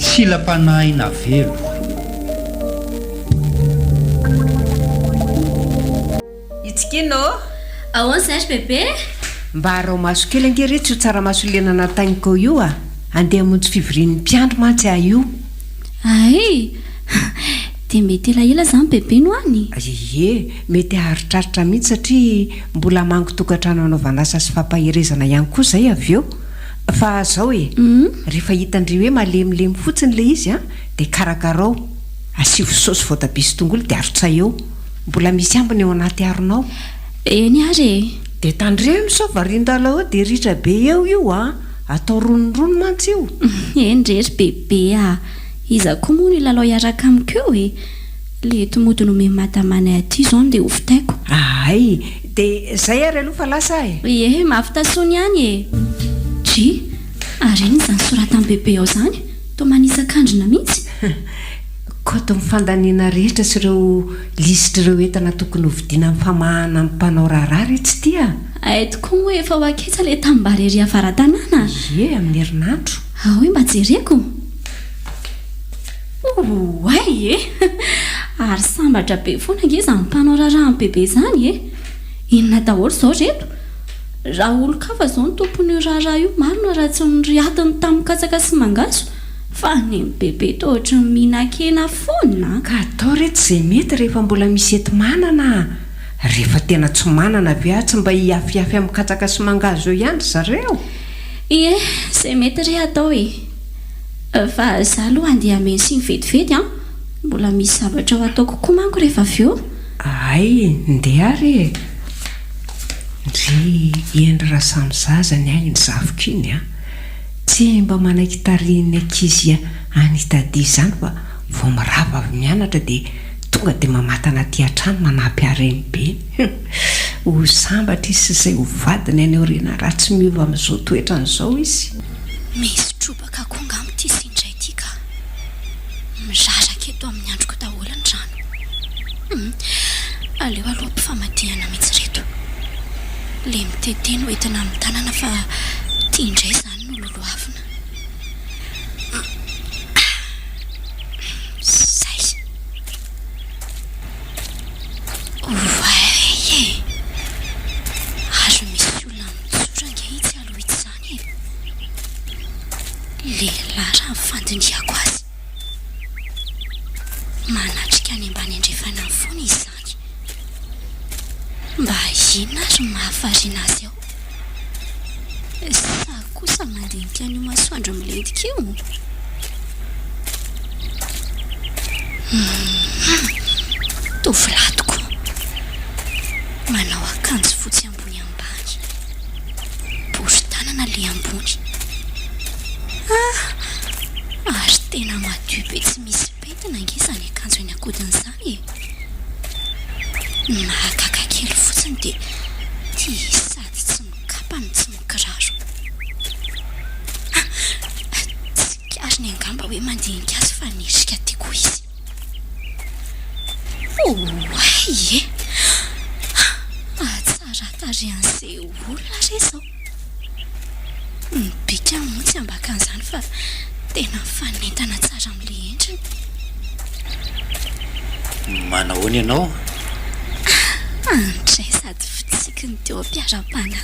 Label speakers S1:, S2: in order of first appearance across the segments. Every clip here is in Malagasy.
S1: Silam-panahy navelo.
S2: Itsikino ô!
S3: Ahoana izay ry bebe?
S2: Mba araho maso kely ange re tsy ho tsaramaso lenana tainiko io a! Andeha hamonjy fivorian'ny mpiandry mantsy aho io.
S3: Hay! Dia mety elaela izany bebe no any?
S2: Ie, mety haharitraritra mihitsy satria mbola hamangy tokantrano hanaovana asa sy fampaherezana ihany koa izay avy eo. Fa zao e, rehefa hitan-dry hoe malemilemy fotsiny ilay izy an, dia karakarao, asivo saosy voatabia sy tongolo dia arotsay eo. Mbola misy ambiny ao anaty harona ao.
S3: Eny ary e!
S2: Dia tandremo sao varian-dalao eo dia ritra be eo io an! Atao ronirony mantsy io.
S3: Eny re ry bebe a! Iza koa moa no hilalao hiaraka amiko eo e! Le eto mody nomen'i madama anay aty izao no dia hovitaiko.
S2: Ahay! Dia zay ary aloha fa lasa aho e!
S3: Ie, mahavita soa ihany e! Dry, ary inona izany soratan'i bebe ao izany? Toa manisa-kandrina mihitsy.
S2: Kaontin'ny fandaniana rehetra sy ireo lisitr'ireo entana tokony hovidiana amin'ny famahana amin'ny mpanao raharaha re tsy ity a!
S3: Hay tokoa moa efa ho aketsa ilay tanimbary ery avara-tanàna?
S2: Ie, amin'ny herinandro.
S3: Aoy mba jereko. Oay e! Ary sambatra be foana ange izany mpanao raharaha amin'i bebe izany e! Inona daholo izao ireto? Raha olon-kafa izao no tompon'io raharaha io marina raha tsy noriatiny tamin'ny katsaka sy mangahazo fa ny an'i bebe toa ohatran'ny mihinan-kena foana an!
S2: Ka atao re tsy izay mety rehefa mbola misy enti-manana a! Rehefa tena tsy manana ve aho tsy mba hiafiafy amin'ny katsaka sy mangahazo eo ihany ry zareo?
S3: Ie, izay mety re atao e! Fa za aloha andeha hameno siny vetivety an! Mbola misy zavatra ho ataoko koa manko rehefa avy eo.
S2: Hay, ndeha ary e! Ndry hendry raha samy zaza ny ahy iny zafiko iny an! Tsy mba manaiky tarihin'ny ankizy any Itadia izany fa vao mirava avy mianatra dia tonga dia mamatana aty an-trano manampy ahy renibeny. Ho sambatra izy sy izay ho vadiny any aoriana raha tsy miova amin'izao toetrany izao izy.
S3: Misy trobaka koa angamba ity sy indray ity ka. Miraraka eto amin'ny androko daholo ny rano. Hum, aleo aloha ampifamadihana mihitsy ireto. Le mitete no entina amin'ny tanana fa ity indray izany no lolohavina. Hum, ah, zay. Oay e! Ary misy olona mijoro ange itsy aloha itsy izany e! Lehilahy raha ny fandinihako azy. Manatrika any ambany andrefana any foana izy izany. Mba inona ary no mahavariana azy ao? Sa kosa mandinika an'io masoandro milentika io? Hum, tovolahy tokoa. Manao akanjo fotsy ambony ambany. Bory tanana ilay ambony. Ah! Ary tena madio be tsy misy pentina ange izany akanjo eny an-kodiny izany e! Ny mahagaga kely fotsiny dia ity sady tsy mikapa no tsy mikiraro. Ah! Tsikariny angamba hoe mandinika azy fa nirika aty koa izy. Oay e! Hatsara tarehan'izay olona re izao. Ny bikany moa tsy ambakan'izany fa tena mifanentana tsara amin'ilay endriny.
S1: Manahoana ianao?
S3: Andray sady fitsikiny teo am-piarahabana.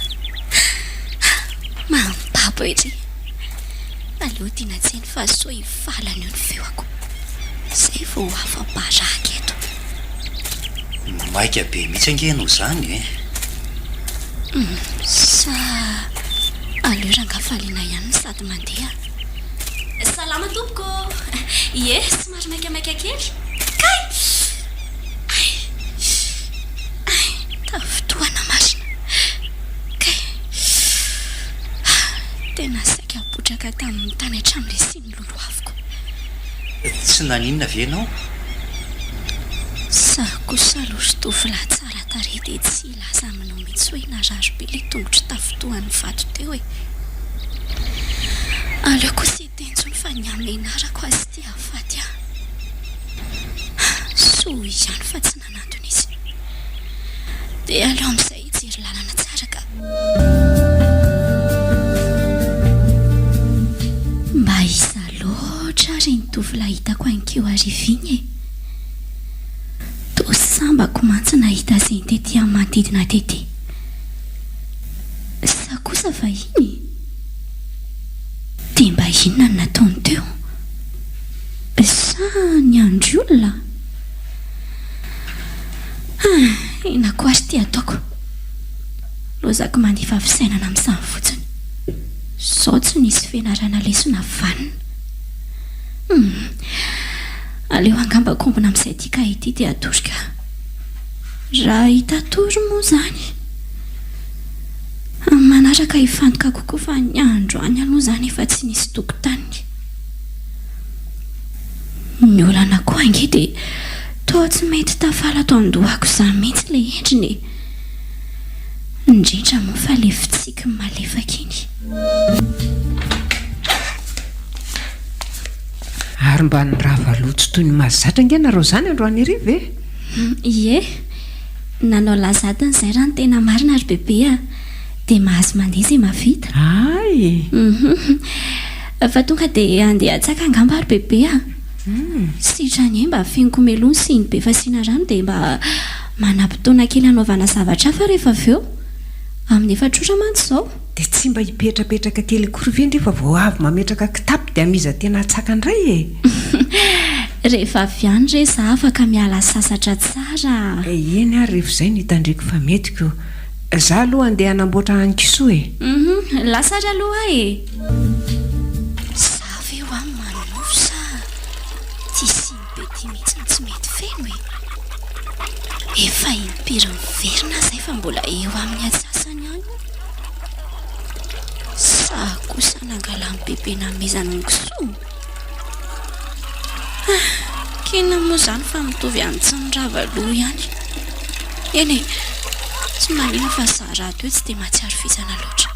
S3: Mampabo ery. Aleo tiana tseny fa sao hivalana eo ny feoko. Izay vao ho afa-baraka eto.
S1: Maika be mihitsy ange ianao izany e!
S3: Sa aleo rangahy Faliana ihany no sady mandeha? Salama tompoko ô! Ie, somary maikamaika kely. Kay! Ay! Ay! Tafintohana marina. Kay! Tena saika potraka tamin'ny tany hatramin'ilay siny lolohaviko.
S1: Tsy naninona ve ianao?
S3: Za kosa aloha ry tovolahy tsara tarehy dia tsy hilaza aminao mihitsy hoe narary be ilay tongotro tafintohan'ny vato teo e! Aleoko tsy hiteny intsony fa ny hamenarako azy ity hahafaty ahy. Soa ihany fa tsy nanantona izy. Dia aleo amin'izay hijery lalana tsara ka. Mba iza loatra. ary iny tovolahy hitako aninkeo hariva iny e? Toa sambako mantsy nahita azy iny tety amin'ny manodidina tety. Sa kosa vahiny? Dia mba inona no nataony teo? Sa niandry olona? Ah, inona koa ary ity ataoko? Lozako mandefa fisainana amin'izany fotsiny. Izao tsy nisy fianarana lesona vanona. Hum, aleo angamba kombona amin'izay ity kahie ity dia hatory ka. Raha hita tory moa izany. Amin'ny manaraka hifantoka kokoa fa ny androany aloha izany efa tsy nisy tokotaniny. Ny olana koa ange dia toa tsy mety tafala ato an-dohako izany mihitsy ilay endriny e! Indrindra moa fa ilay fitsikiny malefaka iny.
S2: Ary mba nirava loto toy ny mahazatra ange nareo izany androany hariva e!
S3: Ie, nanao lazadiny izay raha ny tena marina ry bebe a! Dia mahazo mandeha izay mahavita.
S2: Hay!
S3: Hum. Fa tonga dia handeha hatsaka angamba ry bebe a! Sitrany e, mba feniko meloa ny siny be fasiana rano dia mba manam-potoana kely hanaovana zavatra hafa rehefa avy eo. Amin'ny efatra ora mantsy izao.
S2: Dia tsy mba hipetrapetraka kely akory ve ndry fa vao avy mametraka kitapo dia amiza tena hatsaka indray e!
S3: Rehefa avy any re za afaka miala sasatra tsara a!
S2: Eny ary rehefa izay no hitandriko fa mety ko. Za aloha andeha hanamboatra hanin-kisoa e!
S3: Hum, lasa ary aloha aho e! Za ve hoa manonofy sa ty siny be ty mihitsy no tsy mety feno e! Efa impiry miverina aho zay fa mbola eo amin'ny atsasany ihany io. Sa kosa nangalan'i bebe namezana ny kisoa? Ah, k'inona moa izany fa mitovy amin'ny tsy mirava loha ihany. Eny e, tsy maninona fa izaho rahateo tsy dia mahatsiaro vizana loatra.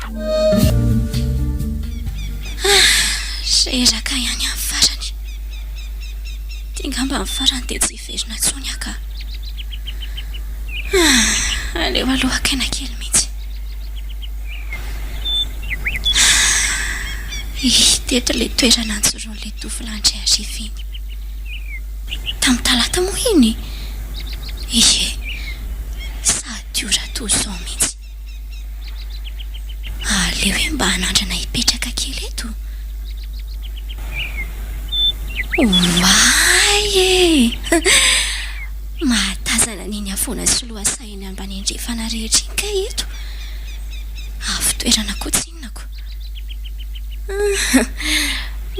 S3: Ah, reraka ihany aho farany. Ity angamba ny farany dia tsy hiverina intsony aho ka. Ah, aleo aloha haka aina kely mihitsy. Hita eto ilay toerana nijoroan'ilay tovolahy indray hariva iny. Tamin'ny talata moa iny? Ie, sady ora toy izao mihitsy. Aleo hoe mba hanandrana hipetraka kely eto. Oay e! Mahatazana an'iny havoana sy lohasaha eny ambany andrefana rehetra iny kay eto. Avo toerana koa tsinona ko.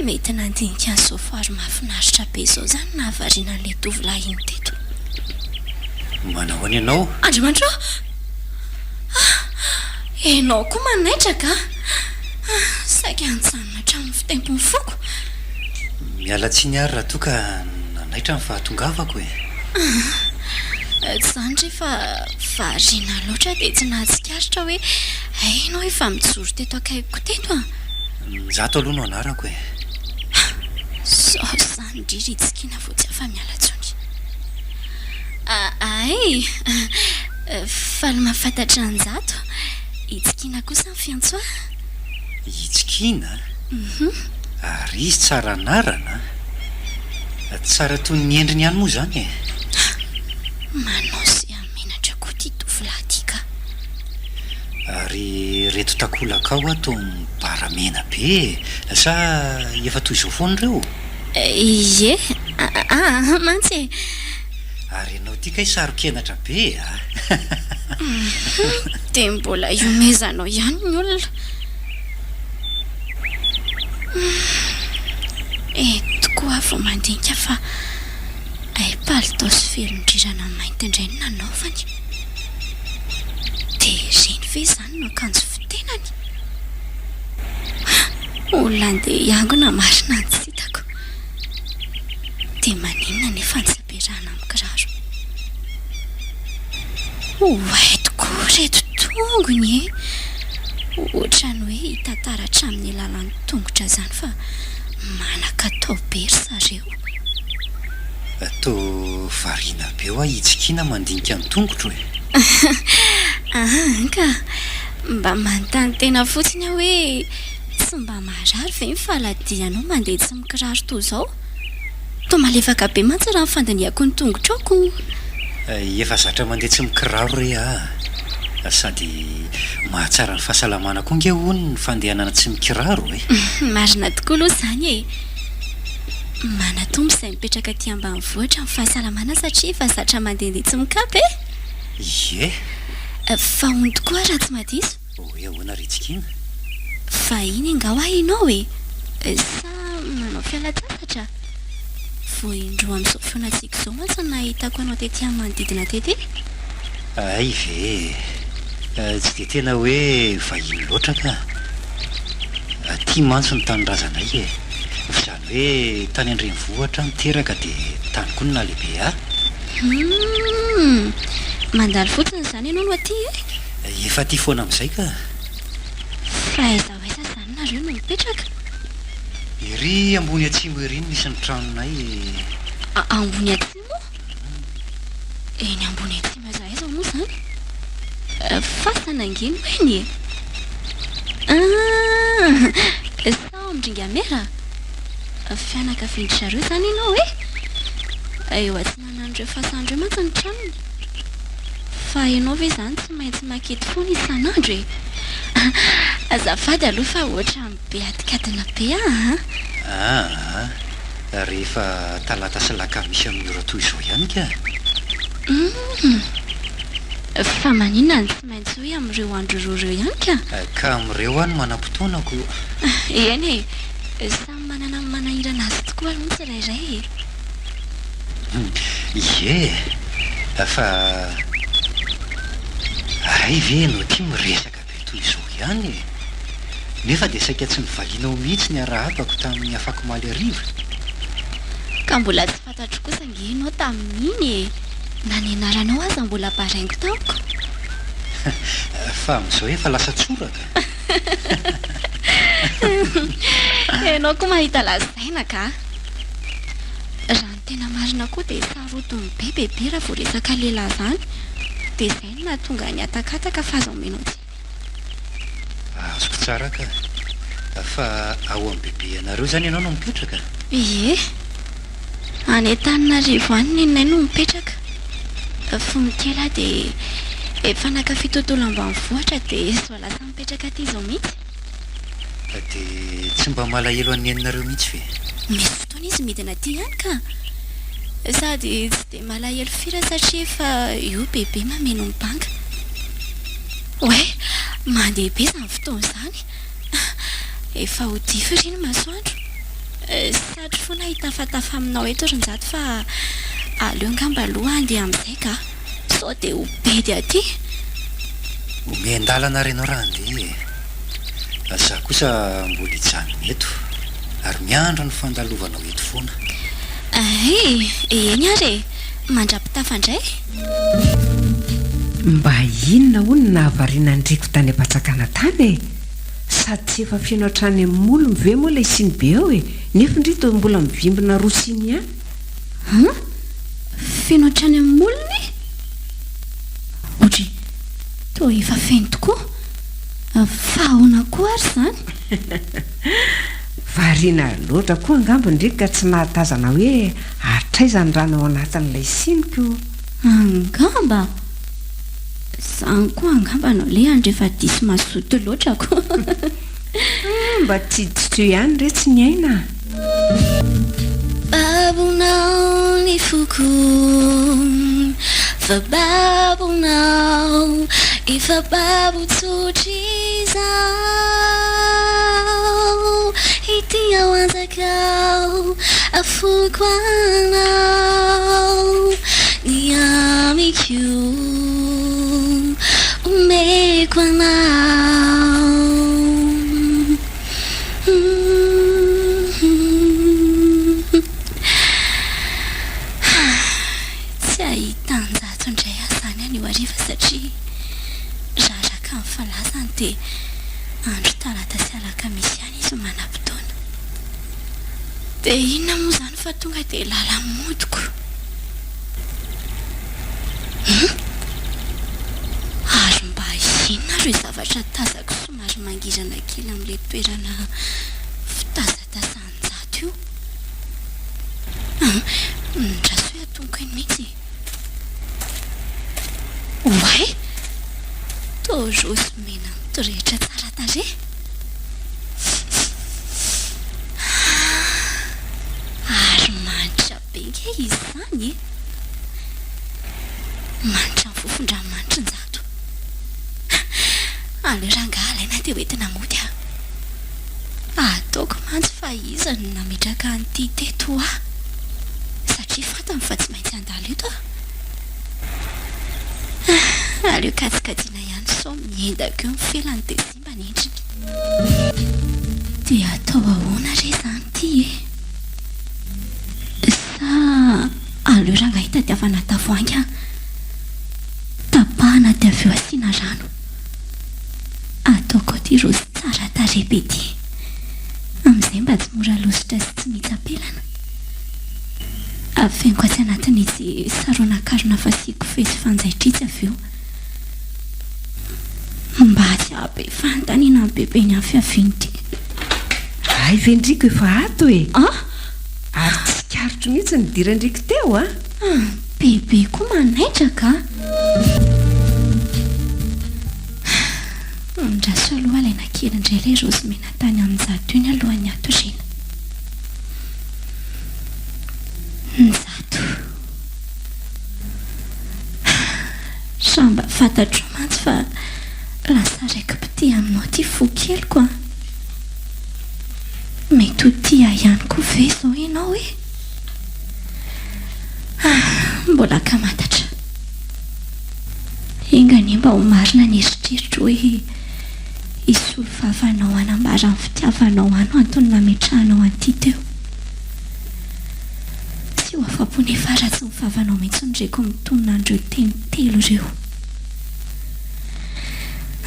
S3: Mety nandinika an'izao foire mahafinaritra be izao izany nahavariana an'ilay tovolahy iny teto.
S1: Manahoana ianao?
S3: Andriamanitra ô! Ah! Ianao koa manaitra ka! Ah! Saika nijanona hatramin'ny fitempon'ny foko.
S1: Miala tsiny ary raha toa ka nanaitra ny fahatongavako e!
S3: Ah! Tsy izany re fa variana loatra dia tsy nahatsikaritra hoe hay ianao efa mijoro teto akaikiko teto an!
S1: Njato aloha no anarako e!
S3: Ah! Sao izany ndry ry Tsikiana vao tsy afa-miala intsony. Hay! Faly mahafantatra an'i Njato. I Tsikiana kosa ny fiantso ahy.
S1: I Tsikiana? Ary izy tsara anarana a! Tsara toy ny endriny ihany moa izany e!
S3: Manao izay hahamenatra koa ity tovolahy ity ka!
S1: Ary ireto takolakao ato mibara mena be e! Sa efa toy izao foana ireo?
S3: Ie, aa mantsy e!
S1: Ary ianao ity kay saro-kenatra be a!
S3: Dia mbola ihomezanao ihany ny olona. Eto koa aho vao mandinika fa hay palitao sy velon-drirana mainty indray no nanaovany. Dia ireny ve izany no akanjo fitenany? Olona andeha hiangona marina ny tsy hitako. Dia maninona nefa ny tsy ampiarahana amin'ny kiraro? Oay tokoa ireto tongony e! Ohatran'ny hoe hita taratra amin'ny alalan'ny tongotra izany fa manan-katao be ry zareo.
S1: Toa variana be hoa hitsikiana mandinika ny tongotro e!
S3: An ka! Mba manontany tena fotsiny aho hoe tsy mba marary ve ny faladianao mandeha tsy mikiraro toy izao? Toa malefaka be mantsy raha ny fandinihako ny tongotrao ko.
S1: Efa zatra mandeha tsy mikiraro re aho a! Sady mahatsara ny fahasalamana koa nge hono ny fandehanana tsy mikiraro e!
S3: Marina tokoa aloha izany e! Manatombo izay mipetraka aty ambanivohitra ny fahasalamana satria efa zatra mandehandeha tsy mikapa e!
S1: Ie!
S3: Fa hono tokoa raha tsy mahadiso?
S1: Hoe ahoana ry Tsikiana?
S3: Vahiny angaha hoa ianao e? Sa manao fialan-tsasatra? Vao indroa amin'izao fihaonantsika izao mantsy no nahitako anao tety amin'ny manodidina tety.
S1: Hay ve e! Tsy dia tena hoe vahiny loatra ka! Aty mantsy no tanindrazanay e! F'izany hoe tany an-drenivohitra aho no teraka dia tany koa no nahalehibe ahy.
S3: Humm! Mandalo fotsiny izany ianao no aty e?
S1: Efa aty foana amin'izay ka!
S3: Fa aiza ho aiza izany nareo no mipetraka?
S1: Ery ambony atsimo ery no misy ny tranonay e!
S3: Ambony atsimo? Eny ambony atsimo aiza aiza moa izany? Fasana ange no eny e! Ah! Sa ao amin-dRingamera? Fianakavian-dry zareo izany ianao e? Eo atsinanan'ireo fasana ireo mantsy ny tranony. Fa ianao ve izany tsy maintsy mankety foana isan'andro e? Azafady aloha fa ohatran'ny be adikadina be aho an!
S1: Aa, rehefa talata sy lakamisy amin'ny ora toy izao ihany ka!
S3: Humm! Fa maninona no tsy maintsy hoe amin'ireo andro roa ireo ihany ka?
S1: Ka amin'ireo aho no manam-potoana ko!
S3: Eny e! Samy manana ny manahirana azy tokoa aloha ny tsirairay e!
S1: Ie, fa hay ve ianao ity miresaka be toy izao ihany e? Nefa dia saika tsy novalianao mihitsy ny arahabako tamin'ny afakomaly hariva.
S3: Ka mbola tsy fantatro kosa ange ianao tamin'iny e! Na ny anaranao aza mbola baraingo tamiko.
S1: Fa amin'izao efa lasa tsoraka.
S3: Ianao koa mahita lazaina ka! Raha ny tena marina koa dia sarotiny be bebe raha vao resaka lehilahy izany. Dia izay no nahatonga ny hatakataka fa aza omenao tsiny.
S1: Azoko tsara ka. Fa ao amin'ny bebe anareo izany ianao no mipetraka?
S3: Ie. Any Antananarivo any neninay no mipetraka. Fony kely aho dia efa nankafy tontolo ambanivohitra dia izao lasa mipetraka aty izao mihitsy.
S1: Dia tsy mba malahelo an'i neninareo mihitsy ve?
S3: Misy fotoana izy midina aty ihany ka. Sady tsy dia malahelo firy satria efa io bebe mameno ny banga. Oay, mandeha be izany fotoana izany. Efa ho dify ry ny masoandro. Satry foana hitafatafa aminao eto ry Njato fa aleo angamba aloha handeha amin'izay ka. Sao dia ho bedy aty.
S1: Omen-dalana ary ianao raha handeha e. Za kosa mbola hijanona eto ary miandry ny fandalovanao eto foana.
S3: Hay, eny ary e. Mandra-pitafa indray.
S2: Mba inona hono no nahavariana an'i Rico tany am-patsakana tany e? Sady tsy efa feno hatrany amin'ny molony ve moa ilay siny be ao e? Nefa ndry toa mbola mivimbina roa siny ihany.
S3: An? Feno hatrany amin'ny molony? Odry, toa efa feno tokoa. Fa ahoana koa ary izany?
S2: Variana loatra koa angamba ndry ka tsy nahatazana hoe hatraiza ny rano ao anatin'ilay siny ko.
S3: Angamba? Izany koa angamba no alehany rehefa diso mazoto loatra ko.
S2: Mba tsiditsitsio ihany re tsy ny aina a!
S3: Babonao ny foko fa babonao efa babo tsotr'izao ity ao anjakao afoiko anao ny amiko omeko anao. Tsy hahita anjato indray aho izany anio hariva satria raha araka ny filazany dia andro talata sy alakamisy ihany izy no manam-potoana. Dia inona moa izany fa tonga dia lala-modiko. Hum! Ary mba inona ireo zavatra tazako somary mangirana kely amin'ilay toerana fitazatazan-jato io? Hum! Ndraso hoe atonoko eny mihitsy e. Oay! Toa raozy mena mitorehitra tsara tarehy. Ary manitra be nge izy izany e! Manitra ny fofon-dranomanitry Njato. Aleo rangahy alaina dia hoentina mody a! Ataoko mantsy fa iza no nametraka an'ity teto ho ahy, satria fantany fa tsy maintsy handalo eto aho. Aleo kajikajiana ihany sao miendaka eo ny felany dia simba ny endriny. Dia atao ahoana re izany ity e? Sa aleo rangahy tadiavana tavoahangy an! Tapahana dia avy eo asiana rano. Ataoko ity raozy tsara tarehy be ity. Amin'izay mba tsy mora lositra sy tsy mihitsam-pelana. Afeniko atsy anatin'itsy saronan-karona fasiako fehy sy fanjaitra itsy avy eo. Mba tsy hahabe fanontaniana an'i Bebe ny amin'ny fiavian'ity.
S2: Hay ve ndriko efa ato e!
S3: An!
S2: Ary tsy tsikaritro mihitsy ny nidiran-driko teo an!
S3: Bebe koa manaitra ka! Andraso aloha alaina kely indray ilay raozy mena tany amin'Njato iny alohan'ny hatoriana. Njato. Raha mba fantatrao mantsy fa lasa raiki-pitia aminao ity fo keliko an! Mety ho tia ahy ihany koa ve izao ianao e? Ah, mbola ankamantatra. Enga anie mba ho marina ny eritreritro hoe hisolo vava anao hanambara ny fitiavanao ahy no antony nametrahanao an'ity teo. Tsy ho afa-po nefa raha tsy ny vavanao mihitsy no reko mitonona an'ireo teny telo ireo.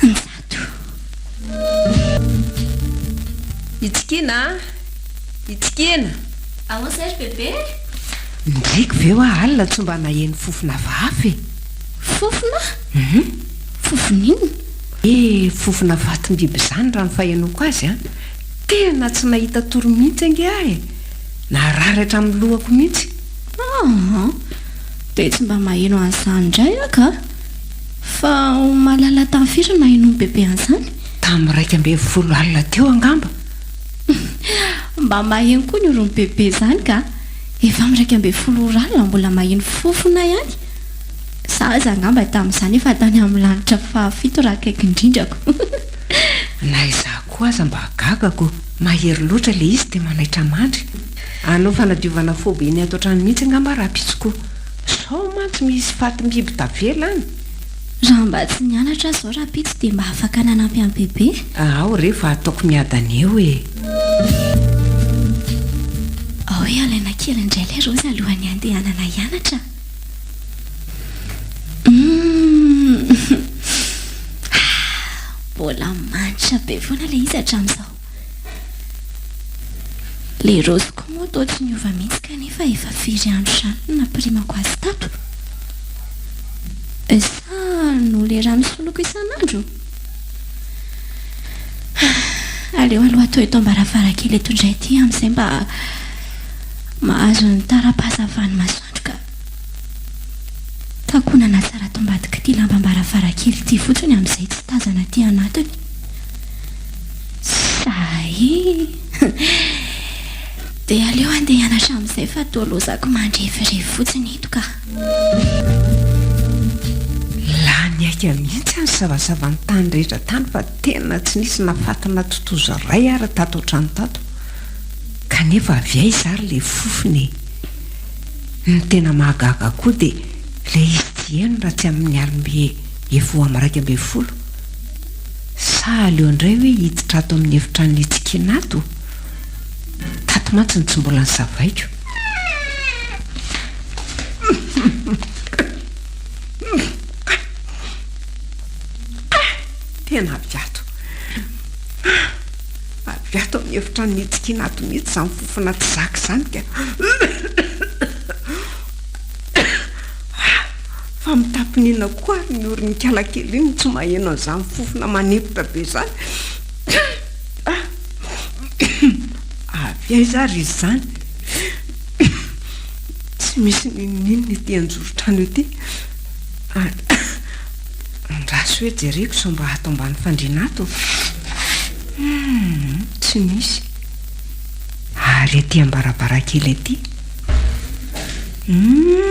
S3: Njato.
S2: Itsikiana a! Itsikiana!
S3: Ahoana izay ry bebe?
S2: Ndriky ve hoa alina tsy mba naheno fofona hafahafa e?
S3: Fofona?
S2: Hum.
S3: Fofona inona?
S2: Eh, fofona fatim-biby izany raha ny fahenoako azy an! Tena tsy nahita tory mihitsy ange aho e! Narary hatramin'ny lohako mihitsy.
S3: Aa! Dia tsy mba maheno an'izany indray aho ka! Fa omaly alina tamin'ny firy no nahenoan'i Bebe an'izany?
S2: Tamin'ny 11 alina teo angamba.
S3: Mba maheno koa ny oron'i Bebe izany ka! Efa amin'ny 11 ora alina mbola maheno fofona ihany! Za aza angamba tamin'izany efa tany amin'ny lanitra fahafito raha akaiky indrindrako.
S2: Na izaho koa aza mba gaga ko! Mahery loatra ilay izy dia manaitra mandry. Hanao fanadiovana foibe ny ato an-trano mihitsy angamba rahampitso ko! Sao mantsy misy fatim-biby tavela any!
S3: Raha mba tsy nianatra aho izao rahampitso dia mba afaka nanampy an'i Bebe.
S2: Ao re fa ataoko miadana eo e!
S3: Ao hoe alaina kely indray ilay raozy alohan'ny handehanana hianatra. Humm! Mbola manitra be foana ilay izy hatramin'izao. Ilay raozy koa moa toa tsy niova mihitsy kanefa efa firy andro izany no nampirimako azy tato? Sa noho ilay rano soloiko isan'andro? Aleo aloha atao eto am-baravarankely eto indray ity amin'izay mba mahazo ny tara-pahazavan'ny masoandro ka. Takonana tsara ato ambadik'ity lambam-baravarankely ity fotsiny amin'izay tsy tazana aty anatiny. Zay! Dia aleo handeha hianatra amin'izay fa toa lozako mandrevirevy fotsiny eto ka.
S2: Lany aika mihitsy aho nisavasava ny tany rehetra tany fa tena tsy nisy na fatina totozy iray ara tato an-trano tato. Kanefa avy aiza ary ilay fofona e? Ny tena mahagaga koa dia ilay izy tsy heno raha tsy amin'ny alim-be efa ho amin'ny 11. Sa aleo indray hoe hiditra ato amin'ny efitrano hitsikiana ato? Tato mantsy no tsy mbola nosavaiko. Tena avy ato. Avy ato amin'ny efitrano nitsikiana ato mihitsy izany fofona tsy zaka izany ka. Fa mitapin'inona koa ary ny oron'ny ikalakely iny no tsy maheno an'izany fofona manempotra be izany. Avy aiza ary izy izany? Tsy misy n'inon'inona ety anjoron-trano ety. Andraso hoe jereko sao mba ato ambany fandriana ato. Humm, tsy misy. Ary ety am-baravarankely ety. Humm,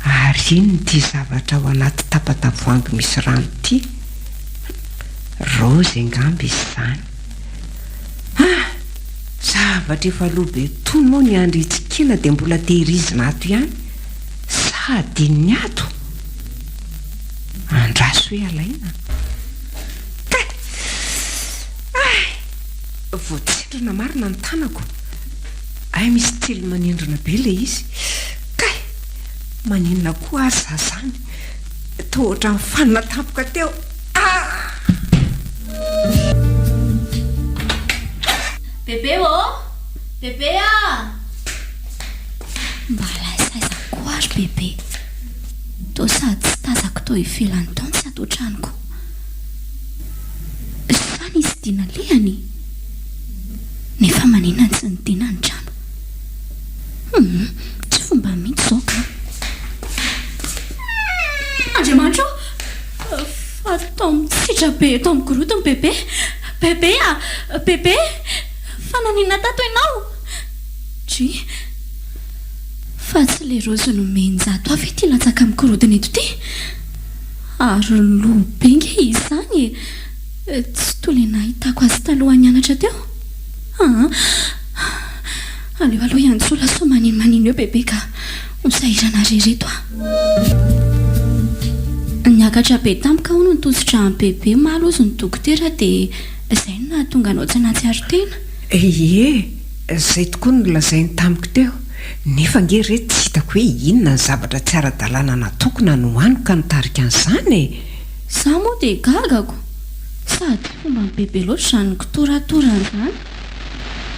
S2: ary inona ity zavatra ao anaty tapa-tavoahangy misy rano ity? Raozy angamba izy izany. Ah! Zavatra efa lo be tony moa ny andry hitsikiana dia mbola tehirizina ato ihany sa adinony ato? Andraso hoe alaina. Kay! Ay! Voatsindrona marina ny tanako. Ay misy tsilo manindrona be ilay izy. Kay! Maninona koa ary za zany? Toa ohatran'ny fanina tampoka teo. Ah!
S3: Bebe ô! Bebe ah! Mba lasa aiza koa ary Bebe? Toa sady tsy tazako tao ivelany tao no tsy ato an-trano koa. Sa nisy dia nalehany? Nefa maninona no tsy nidina ny trano? Hum, tsy fomba mihitsy izao ka! Andriamanitra ô! Fa toa mitsitra be eto amin'ny gorodona Bebe! Bebe a! Bebe! Fa naninona tato ianao? Dry! Fa tsy ilay raozy nomen-jato ahy ve ity latsaka amin'ny gorodona eto ity? Ary lo be nge izy izany e! Tsy toa ilay nahitako azy taloha nianatra teo? Aa! Aleo aloha hiantsola sao maninomanino eo Bebe ka! Ho sahirana re reto ah! Niakatra be tampoka hono ny tosidra-n'i Bebe omaly hozy ny dokotera dia izay no nahatonga anao tsy nahatsiaro tena.
S2: Ie, izay tokoa no nolazainy tamiko teo. Nefa ange re tsy hitako hoe inona ny zavatra tsy ara-dalàna nataoko na nohaniko ka nitarika an'izany e!
S3: Izaho moa dia gagako! Sady tsy fomban'i Bebe loatra izany kitoratorana izany.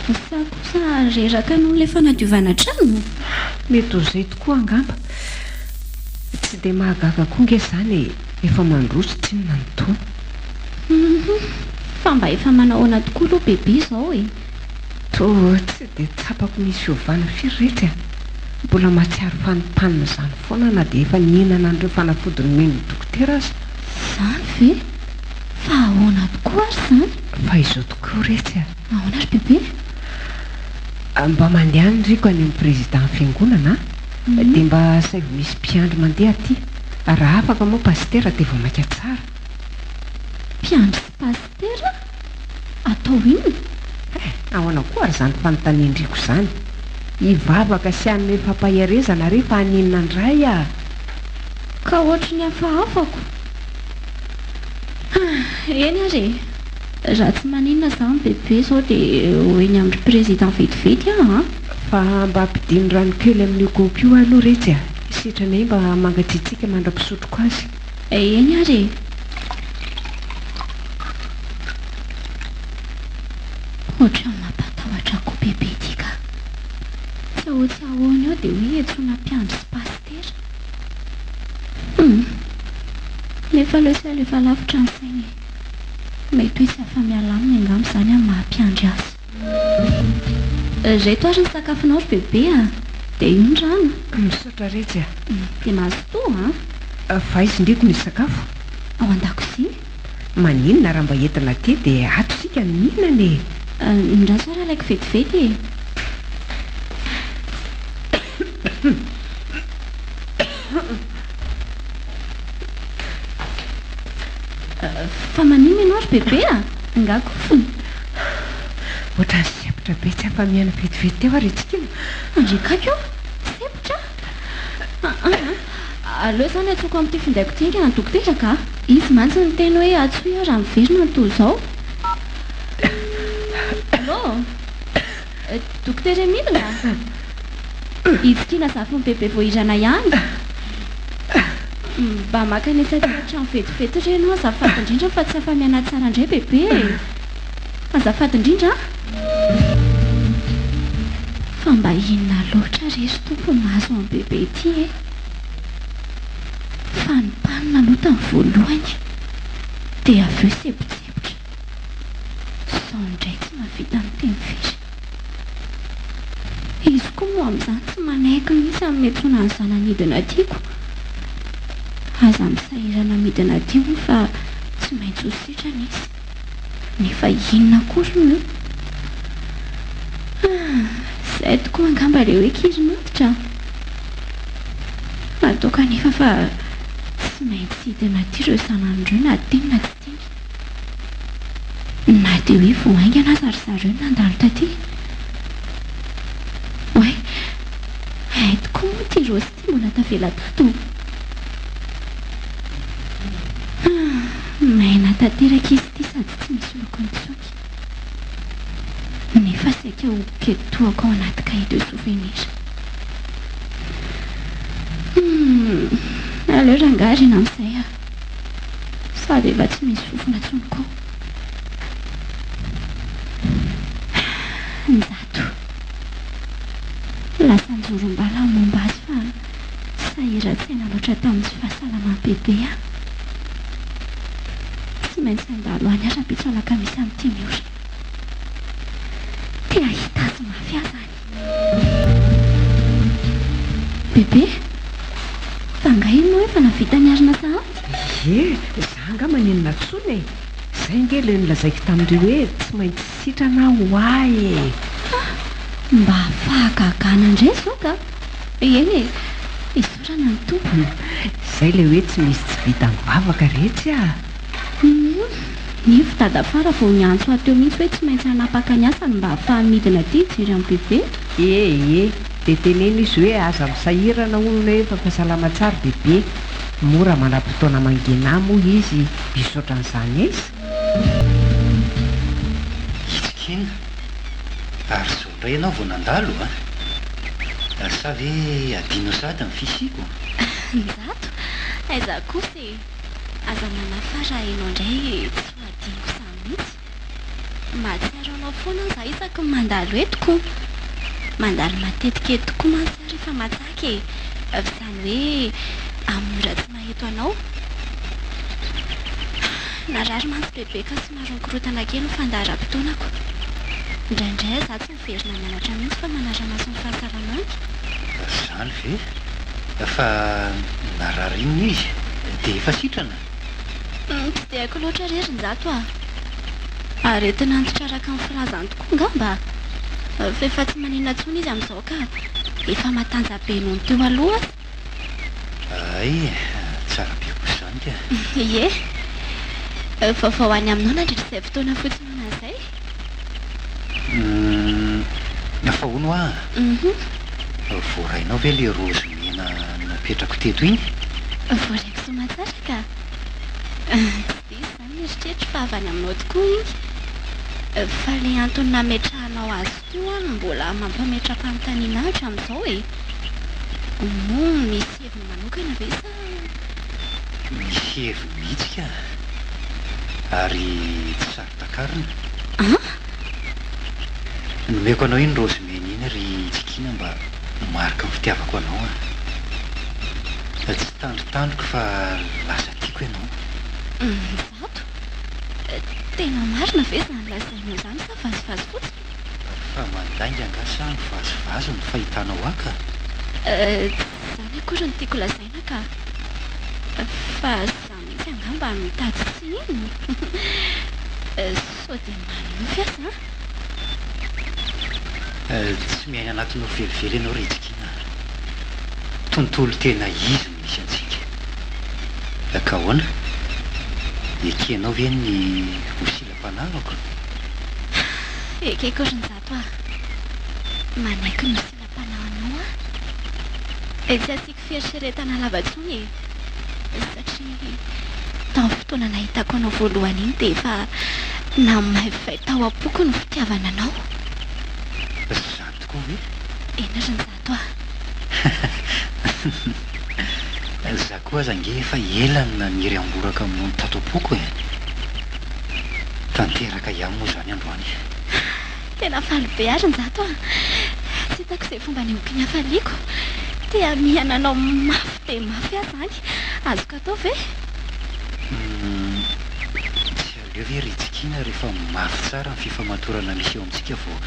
S3: Sa kosa reraka noho ilay fanadiovana trano?
S2: Mety ho izay tokoa angamba. Tsy dia mahagaga koa ange izany e, efa mandroso tsinona ny taona.
S3: Hum, fa mba efa manahoana tokoa aloha Bebe izao e?
S2: Toa tsy dia tsapako misy fiovana firy retsy a! Mbola mahatsiaro fanimpanina izany foana aho na dia efa nihinana an'ireo fanafody nomen'ny dokotera aza.
S3: Izany ve? Fa ahoana tokoa ary izany?
S2: Fa izao tokoa retsy a!
S3: Ahoana ry Bebe?
S2: Mba mandehana ry ko any amin'ny président fiangonana a! Dia mba asaivo misy mpiandry mandeha aty. Raha afaka moa pasitera dia vao mainka tsara.
S3: Mpiandry sy pasitera? Atao inona?
S2: Eh! Ahoana koa ary izany fanontanian-driko izany? Hivavaka sy hanome fampaherezana re fa haninona indray a!
S3: Ka ohatry ny hafahafako. Eny ary e! Raha tsy maninona izany bebe izao dia ho eny amin-dry président vetivety aho an!
S2: Fa mba ampidino rano kely amin'io kaopy io aloha retsy a! Sitranay mba mangatsiatsiaka mandra-pisotroko azy.
S3: Eny ary e! Ohatran'ny mampatahotra koa bebe ity ka! Tsy ahoa tsy ahoana eo dia hoe iantsoana mpiandry sy pasitera. Hum! Nefa aleo tsy alefa lavitra ny saina e! Mety hoe tsy afa-miala aminy angamba izany amin'ny maha mpiandry azy. Ireto ary ny sakafonao ry bebe a! Dia io ny rano.
S2: Misaotra retsy a!
S3: Dia mazotoa
S2: a! Fa aiza ndry ko misy sakafo?
S3: Ao an-dakozia.
S2: Maninona raha mba entina aty dia ato isika no mihinana e!
S3: Andraso ary alaiko vetivety e! Fa maninona ianao ry bebe a? Angaha kofona?
S2: Ohatran'ny sempotra be tsy afa-miaina vetivety teo aho ry Tsikina.
S3: Andriakaiky ô! Sempotra? Aa! Aleo izany antsoiko amin'ity findaiko ity haingana ny dokotera ka! Izy mantsy niteny hoe antsoy aho raha miverina ny toy izao. Allô? Dokotera Emile a! I Tsikiana zafin'i Bebe Voahirana ihany. Mba mankanesa aty an-trano vetivety re ianao azafady indrindra fa tsy afa-miaina tsara indray Bebe e! Azafady indrindra an! Fa mba inona loatra re ry Tompo no mahazo an'i Bebe ity e! Fanimpanina aloha tamin'ny voalohany, dia avy eo sempontsempotra. Izao indray tsy mahavita miteny firy. Izy koa moa amin'izany tsy manaiky mihitsy amin'ny miantsoana ny zanany hidina aty ko. Aza misahirana midina aty hono fa tsy maintsy ho sitrana izy. Nefa inona akory no eo? Ah, izay tokoa angamba ilay hoe kirin'hoditra an! Ataoko anefa fa tsy maintsy hidina aty ireo zanany ireo na tiany na tsy tiany. Na dia hoe vao haingana aza ry zareo no nandalo taty. Oay, hay tokoa moa ity Rose ity mbola tavela tato. Ah, maina tanteraka izy ity sady tsy misy lokony intsony. Nefa saika ho ketohako ao anaty cahier de souvenir. Hum, aleo rangahy ariana amin'izay ah. Sady efa tsy misy fofona intsony koa. Njato. Lasa njorom-bala ny momba azy fa sahiran-tsaina loatra tamin'ny tsy fahasalaman'i Bebe aho. Tsy maintsy handalo any aho rahampitso alakamisy amin'ny dimy ora. Te hahita azy mafy aho izany. Bebe, fa angaha ianao efa nahavita niarina sahady?
S2: Ie, za angaha maninona tsony e! Zay nge le nolazaiko tamin-dry hoe tsy maintsy sitrana aho hoa e!
S3: Ha! Mba fahagagana indray izao ka! Eny e! Isaorana ny Tompo.
S2: Zay le hoe tsy misy tsy vitan'ny vavaka retsy a!
S3: Humm! Nivo dadafara vao niantso ahy teo mihitsy hoe tsy maintsy hanapaka ny asany mba hahafahany midina aty hijery an'i Bebe.
S2: Ie ie, dia teneno izy hoe aza misahirana hono hoe efa salama tsara Bebe, mora manam-potoana mangina moa izy hisaotra an'izany aiza?
S1: Hitsikiana, ary izao indray ianao vao nandalo a! Sa ve adino sahady ny fisiako?
S3: Njato, aiza kosa e! Aza manahy fa raha ianao indray tsy ho adinoko izany mihitsy. Mahatsiaro anao foana aho za isaky ny mandalo eto ko. Mandalo matetika eto tokoa mantsy aho rehefa matsaka e. F'izany hoe amin'ny ora tsy maha-eto anao. Narary mantsy bebe ka somary nikorontana kely ny fandaharam-potoanako. Indraindray aho za tsy miverina mianatra mihitsy fa manara-maso ny fahasalamany.
S1: Izany ve? Fa narary inona izy? Dia efa sitrana?
S3: Tsy dia haiko loatra re ry Njato a! Aretina antitra araka ny filazany tokoa angamba? Fa efa tsy maninona intsony izy amin'izao ka! Efa matanja-be noho ny teo aloha aza!
S1: Hay, tsara be kosa izany ka!
S3: Ie! Vaovao any aminao nandritra izay fotoana fotsy noana izay?
S1: Humm, fa hono hoa, voarainao ve ilay raozy mena napetrako teto iny?
S3: Voaraiko soamatsara ka! Tsy diso izany ny eritreritro fa avy any aminao tokoa iny. Fa ilay antony nametrahanao azy teo an mbola mampametra-panontaniana ahy hatramin'izao e! Moa misy heviny manokana ve sa.
S1: Misy heviny mihitsy ka! Ary tsy saro-takarina.
S3: An?
S1: Nomeko anao iny raozy mena iny ry Tsikiana mba ho mariky ny fitiavako anao an! Tsy tandrintandriko fa lasa tiako ianao.
S3: Njato? Tena marina ve izany lazainao izany sa vazivazy fotsiny?
S1: Fa mandainga angaha sa mivazivazy ny fahitanao ahy ka?
S3: Tsy izany akory no tiako lazaina ka! Fa izaho mihitsy angamba no mitady tsy hino? Sao dia manonofy aza an?
S1: Tsy miaina anaty nofy velively ianao ry Tsikiana a! Tontolo tena izy no misy antsika. Ka ahoana? Ekenao ve ny ho silam-panahiko?
S3: Ekeko ry Njato a! Manaiky ny ho silam-panahinao aho. Tsy asiako fieritreretana lava intsony e! Satria tamin'ny fotoana nahitako anao voalohany iny dia efa namaivay tao am-poko ny fitiavana anao.
S1: Izany tokoa ve?
S3: Eny ry Njato a!
S1: Izaho koa aza ange efa ela no naniry hamboraka mony tato am-poko e! Tanteraka ihany moa izany androany.
S3: Tena faly be aho ry Njato a! Tsy hitako izay fomba anehoako ny hafaliako. Te hamihana anao mafy dia mafy aho izany. Azoko atao ve?
S1: Humm, tsy aleo ve ry Tsikiana rehefa mafy tsara ny fifamatorana misy eo amintsika vao.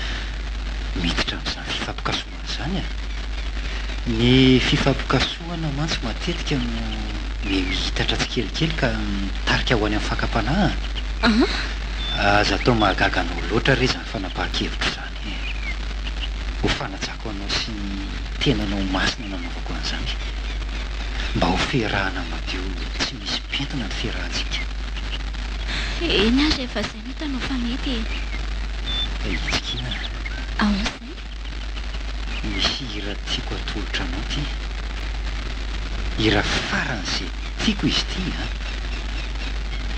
S1: miditra amin'izany fifampikasohana izany e! Ny fifampikasohana mantsy matetika no miha-mihitatra tsikelikely ka mitarika ho any amin'ny fakam-panahy
S3: a!
S1: Aza atao mahagaga anao loatra re izany fanapahan-kevitro izany e! Ho fanajako anao sy ny tenanao masina nanaovako an'izany. Mba ho fiarahana madio tsy misy pentina ny fiarahantsika.
S3: Eny ary rehefa izay no hitanao fa mety e!
S1: Hitsikiana.
S3: Ahoana izay?
S1: Misy hira tiako atolotra anao ty. Hira faran'izay tiako izy ity an!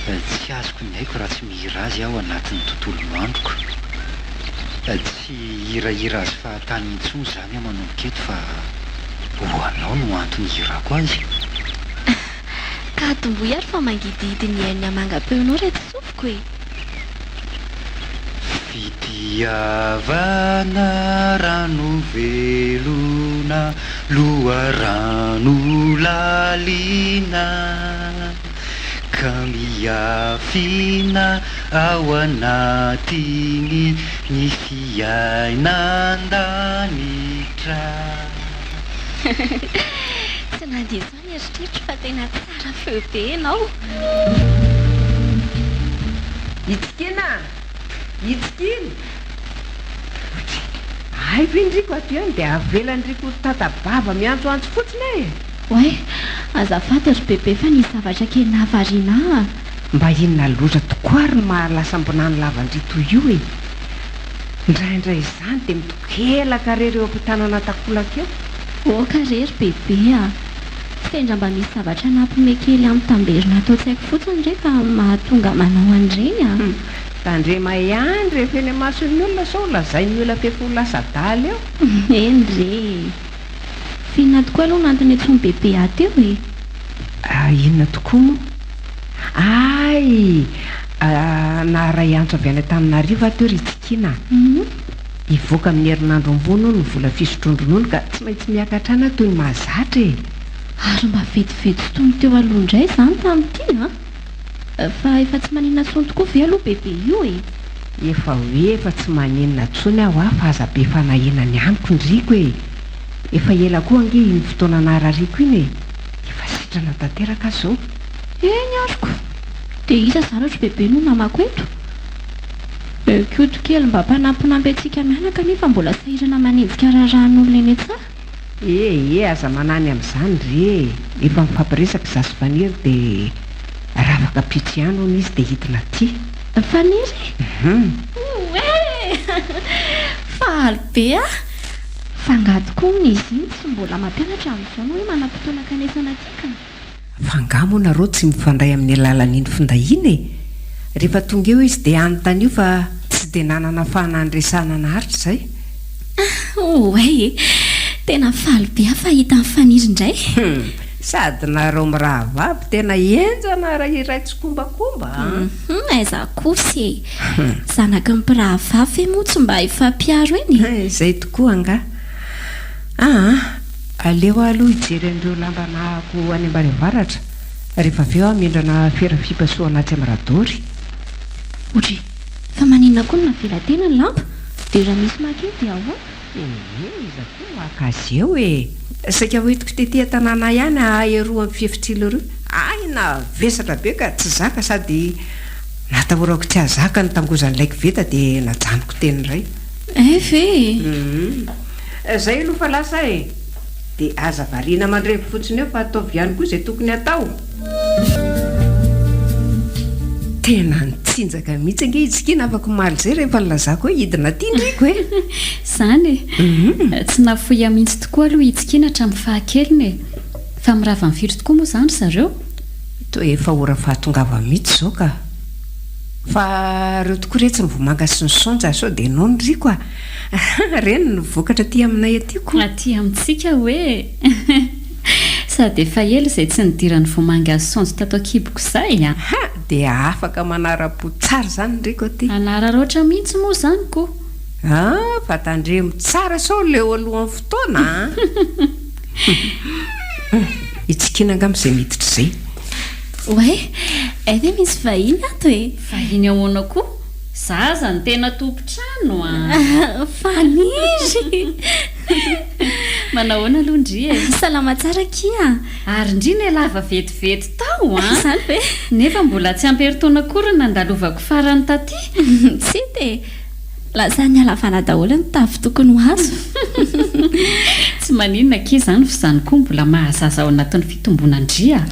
S1: Tsy azoko ny aiko raha tsy mihira azy aho anatin'ny tontolo androko. Tsy hihirahira azy fahatany intsony izany aho manomboka eto fa ho anao no antony hihirako azy.
S3: Ka atombohy ary fa mangidihidy ny haino ny hamangam-peonao reto sofiko e!
S1: Fitiavana rano velona loharano lalina ka miafina ao anatiny ny fiainan-danitra.
S3: Tsy nandiso ahy ny eritreritro fa tena tsara feo be ianao.
S2: Itsikina a! Itsikina! Otry! Hay ve ndry ko ato ihany dia avelan-dry ko tata-bava miantsoantso fotsiny e!
S3: Oay! Azafady ry bebe fa nisy zavatra kely nahavariana ahy a!
S2: Mba inona loatra tokoa ary no mahalasa ambinany lava an-dry toy io e! Indraindray izany dia mitokelaka rery eo am-pitanana takolaka eo.
S3: Oka re ry bebe a! Sendra mba misy zavatra nampime kely amin'ny tamberina ato an-tsaiko fotsiny re ka mahatonga manao an'ireny a!
S2: Tandrema ihany rehefa eny imason'ny olona sao lazain'ny olona f'efa ho lasa adala eo.
S3: Eny re e! F'inona tokoa aloha no antony antsoin'i bebe ahy teo e?
S2: Ah, inona tokoa moa? Hay! Naharay antso avy any Antananarivo aho teo ry Tsikiana a! Hivoaka amin'ny herinandro ambony hono ny vola fisotroan-dronono ka tsy maintsy miakatra any aho toy ny mahazatra e!
S3: Ary mba vetivety sy toy ny teo aloha indray izany tamin'ity an! Fa efa tsy maninona intsony tokoa ve aloha bebe io e?
S2: Efa hoe efa tsy maninona intsony aho a fa aza be fanahiana ny amiko ndriko e! Efa ela koa ange iny fotoana naharariako iny e! Efa sitrana tanteraka aho izao.
S3: Eny ary ko! Dia iza izany ry bebe no namako eto? Koto kely mba mpanampinampy antsika mianaka nefa mbola sahirana manenjika raharahan'olona eny an-tsaha.
S2: E e aza manany amin'izany ry e! Efa mifampiresaka izaho sy Faniry dia raha afaka ampitso ihany hono izy dia hidina aty.
S3: Faniry?
S2: Hum.
S3: Oe! Faly be aho! Fa angaha tokoa hono izy iny tsy mbola mampianatra amin'izao no hoe manam-potoana hankanesana aty ka?
S2: Fa angaha moa nareo tsy mifandray amin'ny alalan'iny finday iny e? Rehefa tonga eo izy dia anontanio fa tsy dia nanana fahana niresahana naharitra izay.
S3: Oay e! Tena faly be aho fa hita an'i Faniry indray.
S2: Hum! Sady nareo mirahavavy tena henjana raha iray tsikombakomba an!
S3: Hum! Aiza kosa e! Zanaky ny mpirahavavy ve moa tsy mba hifampiaro eny e?
S2: Izay tokoa angaha. Aa! Aleo aho aloha hijery an'ireo lamba nahako any ambany avaratra, rehefa avy eo aho mindrana fera fipasohana atsy amin'ny Radory.
S3: Odry, fa maninona koa no navela tena ny lamba? Dia raha misy maka eo dia ahoana?
S2: Ee, iza koa no haka azy eo e? Saika hoentiko tety an-tanàna ihany aho eroa amin'ny fiefitr'ila eroa. Hay navesatra be ka tsy zaka sady natahorako tsy hahazaka ny tangozan'ilay koveta dia najanoko teny indray.
S3: Hay ve e?
S2: Hum. Zay aloha fa lasa e! Dia aza variana mandrevy fotsiny eo fa ataovy ihany koa izay tokony hatao. Tena nitsinjaka mihitsy ange i Tsikiana afaka omaly izay rehefa nilazako hoe hidina aty ndriko e!
S4: Izany e! Tsy nahafoy ahy mihitsy tokoa aloha i Tsikiana hatramin'ny fahakeliny e! Fa mirava amin'ny firy tokoa moa izany ry zareo?
S2: Toa efa ora fahatongavany mihitsy izao ka! Fa reo tokoa retsy ny vomanga sy ny saonjo a! Sao dia nono riko a! Reny no vokatra aty aminay aty ko!
S4: Aty amintsika hoe! Sady efa ela izay tsy nidiran'ny vomanga sy saonjo tato an-kiboko izay a!
S2: Ha! Dia afaka manara-po tsara izany ry riko aty!
S4: Hanararaotra mihitsy moa izany ko!
S2: Ah! Fa tandremo tsara sao leo alohan'ny fotoana a! Hitsikiana angamba izay miditra izay.
S3: Oay! Hay ve misy vahiny ato e!
S4: Vahiny ahoana koa? Zaza no tena tompon-trano a!
S3: Faniry!
S4: Manao ahoana aloha ndry e?
S3: Salama tsara akia!
S4: Ary ndry nialava vetivety tao an!
S3: Izany ve?
S4: Nefa mbola tsy ampy herintaona akory ny nandalovako farany taty.
S3: Tsy hita e! Lasa nialavana daholo ny tavy tokony ho azo.
S4: Tsy maninona akia izany fa izany koa mbola mahazaza ao anatin'ny fitomboana ndry a!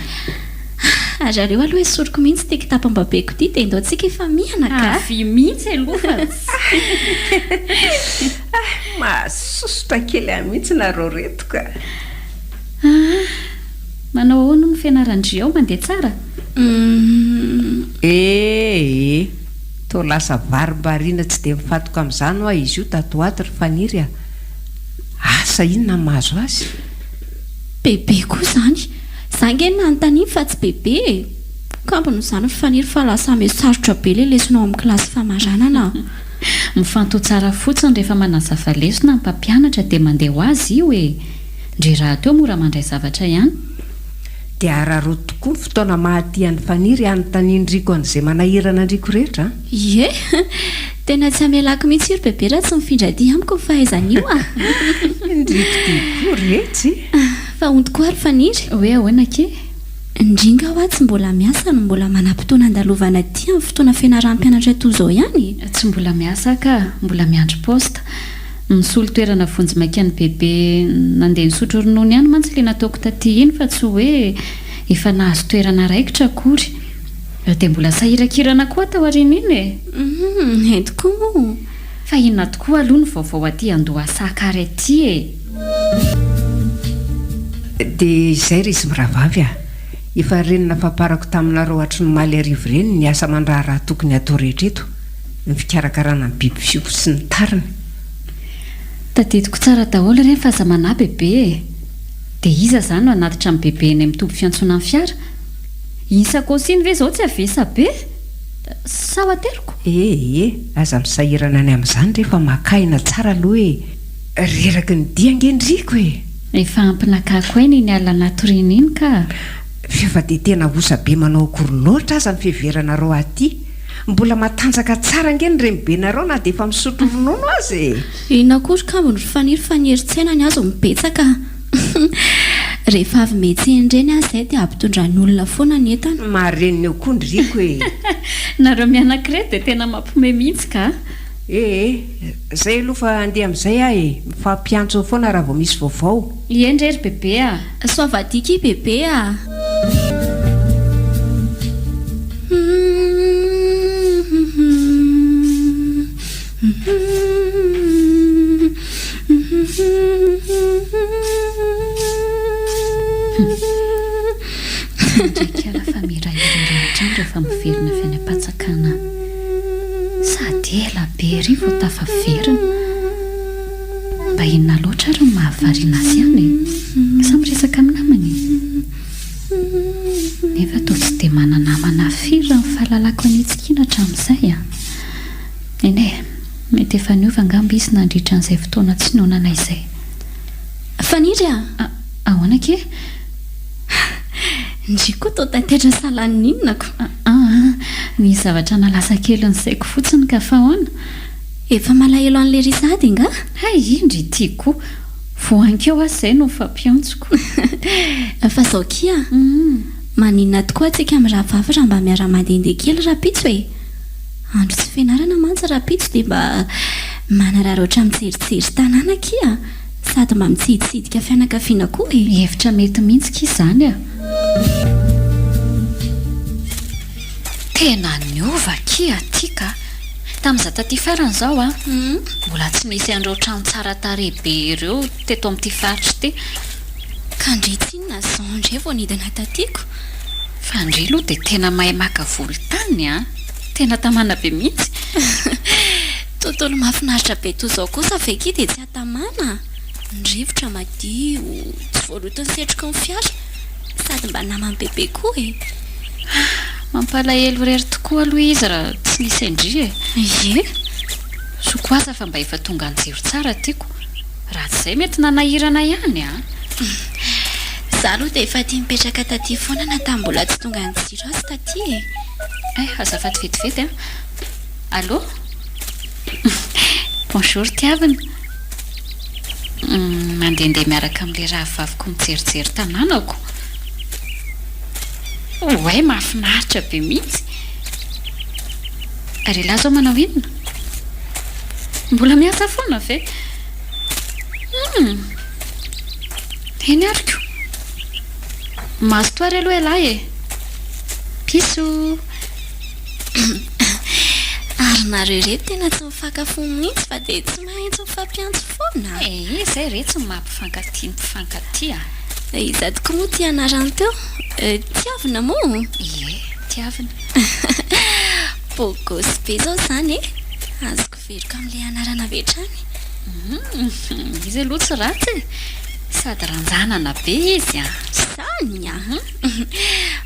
S3: Ary aleo aloha esoriko mihitsy ity kitapom-babeko ity dia ndao tsika hifamihana ka!
S4: Avia mihitsy aloha fa tsy.
S2: Ah! Mahasosotra kely ahy mihitsy nareo reto ka!
S4: Aa! Manao ahoana hono ny fianaran-dry ao, mandeha tsara?
S3: Humm.
S2: Ee! Toa lasa varimbariana tsy dia mifantoka amin'izany hoa izy io tato ho ato ry Faniry a! Asa inona no mahazo azy?
S3: Bebe koa izany! Za nge no nanontaniany fa tsy bebe e! Kambony izany ry Faniry fa lasa miha sarotra be ilay lesona ao amin'ny kilasy famaranana a!
S4: Mifantoha tsara fotsiny rehefa manazava lesona ny mpampianatra dia mandeha ho azy io e! Ndry rahateo mora mandray zavatra ihany.
S2: Dia araraoty tokoa ny fotoana maha aty an'i Faniry hanontanian-dRiko an'izay manahirana an-dRiko rehetra an!
S3: Ie! Tena tsy hamelako mihitsy io ry Bebe raha tsy mifindra aty amiko ny fahaizana io a!
S2: Ndriko ty koa retsy!
S3: Fa hono tokoa ry Faniry?
S4: Hoe ahoana akia?
S3: Ndry nga hoa tsy mbola miasa no mbola manam-potoana andalovana aty amin'ny fotoana fianaraha-mpianatra toa izao ihany e?
S4: Tsy mbola miasa aho ka, mbola miandry poste. Nisolo toerana vonjimaika an'i Bebe nandeha nisotro ronono ihany mantsy ilay nataoko taty iny fa tsy hoe efa nahazo toerana raikitra akory. Dia mbola sahirankirana koa tao aorian'iny e!
S3: Humm, eny tokoa moa.
S4: Fa inona tokoa aloha ny vaovao aty Andohasaka ary aty e?
S2: Dia izay ry izy mirahavavy a! Efa ireny nafamparako taminareo hatry ny omaly hariva ireny ny asa aman-draharaha tokony hatao rehetra eto. ny fikarakarana ny biby fiompy sy ny tariny.
S4: Tadidiko tsara daholo ireny fa aza manahy bebe e! Dia iza izany no hanatitra an'i bebe eny amin'ny toby fiantsonan'ny fiara? Iny sakaosy iny ve izao tsy havesa be? Sa ho ateriko?
S2: E e, aza misahirana ny amin'izany re fa maka aina tsara aloha e! Reraky ny dia ange ndriko e!
S4: Efa ampy nakako aina iny alina natoriana iny ka!
S2: F'efa dia tena osa be manao akory loatra aza ny fiheveranareo ahy ity. Mbola matanjaka tsara ange ny renibenareo na dia efa misotro ronono aza e!
S3: Inona koa ry kambony ry Faniry fa ny herin-tsaina ny azy no betsaka a! Rehefa avy miantsena ireny aho izay dia ampitondran'ny olona foana ny entana.
S2: Marenina eo koa ndry riko e!
S4: Nareo mianaka ireto dia tena mampiomehy mihitsy ka!
S2: Ee, zay aloha fa andeha amin'izay aho e! Mifampiantso eo foana raha vao misy vaovao.
S4: Ie ndry ry bebe a!
S3: Soavadiaka i bebe a!
S4: Indraikala fa mihirahira irery hatrany rehefa miverina avy any am-patsakana. Sady ela be ery vao tafaverina. Mba inona loatra ary no mahavariana azy any e? Sa miresaka amin'ny namany? Nefa toa tsy dia mana-namana firy raha ny fahalalako an'i Tsikiana hatramin'izay an! Eny e, mety efa niova angamba izy nandritra an'izay fotoana tsy nihaonana izay.
S3: Faniry a!
S4: Ahoana akia?
S3: Ndry koa toa taitaitra sahalan'ny inona ko!
S4: Aa, nisy zavatra nahalasa kely ny saiko fotsiny ka fa ahoana?
S3: Efa malahelo an'i Lery sahady angaha?
S4: Hay indry ity koa! Vao hankeo aho izay no nifampiantsoko.
S3: Fa zao kia, maninona tokoa antsika mirahavavy raha mba miara-mandehandeha kely rahampitso e? Andro tsy fianarana mantsy rahampitso dia mba manararaotra mijerijery tanàna kia, sady mba mitsiditsidika fianakaviana koa e!
S4: Hevitra mety mihitsy kia izany a! Tena niova akia aty ka! Tamin'izaho taty farany izao an, mbola tsy nisy an'ireo trano tsara tarehy be ireo teto amin'ity faritra ity.
S3: Ka ndry tsinona izao indray vao nidina taty ko!
S4: Fa ndry aloha dia tena mahay maka volontany an! Tena tamana be mihitsy!
S3: Tontolo mahafinaritra be toy izao kosa ve akia dia tsy hatamana? Ny rivotra madio, tsy voaloton'ny setroky ny fiara, sady mba naman'i Bebe koa e!
S4: Mampalahelo irery tokoa aloha izy raha tsy nisy an-dry e!
S3: Ie!
S4: Soa koa aza fa mba efa tonga nijery tsara tiako. Raha tsy izay mety nanahirana ihany an!
S3: Izaho aloha dia efa tia nipetraka taty foana na tamin'ny mbola tsy tonga ny jiro aza taty e!
S4: Eh, azafady vetivety an! Allô? Bonjour Tiavina. Mandehandeha miaraka amin'ilay rahavaviko mijerijery tanànako. Oay, mahafinaritra be mihitsy. Ary ialahy izao manao inona? Mbola miasa foana ve? Hum! Eny ary ko! Mazotoa ary aloha ialahy e! Bisous!
S3: Ary nareo ireto tena tsy mifankafo mihitsy fa dia tsy maintsy mifampiantso foana a!
S4: Eh, izay re tsy maha-mpifankatia ny mpifankatia
S3: a! Iza tokoa moa ity anarany teo? Tiavina moa?
S4: Ie, Tiavina.
S3: Beau gosse be izao izany e! Azoko veroka amin'ilay anarana avy hatrany.
S4: Humm, izy aloha tsy ratsy e! Sady ranjanana be izy an!
S3: Izany an!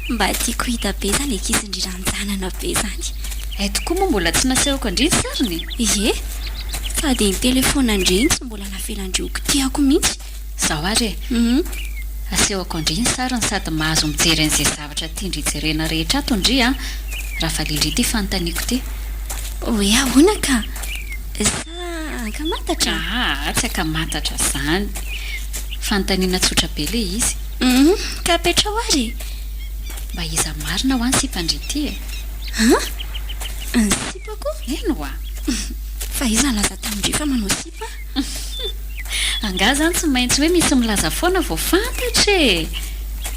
S3: Mba tiako hita be izany ankizy-ndry ranjanana be izany.
S4: Hay tokoa moa mbola tsy nasehoko an-dry ny sariny?
S3: Ie, sady ny telefaonan-dry iny tsy mbola navelan-dry ho kitihako mihitsy.
S4: Izao ary e! Asehoko an-dry ny sariny sady mahazo mijery an'izay zavatra tian-dry jerena rehetra ato ndry an! Raha valian-dry ity fanontaniako ity.
S3: Hoe ahoana ka? Sa ankamantatra?
S4: Aa, tsy ankamantatra izany. Fanontaniana tsotra be ilay izy.
S3: Hum, ka apetraho ary e!
S4: Mba iza marina hoa ny sipan-dry ity e?
S3: An? Ny sipako?
S4: Eny hoa!
S3: Fa iza nilaza tamin-dry fa manao sipa?
S4: Angaha izany tsy maintsy hoe misy milaza foana vao fantatra e!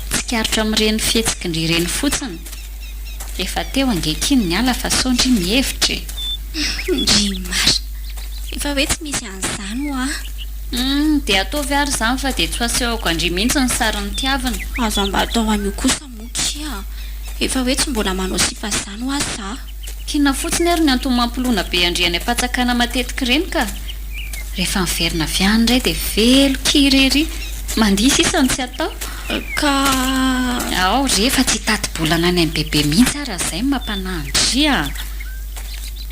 S4: Tsikaritra amin'ireny fihetsikin-dry ireny fotsiny. Efa teo ange ky ny niala fa sao ndry mihevitra e!
S3: Ndry marina. Efa hoe tsy misy an'izany hoa.
S4: Humm, dia ataovy ary izany fa dia tsy ho asehoko an-dry mihitsy ny sarin'i Tiavina.
S3: Aza mba atao an'io kosa moa kia. Efa hoe tsy mbola manao sipa izany hoa za.
S4: K'inona fotsiny ary ny antony mampilona be an-dry any am-patsakana matetika ireny ka. Rehefa miverina avy any indray dia velon-kira ery. Mandihy sisa no tsy atao.
S3: Ka.
S4: Ao re fa tsy hitati-bolana any amin'i Bebe mihitsy ary izay no mampanahy an-dry a!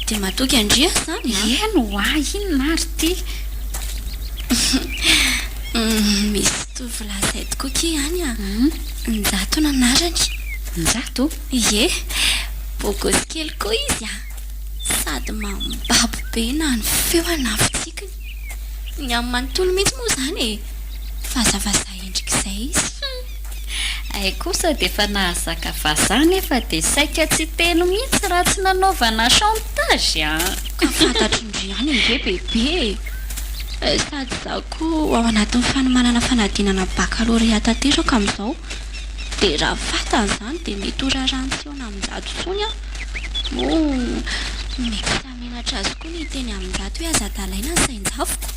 S3: Dia matoky an-dry aho izany
S4: an? Eny ho'a, inona ary ity?
S3: Misy tovolahy izay tokoa akia any an! Njato no anarany.
S4: Njato?
S3: Ie, beau gosse kely koa izy an! Sady mambabo be na ny feo na ny fitsikiny. Ny amin'ny manontolo mihitsy moa izany e! Vazavazaha endrika izay izy.
S4: Hum! Hay kosa dia efa nahazaka vazaha nefa dia saika tsy teny mihitsy raha tsy nanaovana chantage an!
S3: Ka fantatry ndry ihany ange bebe e! Sady izaho koa ao anatin'ny fanomanana fanadinana baccalauréat tanteraka amin'izao. Dia raha fantany izany dia mety ho raharaha tsy eo Naminjato intsony aho. Moa mety tsy hahamenatra azy koa ny hiteny Aminjato hoe aza adalaina ny sain-javoko.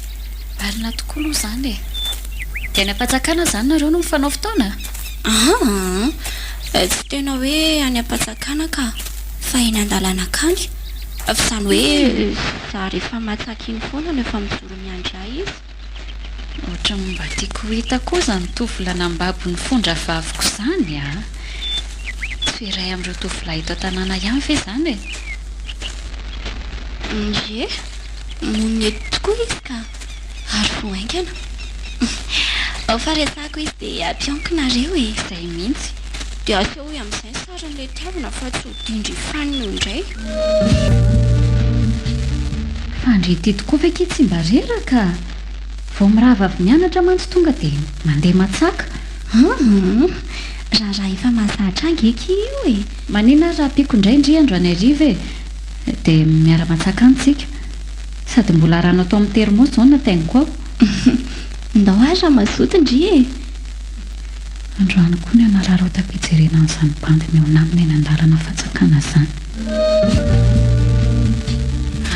S4: Marina tokoa aloha izany e! Dia any am-panjakana izany nareo no mifanao fotoana?
S3: Aa! Tsy tena hoe any am-panjakana ka, fa eny an-dalana akany. F'izany hoe za rehefa matsaka iny foana no efa mijoro miandry ahy izy.
S4: Ohatran'ny mba tiako ho hita koa izany tovolahy nambabo ny fon-drahavaviko izany a! Tsy iray amin'ireo tovolahy eto an-tanàna ihany ve izany e?
S3: Ie, monina eto tokoa izy ka, ary vao haingana. Ao fa resahako izy dia ampianko nareo e!
S4: Izay mihitsy.
S3: Dia asehoy amin'izay ny sarin'ilay tiavina fa tsy ho dindry fanina eo indray.
S4: Fa ndry ity tokoa ve ki tsy mba reraka? Vao mirava avy mianatra mantsy tonga dia mandeha matsaka.
S3: Humm! Raharaha efa mahazatra ange ki io e!
S4: Manina ary raha ampiako indray ndry androany hariva e! Dia miara-matsaka any tsika. Sady mbola rano atao amin'ny thermos izao no natainiko ao.
S3: Ndao ary raha mazoto ndry e!
S4: Androany koa ny hanararaotako hijerena an'izany bandy mihaona aminy eny an-dalana fatsakana izany.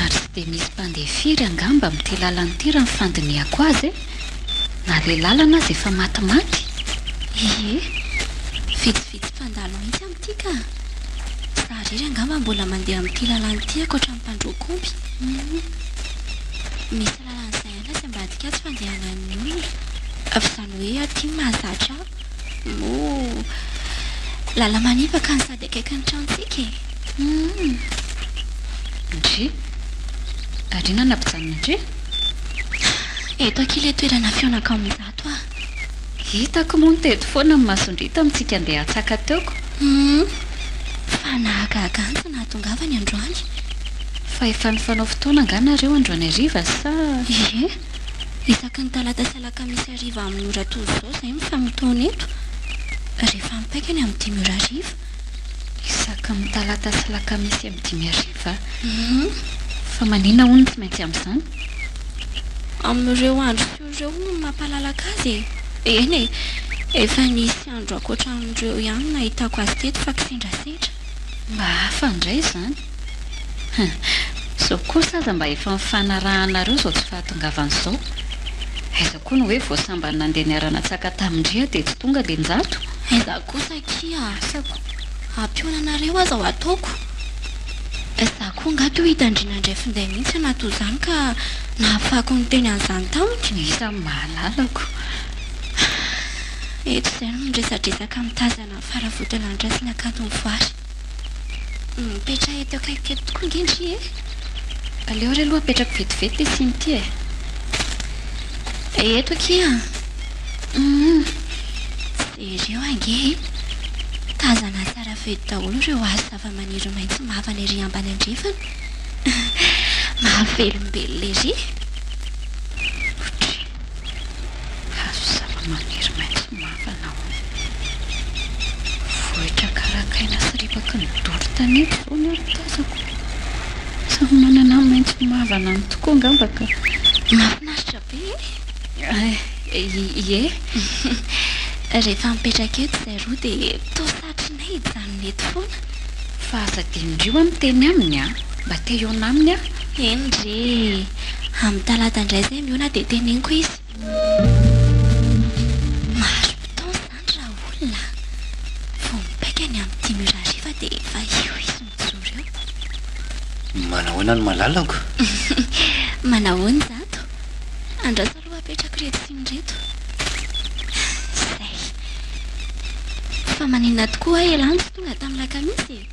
S4: Ary tsy dia misy mpandeha firy angamba amin'ity lalana ity raha ny fandinihako azy e! Na ilay lalana aza efa matimaty.
S3: Ie, vitsivitsy mpandalo mihitsy amin'ity ka! Za irery angamba mbola mandeha amin'ity lalana ity ankoatra ny mpandroaka omby. Misy lalana izay ihany atsy ambadika atsy fandehanan'ny olona. F'izany hoe aty no mahazatra ahy. Moa lala-manipaka no sady akaikin'ny tranontsika e!
S4: Humm. Ndry. Ary inona no nampijanona an-dry?
S3: Eto akia ilay toerana fihaonako amin'Njato ah.
S4: Hitako moa nitety foana ny mason-dry tamintsika andeha hatsaka teo ko.
S3: Humm. Fa nahagaga ahy ny tsy nahatongavany androany.
S4: Fa efa nifanao fotoana angaha nareo androany hariva sa?
S3: Ie. Isaky ny talata sy alakamisy hariva amin'ny ora toy izao izahay mifamotoana eto. Rehefa mipaika ny amin'ny dimy ora hariva.
S4: Isaky ny talata sy alakamisy amin'ny dimy hariva? Fa maninona hono no tsy maintsy amin'izany?
S3: Amin'ireo andro sy ora ireo hono no mampalalaka azy e! Eny e! Efa nisy andro ankoatra an'ireo ihany nahitako azy teto fa kisendrasendra.
S4: Mba hafa indray izany. Hum. Izao kosa aza mba efa nifanarahanareo izao tsy fahatongavany izao. Aiza koa no hoe vao sambany nandeha niara-natsaka tamin-dry aho dia tsy tonga le Njato?
S3: Aiza kosa akia asako. Hampihaona anareo aza ho ataoko. Za koa angaha toa hitan-dry nandray finday mihitsy anaty izany ka nahafahako niteny an'izany tamiko.
S4: Iza no mahalalako.
S3: Eto izay no miresadresaka mitazana ny faravodilanitra sy ny hakanton'ny voary. Mipetraha eto akaikiko eto tokoa ange ndry e!
S4: Aleo re aloha apetrako vetivety ity siny ity e!
S3: Eto akia an! Hum! Jereo ange e! Tazana tsara fety daholo ireo hazo zavamaniry maitso mavana ery ambany andrefana. Mahavelombelona ery!
S4: Ohatry. Hazo zavamaniry maitso mavana ao. Vohitra karakaina sy ripaky ny doro tanety izao ny ary tazako. Samy manana ny maitso mavana any tokoa angamba ka.
S3: Mahafinaritra be
S4: e! Ie.
S3: Rehefa mipetraka eto izay roa dia toa satrinay hijanona eto foana.
S4: Fa aza adinondrio aho miteny aminy a! Mba te hihaona aminy aho.
S3: Eny re e! Amin'ny talata indray izay mihaona dia teneniko izy. Mahari-potoana izany raolona a! Vao mipaika ny amin'ny dimy ora hariva dia efa io izy mijoro eo.
S1: Manahoana ny malalako?
S3: Manahoana izato? Andraso aloha apetrako ireto siny ireto. Izay. Fa maninona tokoa ho'a elah no tsy tonga tamin'ny lakamisy e?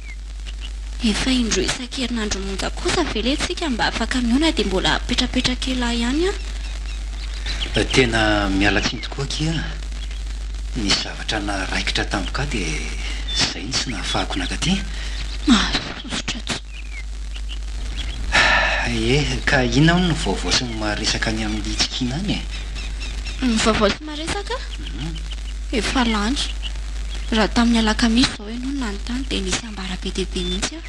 S3: Efa indroa isan-kerinandro monja kosa ve le tsika mba afaka mihaona dia mbola apetrapetraka elah ihany an!
S1: Tena miala tsiny tokoa akia a! Nisy zavatra naharaikitra tampoka ahy dia izay no tsy nahafahako nakaty.
S3: Mahasosotra tsy.
S1: Ie, ka inona hono ny vaovao sy ny maharesaka any amin'ny Tsikiana any e?
S3: Ny vaovao sy maharesaka? Efa lany. Raha tamin'ny alakamisy izao ianao no nanontany dia nisy ambara be dia be mihitsy aho.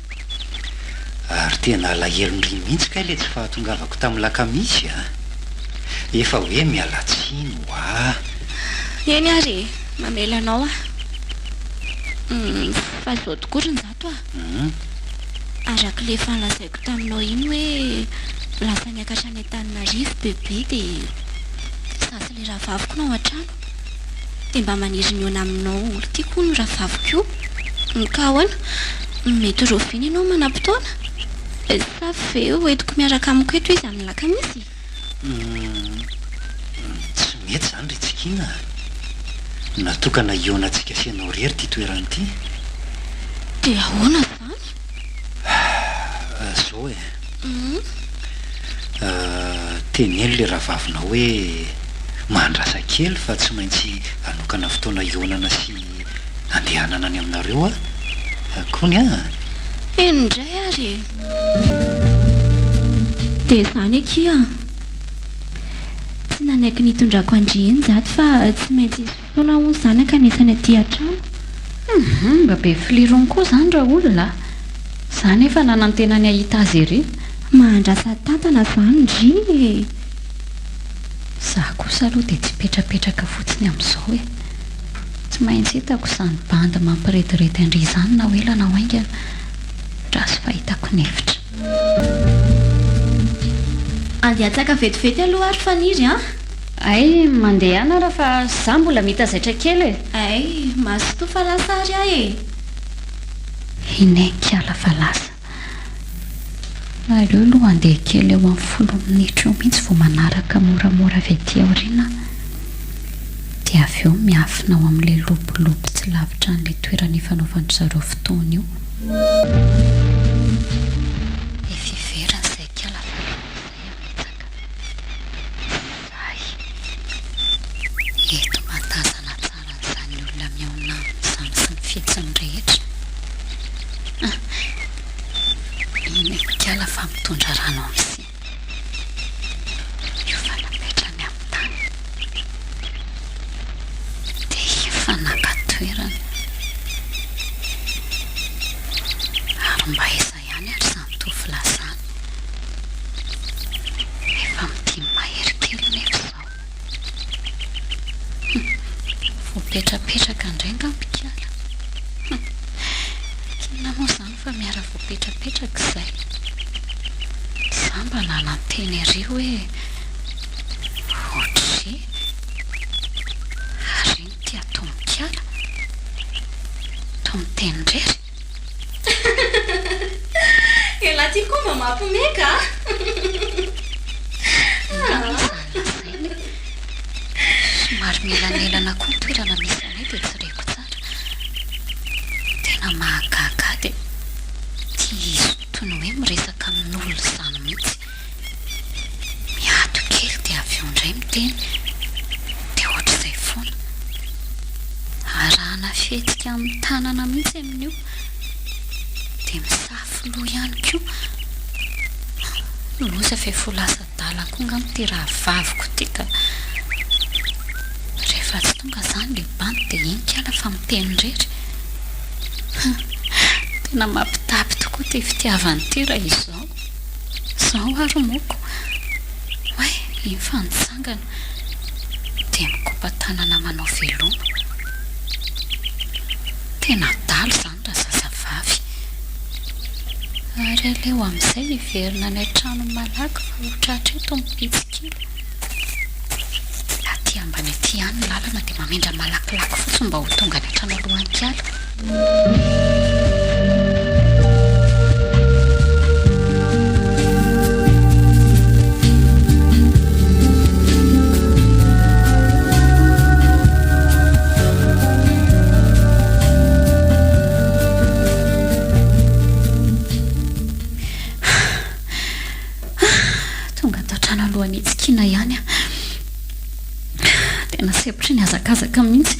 S1: Ary tena alahelon-dry mihitsy kay ilay tsy fahatongavako tamin'ny lakamisy a! Efa hoe miala tsiny hoa.
S3: Eny ary e, mamela anao aho. Fa izao tokoa ry Njato a! Araka ilay efa nolazaiko taminao iny hoe lasa niakatra any Antananarivo Bebe dia izaho sy ilay rahavaviko no ao an-trano. Dia mba maniry ny hihaona aminao olon-tiako hono io rahavaviko io. Ka ahoana? Mety rahoviana ianao manam-potoana? Sa ve hoentiko miaraka amiko eto izy amin'ny lakamisy?
S1: Humm, tsy mety izany ry Tsikiana a! Natokana hihaonantsika sy ianao irery ity toerana ity.
S3: Dia ahoana izany?
S1: Izao e. Teneno ilay rahavavinao hoe mahandrasa kely fa tsy maintsy hanokana fotoana hihaonana sy handehanana any aminareo aho kony an!
S3: Eny indray ary e! Dia izany akia an! Tsy nanaiky ny hitondrako an-dry eny izato fa tsy maintsy hisy fotoana hono izany hankanesany aty an-trano.
S4: Hum, mba be filirony koa izany raolona a! Za nefa nanantena ny hahita azy ery.
S3: Mahandrasa tantana izany ndry e!
S4: Za kosa aloha dia tsy hipetrapetraka fotsiny amin'izao e! Tsy maintsy hitako izany bandy mampirediredy an-dry izany na ho ela na ho haingana. Andraso fa hitako ny hevitra.
S3: Andeha hatsaka vetivety aloha ary Faniry an!
S4: Hay, mandehana ara fa za mbola mita zaitra kely e!
S3: Hay, mazotoa fa lasa ary aho e!
S4: Inenkiala fa lasa. Aleo aloha handeha kely eo amin'ny folo minitra eo mihitsy vao manaraka moramora avy aty aoriana aho. Dia avy eo miafina ao amin'ilay lobolobo tsy lavitra an'ilay toerana ifanaovan-dry zareo fotoana io. Efa hiverina izay kiala fa lasa izay hametsaka. Zay. Eto mahatazana tsara an'izany olona mihaona aminy izany sy ny fihetsiny rehetra. Ah! Iny akia. Ikala fa mitondra rano amin'ny siny. Io fa napetrany amin'ny tany. Dia io fa naka toerana. Ary mba aiza ihany ary izany tovolahy izany? Efa mitia mahery kely nefa izao. Hum, voapetrapetraka indray angamba ikala. Hum, inona moa izany fa miara voapetrapetraka izay. Za mba nanantena ery hoe ohatrizay. Ary ino ity ataon'ikala? Toa miteny irery.
S3: Elah ty koa mba mampime ka!
S4: Inona moa izany lazainy e? Somary mielanelana koa ny toerana misy anay dia tsy reko tsara. Tena mahagaga ahy dia ity izy toy ny hoe miresaka amin'olona izany mihitsy. Miato kely dia avy eo indray miteny dia ohatr'izay foana. Arahana fihetsika amin'ny tanana mihitsy amin'io. Dia misafo loha ihany koa. Loza fa efa ho lasa adala koa angamba ity rahavaviko ity ka. Rehefa tsy tonga izany ilay bandy dia iny kala fa miteny irery. Tena mampitapy tokoa ity fitiavana ity raha izao. Izao ary moko. Oay, iny fa nitsangana. Dia mikopa-tanana manao veloma. Tena adala izany razazavavy. Ary aleo amin'izay hiverina any an-trano malaky fa ho tratra eto ny mpitsikilo. Aty ambany aty ihany ny lalana dia mamindra malakilaky fotsiny mba ho tonga any an-trano alohan'ny kiala. Tonga ato an-trano alohan'ny hitsikiana ihany aho. Tena sempotry ny hazakazaka mihitsy.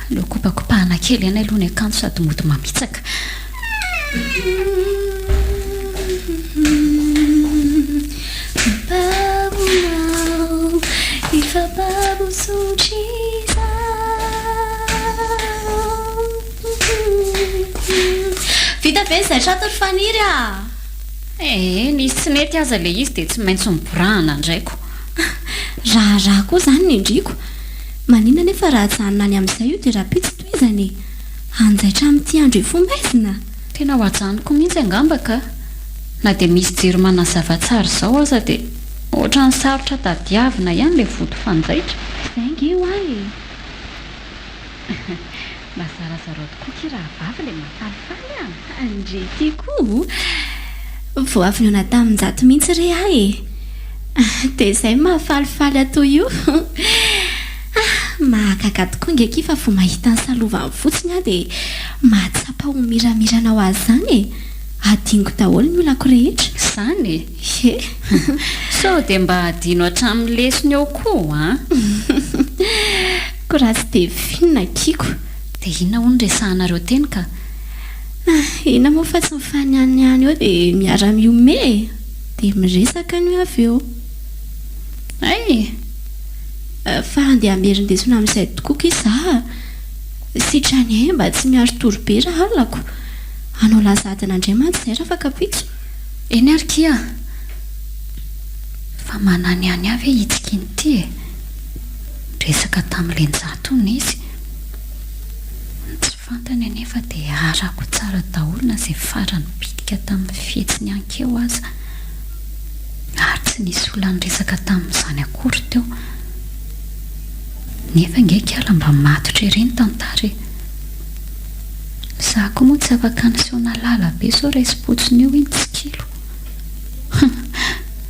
S4: Aleo kopakopahana kely ihany aloha ny akanjo sady mody mamitsaka.
S3: Vita ve ny zaitra ato ry Faniry a?
S4: Ee, nisy tsy nety aza ilay izy dia tsy maintsy noborahana indray ko.
S3: Raharaha koa izany ny ndriko. Maninona anefa raha ajanona any amin'izay io dia rahampitso tohizana e? Hanjaitra amin'ity andro hifoha maizina?
S4: Tena ho ajanoko mihitsy angamba ka. Na dia misy jiro manazava tsara izao aza dia ohatran'ny sarotra tadiavina ihany ilay vody fanjaitra. Izay ange hoa e! Mba zarazarao tokoa ity rahavavy ilay mahafalifaly a!
S3: Ndry ity koa! Vao avy nihaona tamin-jato mihitsy re aho e! Dia izay no mahafalifaly ahy toy io! Ah! Mahagaga tokoa ange akia fa vao mahita ny salovany fotsiny aho dia mahatsapa ho miramirana ho azy izany e! Adinoko daholo ny olako rehetra.
S4: Izany e!
S3: Ie.
S4: Sao dia mba adino hatramin'ny lesona eo koa an!
S3: Ko raha tsy dia finina akia-ko.
S4: Dia inona hono resahanareo teny ka?
S3: Ah, inona moa fa tsy mifanihaniany eo dia miara-mihomehy e! Dia miresaka ny avy eo.
S4: Hay!
S3: Fa andeha hamerin-desona amin'izay tokoa ki za a! Sitrany hay mba tsy miari-tory be raha alako. Hanao laza adina indray mantsy izay rafakampitso.
S4: Eny ary kia! Fa mananihany ahy ve itsika iny ity e? Niresaka tamin'i Lenjato hono izy. Ny tsy fantany anefa dia arako tsara daholo na izay farany bitika tamin'ny fihetsiny ankeo aza. Ary tsy nisy olona niresaka tamin'izany akory teo. Nefa ange kiala mba matotra ery ny tantara e! Za koa moa tsy afaka niseho nahalala be sao raisim-potsiny eo iny tsikilo.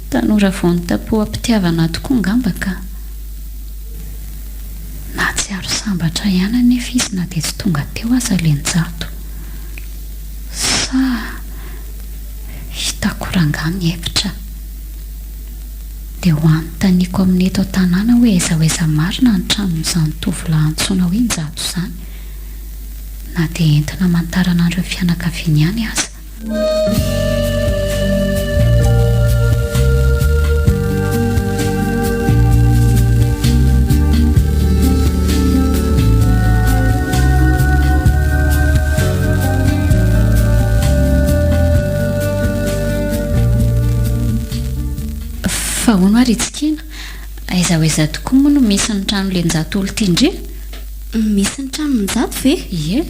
S4: Tanora vao nitapoham-pitiavana tokoa angamba ka. Nahatsiaro sambatra ihany anefa izy na dia tsy tonga teo aza Lenjato. Sa hitako rangahy ny hevitra. Dia ho anontaniako amin'ny eto an-tanàna hoe aiza ho aiza marina ny tranon'izany tovolahy antsoina hoe Njato izany. Na dia entina hamantarana an'ireo fianakaviany ihany aza. Fa hono ary Tsikiana, aiza ho aiza tokoa moa no misy ny trano Lenjato olo-tia ndry?
S3: Misy ny trano Njato ve?
S4: Ie.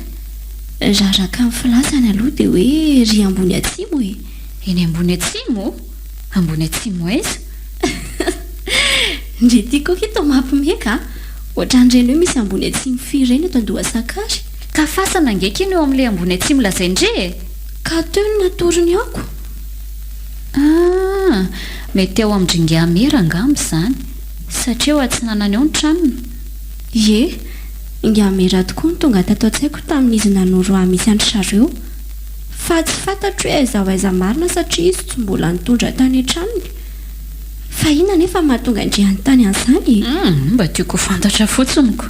S3: Raha araka ny filazany aloha dia hoe ery ambony atsimo e!
S4: Eny ambony atsimo? Ambony atsimo aiza?
S3: Ndry ity koa ki toa mampime ka! Ohatran'ireny hoe misy ambony atsimo firy ireny eto Andohasakary.
S4: Ka fasana ange ki no eo amin'ilay ambony atsimo lazain-dry e!
S3: Ka teo no natorony ako.
S4: Ah! Mety ao amin-dry Ingahy Mera angamba izany, satria eo atsinanana eo ny tranony.
S3: Ie, Ingahy Mera tokoa no tonga tato an-tsaiko tamin'izy nanoro ahy misy an-dry zareo. Fa tsy fantatro hoe aiza ho aiza marina satria izy tsy mbola nitondra tany an-tranony. Fa inona anefa no mahatonga an-dry hanontany an'izany e?
S4: Humm, mba tiako ho fantatra fotsiny ko.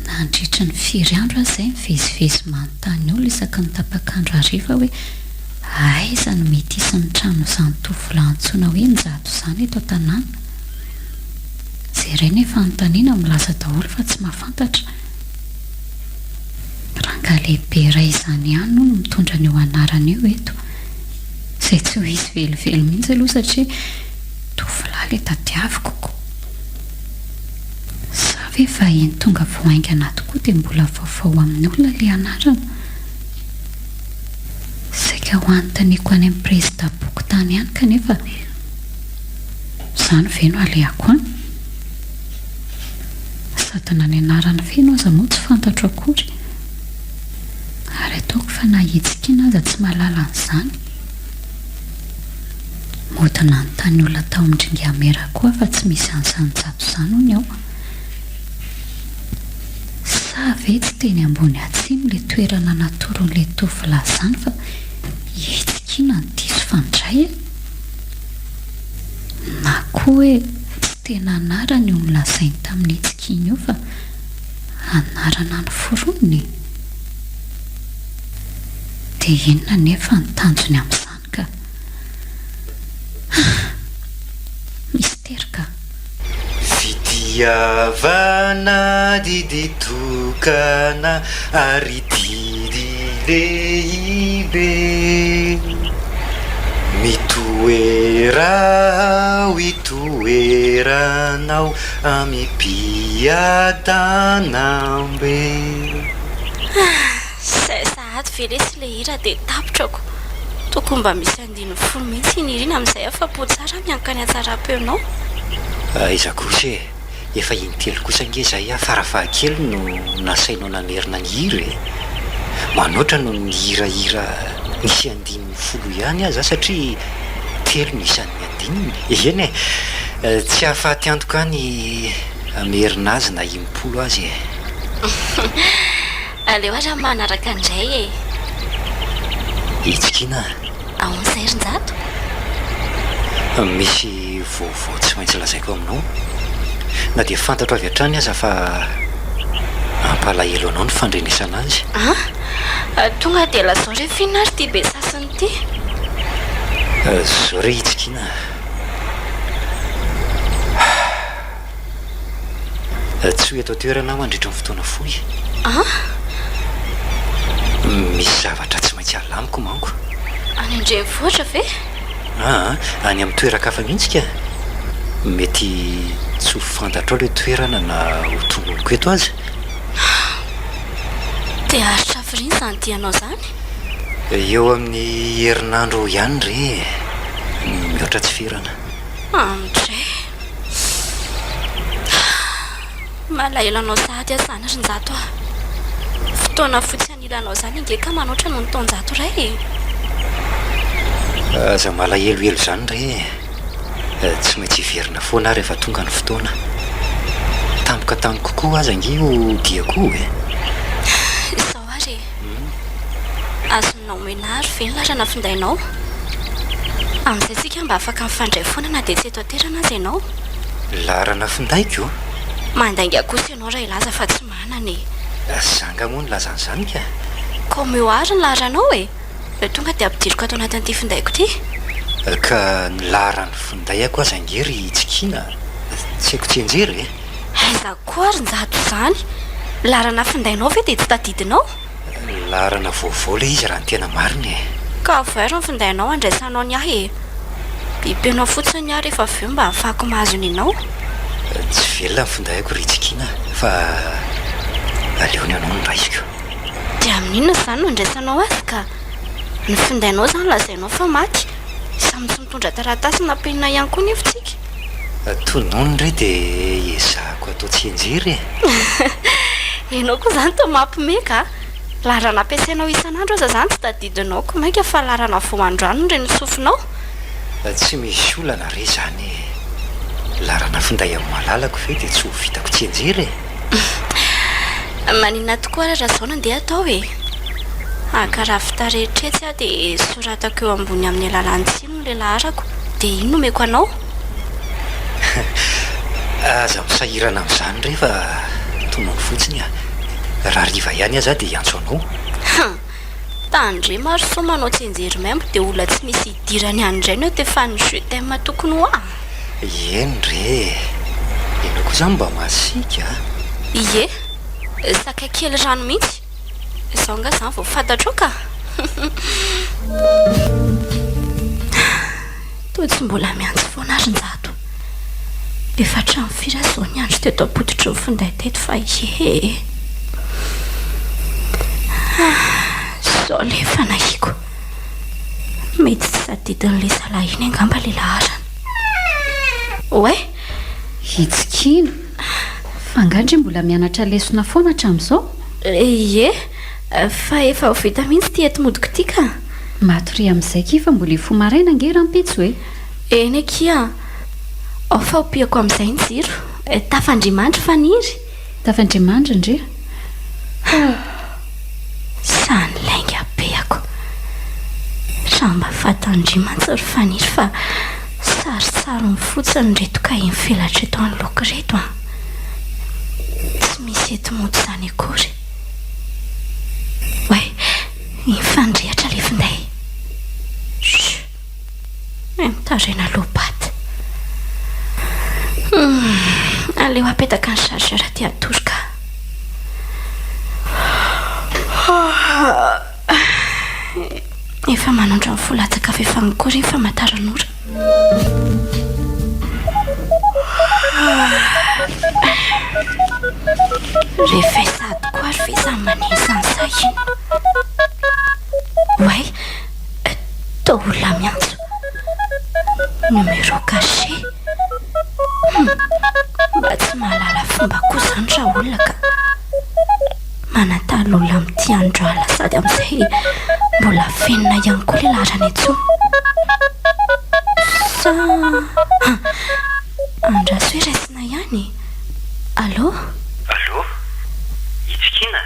S4: Nandritry ny firy andro aho izay nivezivezy manontany olona isaky ny tapak'andro hariva hoe aiza no mety hisy ny tranon'izany tovolahy antsoina hoe Njato izany eto an-tanàna. Izay iray nefa anontaniana milaza daholo fa tsy mahafantatra. Rangahy lehibe iray izany ihany hono mitondra an'io anarana io eto. Izay tsy ho izy velively mihitsy aloha satria tovolahy ilay tadiaviko ko. Sa ve vahiny tonga vao haingana tokoa dia mbola vaovao amin'ny olona ilay anarana? Saika ho anontaniako any amin'ny prezidam-pokontany ihany kanefa izany ve no alehako any? Sady na ny anarany feno aza moa tsy fantatro akory. Ary ataoko fa na hitsikiana aza tsy mahalala an'izany. Mody nanontany olona tao amin-dry Ngamera koa fa tsy misy an'izany jato izany hono ao. Sa ve tsy teny ambony atsimo ilay toerana natoron'ilay tovolahy izany fa hitsikiana no diso fandray e? Na koa hoe tsy tena anarany io nolazainy tamin'ny hitsikiana io fa anarana noforoniny e? Dia inona anefa ny tanjony amin'izany ka? Ah! Mistery ka!
S1: Fitiavana didy tokana ary didy lehibe. Mitoera ao itoeranao amim-piadanam-be.
S3: Zay sahady ve lesy le hira dia tapitra ko. Tokony mba misy andininy folo mihitsy i Nirina amin'izay afa-po tsara mianka ny hatsaram-peonao.
S1: Aiza kosa e! Efa intelo kosa ange izay aho farafahakeliny no nasainao namerina ny hira e! Manoatra noho ny hirahira nisy andininy folo ihany aza satria telo no isan'ny andininy. Eny e! Tsy hahafaty antoka ahy ny hamerina azy na impolo aza e!
S3: Aleo ary aho manaraka indray e!
S1: Hitsikiana a!
S3: Ahoana izay ry Njato?
S1: Misy vaovao tsy maintsy lazaiko aminao. Na dia fantatro avy hatrany aza fa hampalahelo anao ny fandrenesana azy.
S3: An? Tonga dia lazao re f'inona ary ity be sasiny ity?
S1: Izao re Hitsikiana a! Tsy ho eto an-toerana aho mandritra ny fotoana fohy.
S3: An?
S1: Misy zavatra tsy maintsy alamiko manko.
S3: Any an-drenivohitra ve?
S1: Aa, any amin'ny toeran-kafa mihitsy ka. Mety tsy ho fantatrao ilay toerana na ho tononiko eto aza.
S3: Dia haharitra hafiriana izany dianao izany?
S1: Eo amin'ny herinandro eo ihany re e. Mihoatra tsy ferana.
S3: André. Malahelo anao sahady aho izany ry Njato a! Fotoana fohy tsy anilanao izany ange ka manoatra noho ny taonjato iray e!
S1: Aza malahelohelo izany re e! Tsy maintsy hiverina foana aho rehefa tonga ny fotoana. Tampoka tamiko koa aza ange io diako io e!
S3: Izao ary e! Azonao omena ahy ary ve ny laharana findainao? Amin'izay tsika mba afaka mifandray foana na dia tsy eto an-toerana aza ianao.
S1: Laharana findaiko?
S3: Mandainga kosa ianao raha hilaza fa tsy manana e!
S1: Za nga moa nilaza an'izany ka!
S3: Ka omeo àry ny laharanao e! Tonga dia ampidiriko ato anatin'ity findaiko ity.
S1: Ka ny laharan'ny findaiko aza ange ry Tsikiana tsy haiko tsianjery e!
S3: Aiza koa ary Njato izany? Laharana findainao ve dia tsy tadidinao?
S1: Laharana vaovao ilay izy raha ny tena marina e!
S3: Ka avoay ary ny findainao handraisanao ny ahy e! Bipenao fotsiny aho rehefa avy eo mba hahafahako mahazo ny anao.
S1: Tsy velona ny findaiko ry Tsikiana fa aleo ny anao no raisiko.
S3: Dia amin'inona izany no andraisanao azy ka? Ny findainao izany lazainao fa maty, samy tsy mitondra taratasy na penina ihany koa nefa tsika.
S1: Tonony re dia ezahako atao tsianjery e!
S3: Ianao koa izany toa mampime ka! Laharana ampiasainao isan'andro aza izany tsy tadidinao ko mainka fa laharana vao androany no ren'ny sofinao?
S1: Tsy misy olana re izany e! Laharana finday amin'ny malalako ve dia tsy ho vitako tsianjery e!
S3: Maninona tokoa ary raha izao no andeha atao e? Haka ravin-tarehy etsy aho dia soratako eo ambony amin'ny alalan'ny tsilo ny laharako dia iny no omeko anao.
S1: Aza misahirana amin'izany re fa tonony fotsiny a! Raha hariva ihany aza aho dia hiantso anao.
S3: Hum! Tandremo ary sao manao tsianjery maimbo dia olona tsy misy idirany any indray no etefan'ny je t'aime tokony ho ahy.
S1: Eny re e! Ianao koa izany mba masiaka a!
S3: Ie! Sakay kely rano mihitsy! Izao angaha izany vao fantatrao ka! Toa tsy mbola miantso foana ary Njato. Efa hatramin'ny firy aho izao niandry teto am-pototry ny finday teto fa ie e! Izao ilay fanahiako. Mety tsy tadidin'ilay zalahy iny angamba ilay laharana. Oay!
S4: Hitsikiana. Fa angaha ndry mbola mianatra lesona foana hatramin'izao?
S3: Ie, fa efa ho vita mihitsy ity enti-modiko ity ka.
S4: Matoria amin'izay akia fa mbola hifoha maraina ange rahampitso e!
S3: Eny akia. Ao fa hopiako amin'izay ny jiro. Tafandrimandry Faniry.
S4: Tafandrimandry ndry.
S3: Zany lainga be ako. Raha mba fatan-dry mantsy ry Faniry fa sarintsariny fotsiny ireto kahie mifelatra eto anoloako ireto an. Tsy misy enti-mody izany akory. Oay, nifandrehatra ilay finday. Chut. Mitaraina low-bat. Humm, aleo apetaka ny chargeur aty hatory ka. Efa manondro ny folo latsaka fahefany koa re ny famantaranora. Rehefa sady koa ary ve izany maneno izany sa inona? Oay, Toa olona miantso. Numéro caché. Hum, mba tsy mahalala fomba koa izany raolona ka. Manantalo olona amin'ity andro alina sady amin'izay mbola afenina ihany koa ilay laharana intsony. Sa andraso hoe raisina ihany e. Allô?
S1: Allô? Itsikiana?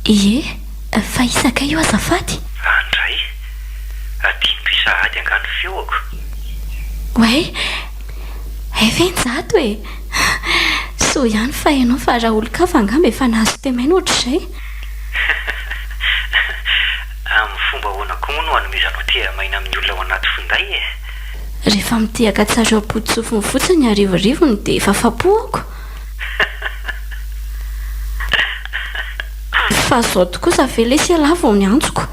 S3: Ie, fa iza kay io azafady?
S1: Andray! Adinoko sahady angaha ny feoko?
S3: Oay! Hay ve Njato e! Soa ihany fa ianao fa raha olon-kafa angamba efa nahazo temaina ohatr'izay.
S1: Amin'ny fomba ahoana koa moa no hanomezanao tehamaina amin'ny olona ao anaty finday e?
S3: Rehefa mitehaka tsara eo am-poto-tsofiny fotsiny ny arivorivony dia efa afa-po ako. Fa zao tokoa za ve lesy ialahy vao niantsoko?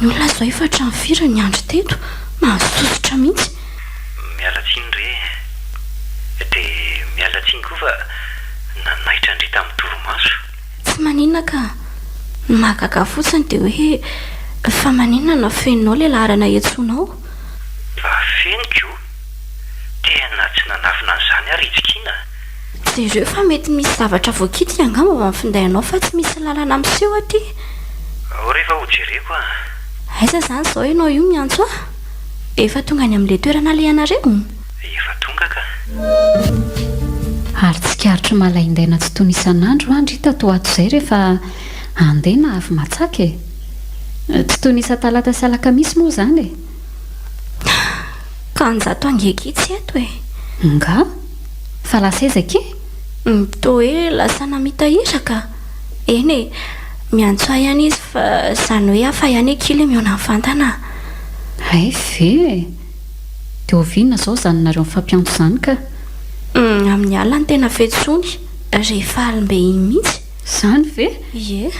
S3: Ny olona zao efa hatramin'ny firy no niandry teto? Mahasosotra mihitsy.
S1: Miala tsiny re e. Dia miala tsiny koa fa nanaitra an-dry tamin'ny torimaso.
S3: Tsy maninona ka. Ny mahagaga fotsiny dia hoe fa maninona no afeninao ilay laharana iantsoanao?
S1: Afeniko? Tena tsy nanafina an'izany aho ry Tsikiana a!
S3: Jereo fa mety misy zavatra voakitika angamba ao amin'ny findainao fa tsy misy lalana miseho aty.
S1: Ao re fa ho jereko a!
S3: Aiza izany izao ianao io miantso ahy? Efa tonga any amin'ilay toerana alehanareo?
S1: Efa tonga ka.
S4: Ary tsikaritro malaindaina tsy tony isan'andro an dry tato ho ato izay rehefa handeha na avy matsaka e! Tsy tony isan-talata sy alakamisy moa izany e!
S3: Ka Njato ange akia tsy eto e!
S4: Nga? Fa lasa aiza akia?
S3: Toa hoe lasa namita iraka? Eny e! Miantso ahy ihany izy fa izany hoe hafa ihany akia ilay mihaona mivantana a!
S4: Hay ve e! Dia oviana izao izany nareo mifampiantso izany ka?
S3: Humm, amin'ny alina no tena fetsony, rehefa alim-be iny mihitsy.
S4: Izany ve?
S3: Ie.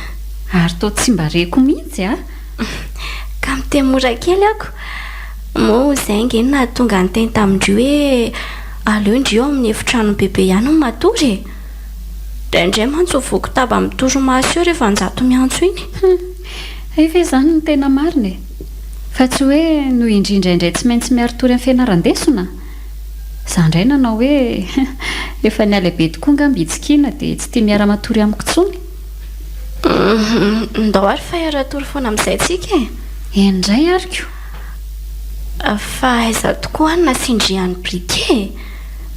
S4: Ary toa tsy mba reko mihitsy a!
S3: Ka miteny mora kely ako. Moa izay ange no nahatonga niteny tamin-dry hoe aleo ndry ao amin'ny efitranon'i Bebe ihany no matory e! Indraindray mantsy ho voakotaba amin'ny torimaso eo rehefa Njato miantso iny.
S4: Hum! Hay ve izany no tena marina e! Fa tsy hoe noho indry indraindray tsy maintsy miari-tory amin'ny fianaran-desona? Za indray nanao hoe efa niala be tokoa angamba i Tsikiana dia tsy tia miara-matory amiko intsony.
S3: Hum! Ndao ary fa hiara-tory foana amin'izay tsika e!
S4: Eny indray ary ko!
S3: Fa aiza tokoa any nasian-dry an'i Briquet e?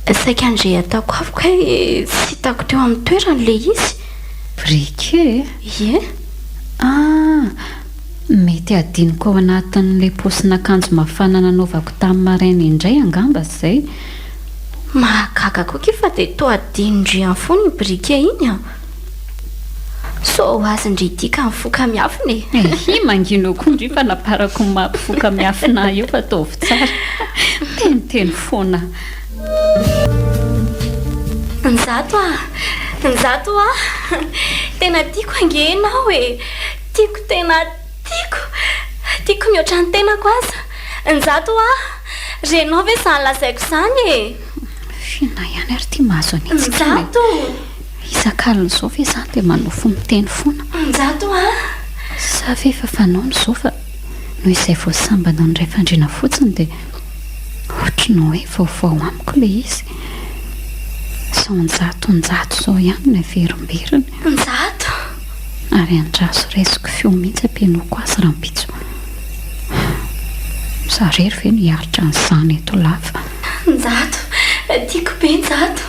S3: Saika handre ataoko avy kay tsy hitako teo amin'ny toerany ilay izy.
S4: Briquet e?
S3: Ie.
S4: Ah! Mety hadinoko ao anatin'ilay paosin'akanjo mafana nanaovako tamin'ny maraina indray angamba izay.
S3: Mahagaga koa akia fa dia toa hadinondry ihany foana iny briquet iny an! Sao ho azon-dry ity ka mifoka miafina e!
S4: Ehe, mangina eo koa ndry fa namparako ny maha mpifoka miafina ahy eo fa ataovy tsara. Miteniteny foana.
S3: Njato a! Njato a! Tena tiako ange ianao e! Tiako tena tiako! Tiako mihoatra ny tenako aza! Njato a! Renao ve izany lazaiko izany e?
S4: F'inona ihany ary ity mahazo an'i Tsiky e?
S3: Njato!
S4: Isak'alina izao ve izany dia manofy miteny foana?
S3: Njato a!
S4: Sa ve efa fanaony izao fa noho izay vao sambany niray fandriana fotsiny dia ohatry ny hoe vaovao amiko ilay izy? Sao Njato Njato izao ihany no averimberiny?
S3: Njato!
S4: Ary andraso raisiko feo mihitsy ampihainoako azy rahampitso. Izaho irery ve no hiaritra an'izany eto lava?
S3: Njato! Tiako be Njato!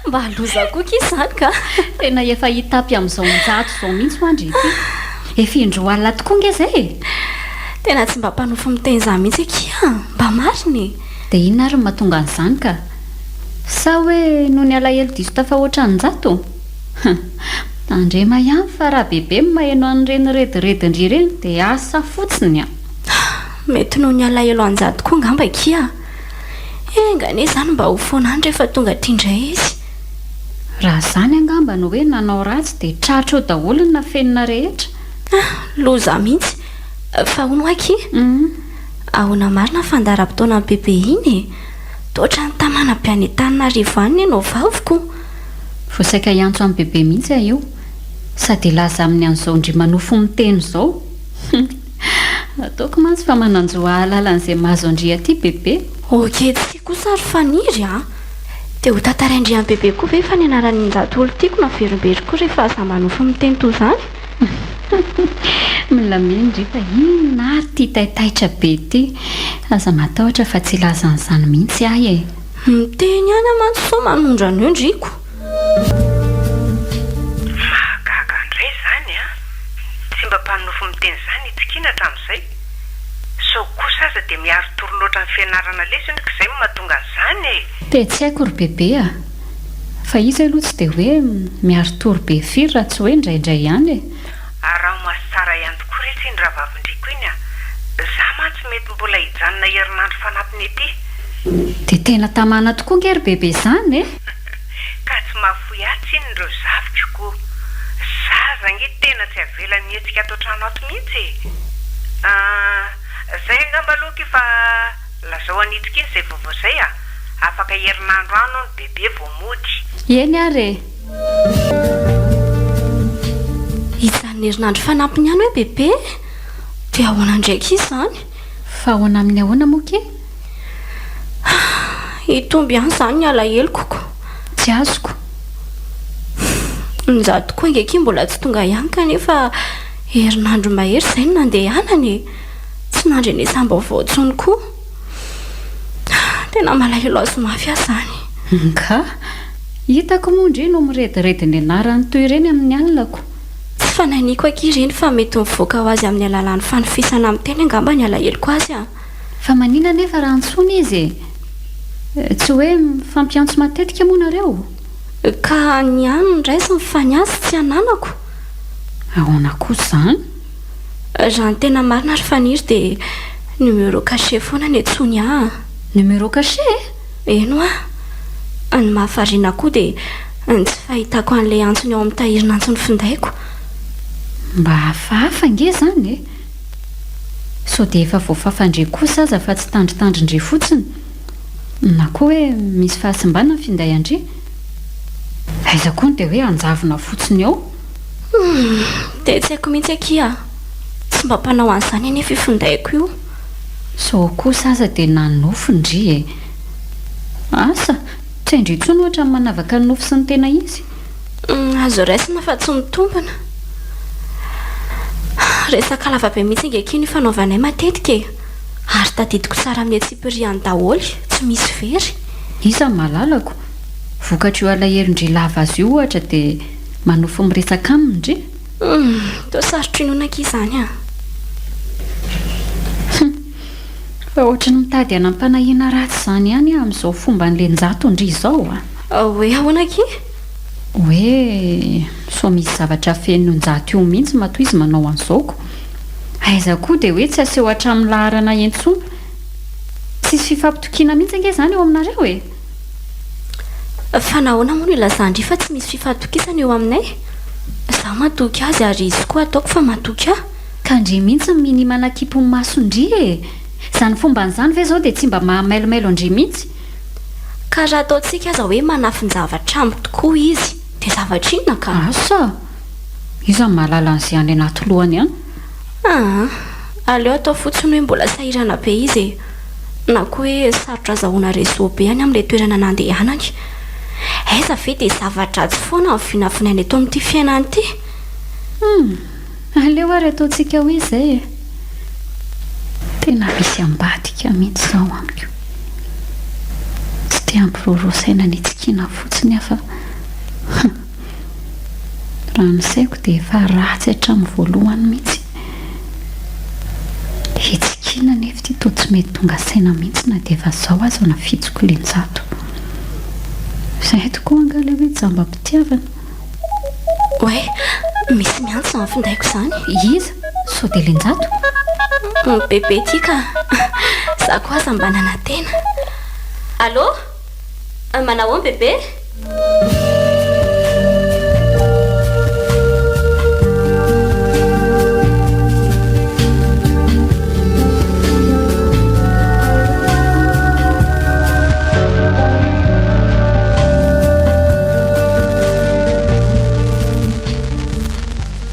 S3: Mba loza koa akia izany ka!
S4: Tena efa hitapy amin'izao Njato izao mihitsy hoa ndry ity. Efa indroa alina tokoa ange izay e!
S3: Tena tsy mba mpanofy miteny izany mihitsy akia an! Mba marina e!
S4: Dia inona ary no mahatonga an'izany ka? Sa hoe noho ny alahelo diso tafahoatra an'i Njato? Hum! Tandrema ihany fa raha bebe no maheno an'ireny rediredin-dry ireny dia asa fotsiny an!
S3: Mety noho ny alahelo anjato koa angamba akia. Enga anie izany mba ho foana any rehefa tonga aty indray izy.
S4: Raha izany angamba no hoe nanao ratsy dia tratra eo daholo ny nafenina rehetra.
S3: Ah, loza mihitsy. Fa hono hoa akia? Ahoana marina ny fandaharam-potoanan'i Bebe iny e? Toa ohatran'ny tamana be any Antananarivo any ny anao vaviko.
S4: Vao saika hiantso an'i Bebe mihitsy aho io. Sady hilaza aminy an'izao ndry manofy miteny izao. Ataoko mantsy fa manan-jo hahalala an'izay mahazo an-dry aty Bebe.
S3: Ok tsy kosa ry Faniry a! Dia ho tantarain-dry an'i Bebe koa ve fa ny anaran'i Njato olon-tiako no averimberiko koa rehefa za manofy miteny toa izany?
S4: Milamino ndry fa inona ary ity taitaitra be ity? Aza matahotra fa tsy hilaza an'izany mihitsy ahy e!
S3: Miteny ihany aho mantsy sao manondro an'io ndriko.
S2: Mahagaga indray izany an! Tsy mba mpanonofy miteny izany i Tsikiana hatramin'izay. Sao kosa aza dia miari-tory loatra amin'ny fianarana lesona ka izay no mahatonga an'izany e!
S4: Dia tsy haiko ry Bebe a! Fa izy aloha tsy dia hoe miari-tory be firy raha tsy hoe indraindray ihany e!
S2: Araho maso tsara ihany tokoa re tsiny rahavavindriko iny a! Za mantsy mety mbola hijanona herinandro fanampiny ety.
S4: Dia tena tamana tokoa nge ry Bebe izany e!
S2: Ka tsy mahafoy ahy tsinona ireo zafikiko ko! Zaza ange tena tsy avela mihetsika ato an-trano ato mihitsy e! Ah, zay angamba aloha akia fa lazao an'itrika iny izay vaovao izay a! Afaka herinandro any hono bebe vao mody.
S4: Eny ary e!
S3: Hijanona herinandro fanampiny ihany hoe bebe? Dia ahoana indray akia izany?
S4: Fa ahoana amin'ny ahoana moa akia?
S3: Hitombo ihany izany ny alaheloko ko.
S4: Tsy azoko.
S3: Izaho tokoa ange akia mbola tsy tonga ihany kanefa herinandro mahery izay no nandehanana e! Tsy nandrenesam-baovao intsony koa. Tena malahelo azy mafy aho izany.
S4: Nga? Hitako moa ndry no mirediredy ny anarany toy ireny amin'ny alina ko.
S3: Tsy fanainiako akia ireny fa mety mivoaka ho azy amin'ny alalan'ny fanofisana miteny angamba ny alaheloko azy a!
S4: Fa manina anefa raha antsoina izy e? Tsy hoe mifampiantso matetika moa nareo?
S3: Ka ny ahy no raisiny fa ny azy tsy ananako.
S4: Ahoana kosa izany?
S3: Raha ny tena marina ry Faniry dia numéro caché foana ny antsoiny ahy an.
S4: Numéro caché?
S3: Eny hoa. Ny mahavariana koa dia ny tsy fahitako an'ilay antsony ao amin'ny tahirin'antson'ny findaiko.
S4: Mba hafahafa ange izany e! Sao dia efa voafafan-dry kosa aza fa tsy tandrintandrin-dry fotsiny? Na koa hoe misy fahasimbana ny finday an-dry? Aiza koa no dia hoe hanjavona fotsiny eo?
S3: Humm! Dia tsy haiko mihitsy akia a! Tsy mba mpanao an'izany anefa io findaiko io.
S4: Sao kosa aza dia nanofy ndry e! Asa! Tsy hain-dry intsony ohatra ny manavaka ny nofy sy ny tena izy.
S3: Azo raisina fa tsy mitombina. Resaka lava be mihitsy ange akia no ifanaovanay matetika e! Ary tadidiko tsara amin'ny antsipiriany daholo, tsy misy very.
S4: Iza no malalako? Vokatr'io alahelon-dry lava azy io ohatra dia manofy miresaka aminy ndry?
S3: Humm, toa sarotra inoana akia izany an!
S4: Humm, fa ohatry ny mitady hanam-panahiana ratsy izany ihany aho amin'izao fomban'ilay Njato ndry izao an!
S3: Hoe ahoana akia?
S4: Hoe sao misy zavatra feno Njato io mihitsy matoa izy manao an'izao ko! Aiza koa dia hoe tsy aseho hatramin'ny laharana intsony! Tsisy fifampitokiana mihitsy ange izany eo aminareo e!
S3: Fa nahoana moa no ilazan-dry fa tsy misy fifampitokisana eo aminay? Izaho matoky azy ary izy koa ataoko fa matoky ahy.
S4: Ka ndry mihitsy no minia manakimpy ny mason-dry e! Izany fombany izany ve izao dia tsy mba mahamailomailo an-dry mihitsy?
S3: Ka raha ataontsika aza hoe manafin-javatra amiko tokoa izy dia zavatra inona ka?
S4: Asa! Iza no mahalala an'izay any anaty lohany any?
S3: Aa! Aleo atao fotsiny hoe mbola sahirana be izy e! Na koa hoe sarotra azahoana réseau be any amin'ilay toerana nandehanany. Aiza ve dia zava-dratsy foana no vinavinaina eto amin'ity fiainana ity?
S4: Hum! Aleo ary ataontsika hoe izay e! Tena misy ambadika mihitsy izao amiko. Tsy te hampiroroa saina ny hitsikiana fotsiny aho fa hum! Raha ny saiko dia efa ratsy hatramin'ny voalohany mihitsy. Hitsikiana anefa ity toa tsy mety tonga saina mihitsy na dia efa izao aza nafitsoko ilay Njato. Izay tokoa angaha ilay hoe jambam-pitiavana?
S3: Oay, misy miantso izany findaiko izany.
S4: Iza? Sao dia ilay Njato?
S3: Bebe ity ka. Izaho koa aza mba nanantena. Allô? Manahoana bebe?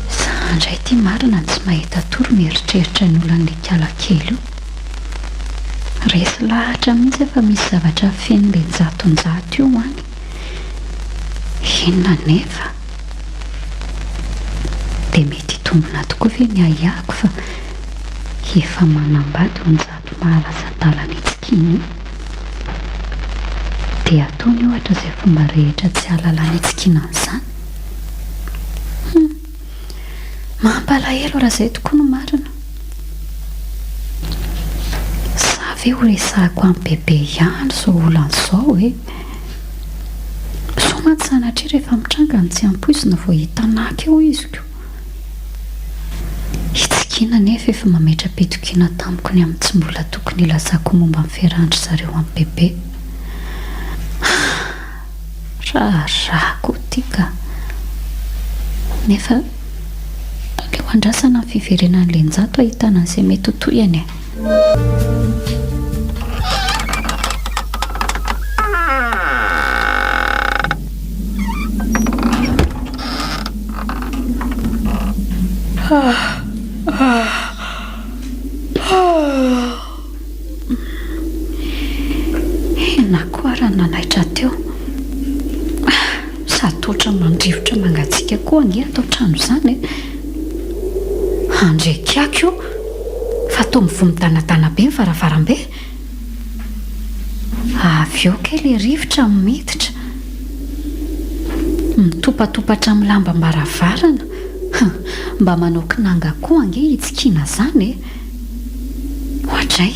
S4: Za ndray ty marina no tsy mahita tory mieritreritra ny olan'ilay kala kely io. Resy lahatra mihitsy aho fa misy zavatra feno le njatonjato io any. Inona anefa? Dia mety hitombina tokoa ve ny ahiahiko fa efa manambady io Njato mahalasa adalana Itsikina io? Dia ataony ohatra izay fomba rehetra tsy hahalalana Itsikina an'izany? Hum. Mampalahelo raha izay tokoa no marina. Sa ve ho resahako amin'i Bebe ihany izao olana izao e? Soa mantsy sanatria rehefa mitranga ny tsy ampoizina vao hitanaka eo izy ko. Hitsikiana anefa efa mametra-pitokiana tamiko ny amin'ny tsy mbola tokony hilazako momba ny fiarahan-dry zareo amin'i Bebe. Ah! Raharahako ity ka. Nefa aleo andrasana ny fiverenan'i Lenjato ahitana an'izay mety ho tohiny e. Hena koa ary nanaitra teo. Sady ohatra mandrivotra mangatsiaka koa ange ato an-trano izany e. Andre kiaka io fa toa mivoha midanadana be ny varavarambe. Avy eo kay ilay rivotra miditra. Mitopatopa hatramin'ny lambam-baravarana. Mba manao kinanga koa ange hitsikiana izany e. Oadray!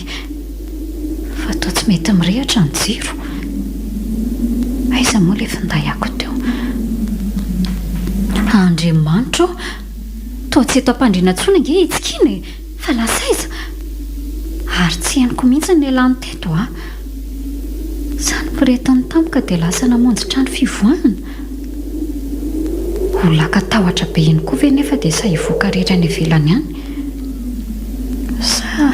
S4: Fa toa tsy mety mirehitra ny jiro. Aiza moa ilay finday ako teo? Andriamanitra ô! Toa tsy eto am-pandriana intsony ange i Tsikiana e! Fa lasa aiza? Ary tsy henoko mihitsy ny nialany teto a! Sa niporetiny tampoka dia lasa namonjy trano fivoahana? Ho laka tahotra be iny koa ve nefa dia sahy hivoaka irery any ivelany any? Sa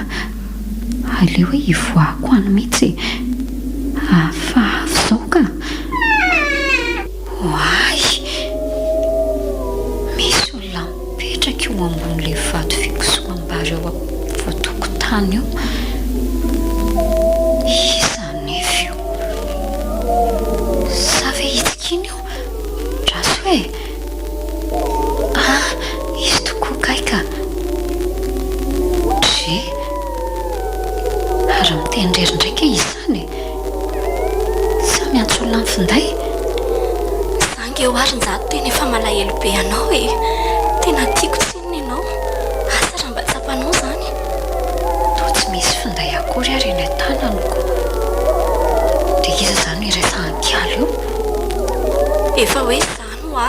S4: aleo hoe hivoahako any mihitsy e! Hafahafa izao ka! Oay! Misy olona mipetraka eo ambonin'ilay vato fikosoham-bary eo ampovoan-tokotany eo. Iza anefa io? Sa ve i Tsikiana io? Andraso e! Ah, izy tokoa kay ka! Dre! Ary miteny irery indray kay izy izany e! Sa miantso olona amin'ny finday?
S3: Za nge ho ary njato tena efa malahelo be anao e! Tena tiako tsinona ianao, asa raha mba tsapanao izany?
S4: Toa tsy misy finday akory ary eny an-tanany ko! Dia iza izany no iresahan'i Kiala eo?
S3: Efa hoe izany hoa!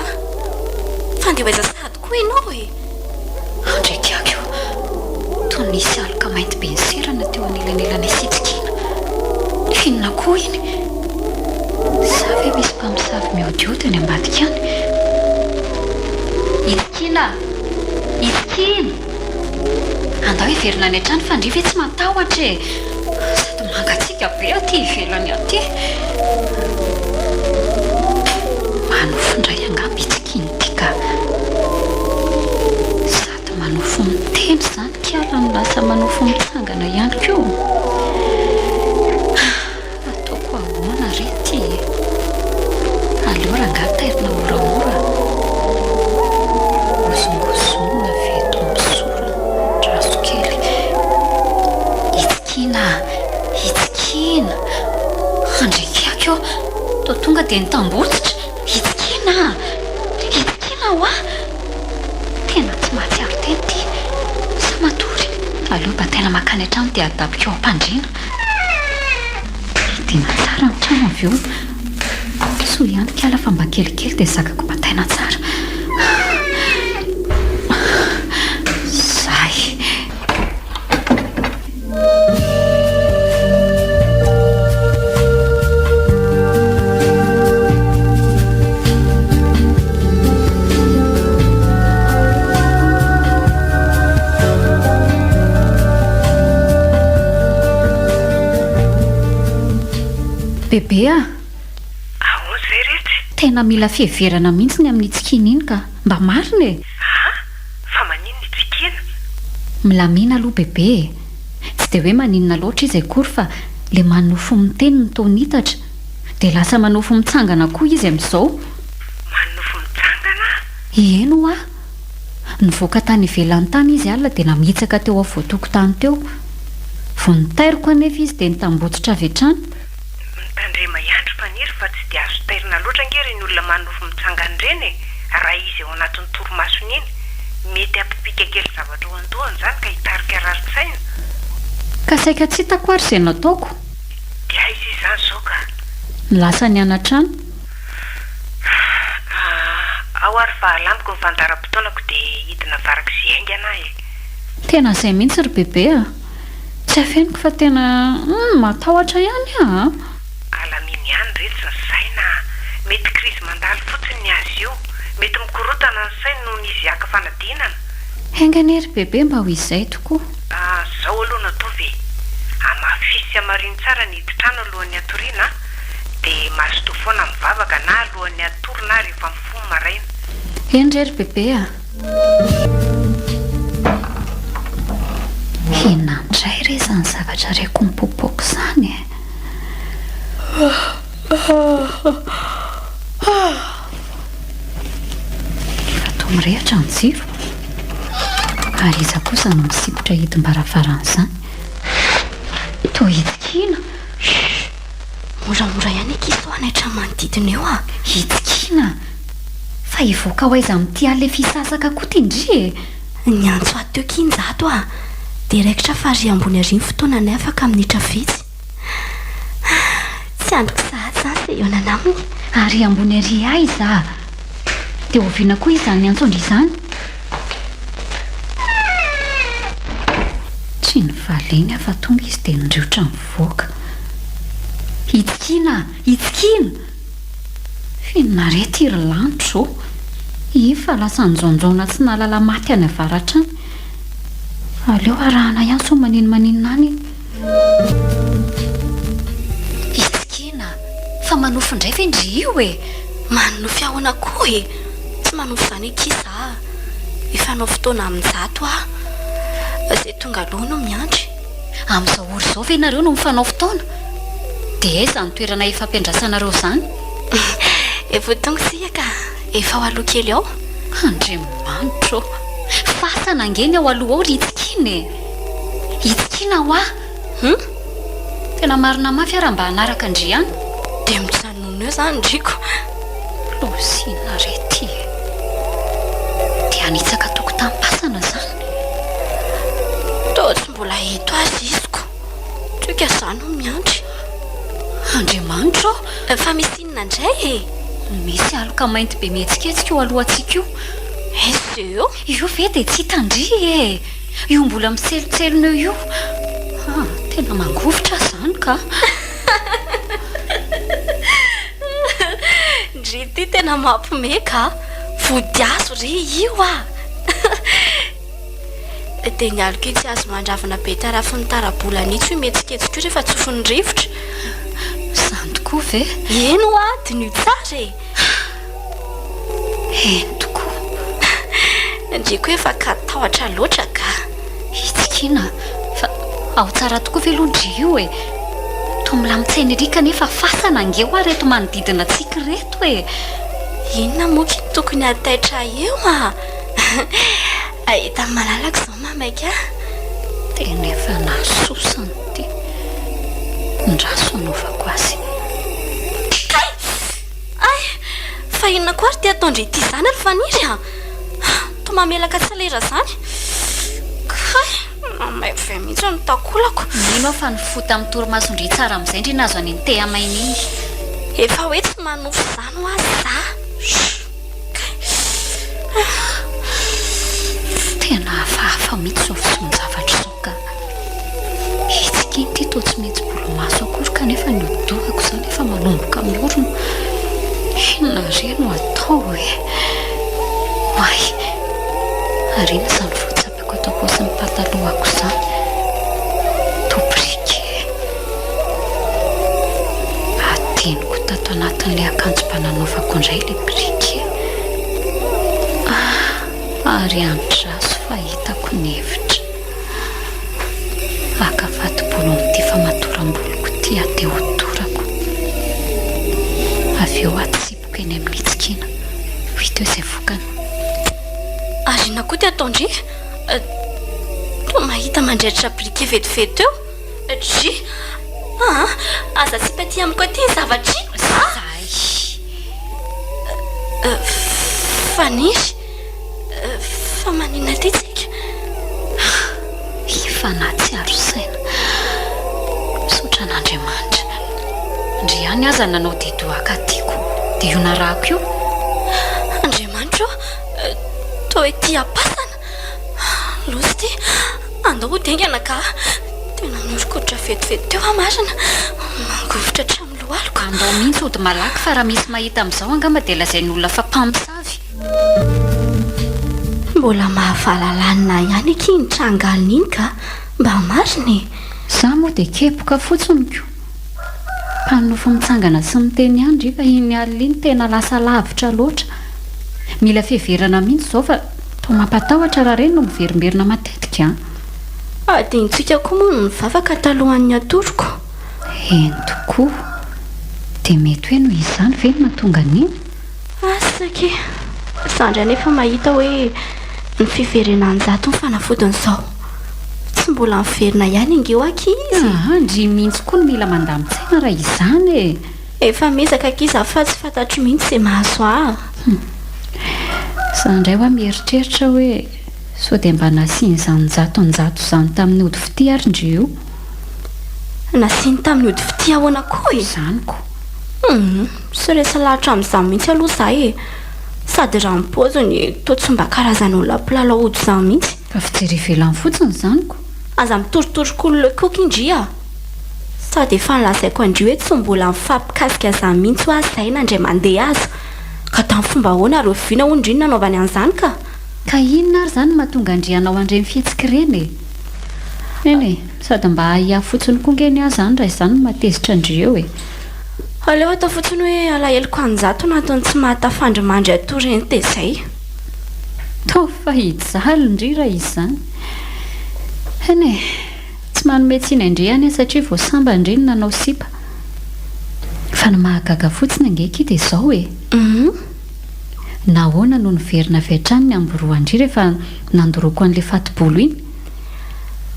S3: Fa ndeha ho aiza sahady koa ianao e!
S4: Andriakiako io! Toa nisy aloka mainty be niserana teo anelanelanay sy Tsikiana. Inona koa iny? Sa ve misy mpamosavy mihaodihaody any ambadika any? I Tsikiana! I Tsikiana! Andao hiverina any an-trano fa ndry ve tsy matahotra e! Sady mangatsiaka be aty ivelany aty. Manofy indray angamba i Tsikiana ity ka. Sady manofy miteny izany kiala no lasa manofy mitsangana ihany koa. Ataoko ahoana re ity e? Aleo rangahy tairina moramora. Hozongozonina ve eto amin'ny sorona? Andraso kely. Hitsikiana a! Hitsikiana! Andriakiaky ô! Toa tonga dia nitambotsitra! Hitsikiana a! Hitsikiana hoa! Tena tsy mahatsiaro tena ity. Sa matory? Aleo bataina mankany an-trano dia adaboko eo am-pandriana. Hidiana tsara ny trano avy eo. Soa ihany kala fa mba kelikely dia zakako bataina tsara. Zay. Bebe a!
S2: Ahoana izay retsy?
S4: Tena mila fiheverana mihitsy ny amin'i Tsikiana iny ka! Mba marina e!
S2: Aa! Fa maninona i Tsikiana?
S4: Milamina aloha bebe e! Tsy dia hoe maninona loatra izy akory fa le manofy miteny no toa nitatra. Dia lasa manofy mitsangana koa izy amin'izao.
S2: Manofy mitsangana?
S4: Eny hoa! Nivoaka tany ivelany tany izy alina dia namitsaka teo afovoan-tokotany teo. Vao notairiko anefa izy dia nitambotsitra avy hatrany.
S2: Mitandrema ihany ry Faniry fa tsy dia azo tairina loatra ange ireny olona manofy mitsangana ireny e! Raha izy ao anatin'ny torimasony iny. Mety hampipika kely zavatra ao an-dohany izany ka hitarika rarin-tsaina.
S4: Ka saika tsy hitako ary izay nataoko.
S2: Dia aiza izy izany izao ka?
S4: Lasa nianatra any.
S2: Ah, ao ary fa alamiko ny fandaharam-potoanako dia hidina farak'izay haingana aho e!
S4: Tena izay mihitsy ry bebe a! Tsy afeniko fa tena humm matahotra ihany aho a!
S2: Alamino ihany retsy ny saina a! Mety krizy mandalo fotsiny ny azy io, mety mikorontana ny sainy noho ny izy haka fanadinana.
S4: Enga anie ry bebe mba ho izay tokoa.
S2: Ah, zao aloha no ataovy e! Hamafisy sy hamarino tsara ny hidin-trano alohan'ny hatoriana a! Dia mazotoa foana mivavaka na alohan'ny hatory na rehefa mifoha ny maraina.
S4: Eny re ry bebe a! Inona indray re izany zavatra reko mipoapoaka izany e? Efa toa mirehitra ny jiro. Ary iza kosa no misikotra hidim-baravarana izany? Toa hitsikiana.
S3: Chut! Moramora ihany akia sao hanaitra ny manodidina eo a!
S4: Hitsikiana? Fa hivoaka ho aiza amin'ity alina efa hisasaka koa ity ndry e!
S3: Niantso ahy teo kia Njato a! Dia raikitra fa ary ambony ary ny fotoananay afaka minitra vitsy. Tsy andriko sahady izany izay hihaonana aminy.
S4: Ary ambony ary aiza? Dia oviana koa izany niantso an-dry izany? Tsy nivaliany aho fa tonga izy dia niriotra nivoaka. Hitsikiana! Hitsikiana! F'inona re ity ry lanitra ô? Iny fa lasa njaonjaona tsy nahalala maty any avaratra any. Aleo arahana ihany sao maninomaninona any. Hitsikiana! Fa manofy indray ve ndry io e?
S3: Manonofy ahoana koa e? Tsy manofy izany akia za a! Hifanao fotoana amin-jato aho. Izay tonga aloha no miandry.
S4: Amin'izao ora izao ve nareo no mifanao fotoana? Dia aiza ny toerana hifampiandrasanareo izany?
S3: Efa tonga isika ka! Efa ao aloha kely ao.
S4: Andriamanitra ô! Fasana ange ny ao aloha ao ry Tsikiana e! Hitsikiana hoa!
S3: Hum?
S4: Tena marina mafy aho raha mba hanaraka an-dry ihany.
S3: Dia mijanona eo izany ndry ko!
S4: Lozina re ity e! Dia hanitsaka tokotanim-pasana izany?
S3: Toa tsy mbola eto aza izy ko! Toika izaho no miandry.
S4: Andriamanitra ô!
S3: Fa misy inona indray e?
S4: Misy aloka mainty be mihetsiketsika eo alohantsika io.
S3: Aiza eo?
S4: Io ve dia tsy hitan-dry e! Io mbola mitselotselona eo io. Ah, tena mangovitra aho izany ka!
S3: Ndry ity tena mampime ka! Vodihazo re io ah! Dia ny aloka itsy hazo mandravina be tarafin'ny tarabolana itsy io mihetsiketsika io rehefa tsofin'ny rivotra.
S4: Izany tokoa ve?
S3: Eny hoa, diniho tsara e!
S4: Eny tokoa.
S3: Ndry koa efa katahotra loatra ka!
S4: Hitsikiana fa ao tsara tokoa ve aloha ndry io e? Toa milamin-tsaina ery kanefa fasana ange hoa ireto manodidina antsika ireto e!
S3: Inona moa ky no tokony hataitra ahy eo a? Ahita malalaka izao mamaika ahy.
S4: Tena efa nasosany ity. Ndraso hanaovako azy.
S3: Kay! Ay! Fa inona koa ary ity ataon-dry ity izany ry Faniry a? Toa mamelaka tsy lera izany. Kay! Mamay be mihitsy ny takolako.
S4: Mino aho fa nifoha tamin'ny torimason-dry tsara amin'izay ndry nahazo an'iny tehamaina iny.
S3: Efa hoe tsy manofy izany hoa za. Chut!
S4: Tena hafahafa mihitsy izao fisehoan-javatra izao ka. Hetsika iny ity toa tsy mihetsi-bolomaso akory kanefa ny hodi-dohako izany efa manomboka miorina. Inona re no atao e? Oay! Ary inona izany voatsapako ato am-paosin'ny patalohako izany? Toa briquet. Adinoko tato anatin'ilay akanjo mba nanaovako indray ilay briquet. Ah, ary andraso fa hitako ny hevitra. Haka fato-bolo amin'ity famatoram-boloko ity aho dia hodorako. Avy eo atsipiko eny amin'ny tsikiana. Ho hita eo izay vokany.
S3: Ary inona koa ity ataon-dry? Toa mahita mandraitra briquet vetivety eo. Dry! Aa! Aza asipa aty amiko aty ny zavatra iny a!
S4: Zay!
S3: Faniry! Fa maninona aty tsika?
S4: Efa nahatsiaro saina. Misaotra an'Andriamanitra. Ndry ihany aza nanao di-doha ka tiako dia io narahako io.
S3: Andriamanitra ô! Toa ety am-pasana! Loza ity! Andao hody haingana ka! Tena nihoron-koditra vetivety teo aho marina! Mangovitra hatramin'ny lohaliko.
S4: Andao mihitsy hody malaky fa raha misy mahita amin'izao angamba dia lazain'ny olona fa mpamosavy.
S3: Mbola mahavalalanina ahy ihany akia iny tranga alina iny ka! Mba marina e!
S4: Za moa dia kepoka fotsiny ko! Mpanonofy mitsangana sy miteny ihany ndry fa iny alina iny tena lasa lavitra loatra. Mila fiheverana mihitsy izao fa toa mampatahotra raha ireny no miverimberina matetika an!
S3: Adinontsika koa moa ny nivavaka talohan'ny hatoroko.
S4: Eny tokoa. Dia mety hoe noho izany ve no nahatonga an'iny?
S3: Asa akia. Za ndray anefa mahita hoe ny fiverenan-jato ny fanafodin'izao. Tsy mbola miverina ihany ange hoa akia izy e.
S4: Aa, ndry mihitsy koa no mila mandamin-tsaina raha izany e.
S3: Efa miezaka akia za fa tsy fantatro mihitsy izay mahazo ahy.
S4: Hum. Za ndray hoa mieritreritra hoe sao dia mba nasian'izany njato anjato izany tamin'ny ody fitia ary ndry io.
S3: Nasiany tamin'ny ody fitia ahoana koa e?
S4: Izany ko.
S3: Hum. Tsy resy lahatra amin'izany mihitsy aloha za e! Sady raha ny paoziny toa tsy mba karazan'olona mpilalao ody izany mihitsy.
S4: Fa fijery ivelany fotsiny izany ko.
S3: Aza mitorotoro koky ndry a! Sady efa nolazaiko an-dry hoe tsy mbola nifampikasika izany mihitsy hoa zay na indray mandeha aza. Ka tamin'ny fomba ahoana ary oviana hono ndry no nanaovany an'izany ka?
S4: Ka inona ary izany no mahatonga an-dry hanao an'ireny fihetsika ireny e? Eny e, sady mba ahiahy fotsiny koa nge ny ahy izany raha izany no mahatezitra an-dry eo e!
S3: Aleo atao fotsiny hoe alaheloko an-jato no antony tsy mahatafandry mandry atory eny tezay.
S4: Toa fa hijaly ndry raha izany. Eny e, tsy manome tsiny an-dry anie satria vao sambany ndry no nanao sipa. Fa ny mahagaga fotsiny ange akia dia izao e. Nahoana no niverina avy hatrany ny ambiroan-dry rehefa nandoroako an'ilay fato-bolo iny?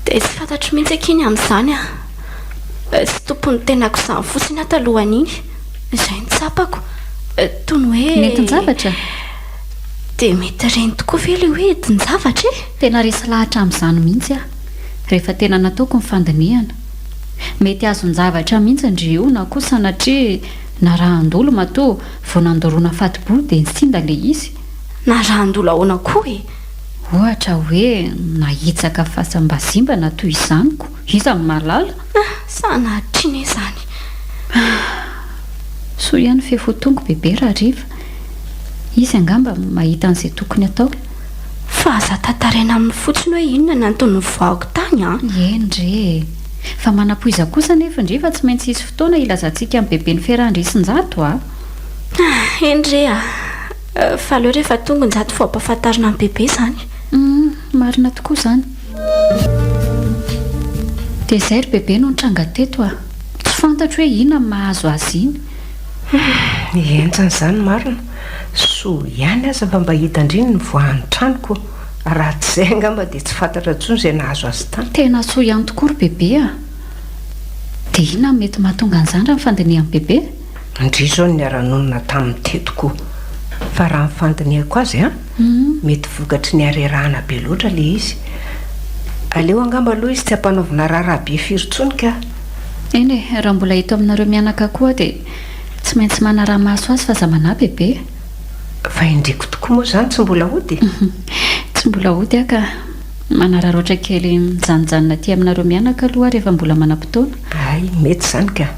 S3: Dia tsy fantatro mihitsy akia ny amin'izany a. Tsy tompon'ny tenako izany fotsiny aho talohan'iny. Izay no tsapako. Toy ny hoe.
S4: Nentin-javatra?
S3: Dia mety ireny tokoa ve ilay hoe entin-javatra e?
S4: Tena resy lahatra amin'izany mihitsy aho, rehefa tena nataoko ny fandinihana. Mety azon-javatra mihitsy ndry io na koa sanatria narahan-dolo matoa vao nandoroana fato-bolo dia nisinda ilay izy.
S3: Narahan-dolo ahoana koa e?
S4: Ohatra hoe nahitsaka fasam-bazimba na toy izany ko, iza no mahalala?
S3: Ah, sanatria ne izany.
S4: Ah, soa ihany f'efa ho tonga bebe rahariva. Izy angamba mahita an'izay tokony atao.
S3: Fa aza tantaraina aminy fotsiny hoe inona ny antony nivoahako tany an!
S4: Eny re e! Fa manampoiza kosa anefa ndry fa tsy maintsy hisy fotoana hilazantsika amin'i bebe ny fiarahan-dry Njato a!
S3: Ah, eny re a! Fa aleo rehefa tonga Njato vao ampahafantarina an'i Bebe izany.
S4: Humm, marina tokoa izany. Dia izay ry Bebe no nitranga teto a! Tsy fantatro hoe inona no mahazo azy iny.
S2: Humm, henjana izany marina. Soa ihany aza fa mba hitan-dry ny nivoahan'ny trano ko. Raha tsy izay angamba dia tsy fantatra intsony izay nahazo azy tany.
S4: Tena soa ihany tokoa ry Bebe a! Dia inona no mety mahatonga an'izany raha ny fandinihan'i Bebe?
S2: Ndry izao no niara-nonina taminy teto ko. Fa raha ny fandinihako azy an, mety vokatry ny harerahana be loatra ilay izy. Aleo angamba aloha izy tsy ampanaovina raharaha be firy intsony ka.
S4: Eny e, raha mbola eto aminareo mianaka koa aho dia tsy maintsy manaraha-maso azy fa aza manahy bebe.
S2: Fa indriko tokoa moa izany tsy mbola hody e?
S4: Tsy mbola hody aho ka. Manararaotra kely mijanonjanona aty aminareo mianaka aloha aho rehefa mbola manam-potoana.
S2: Hay, mety izany ka.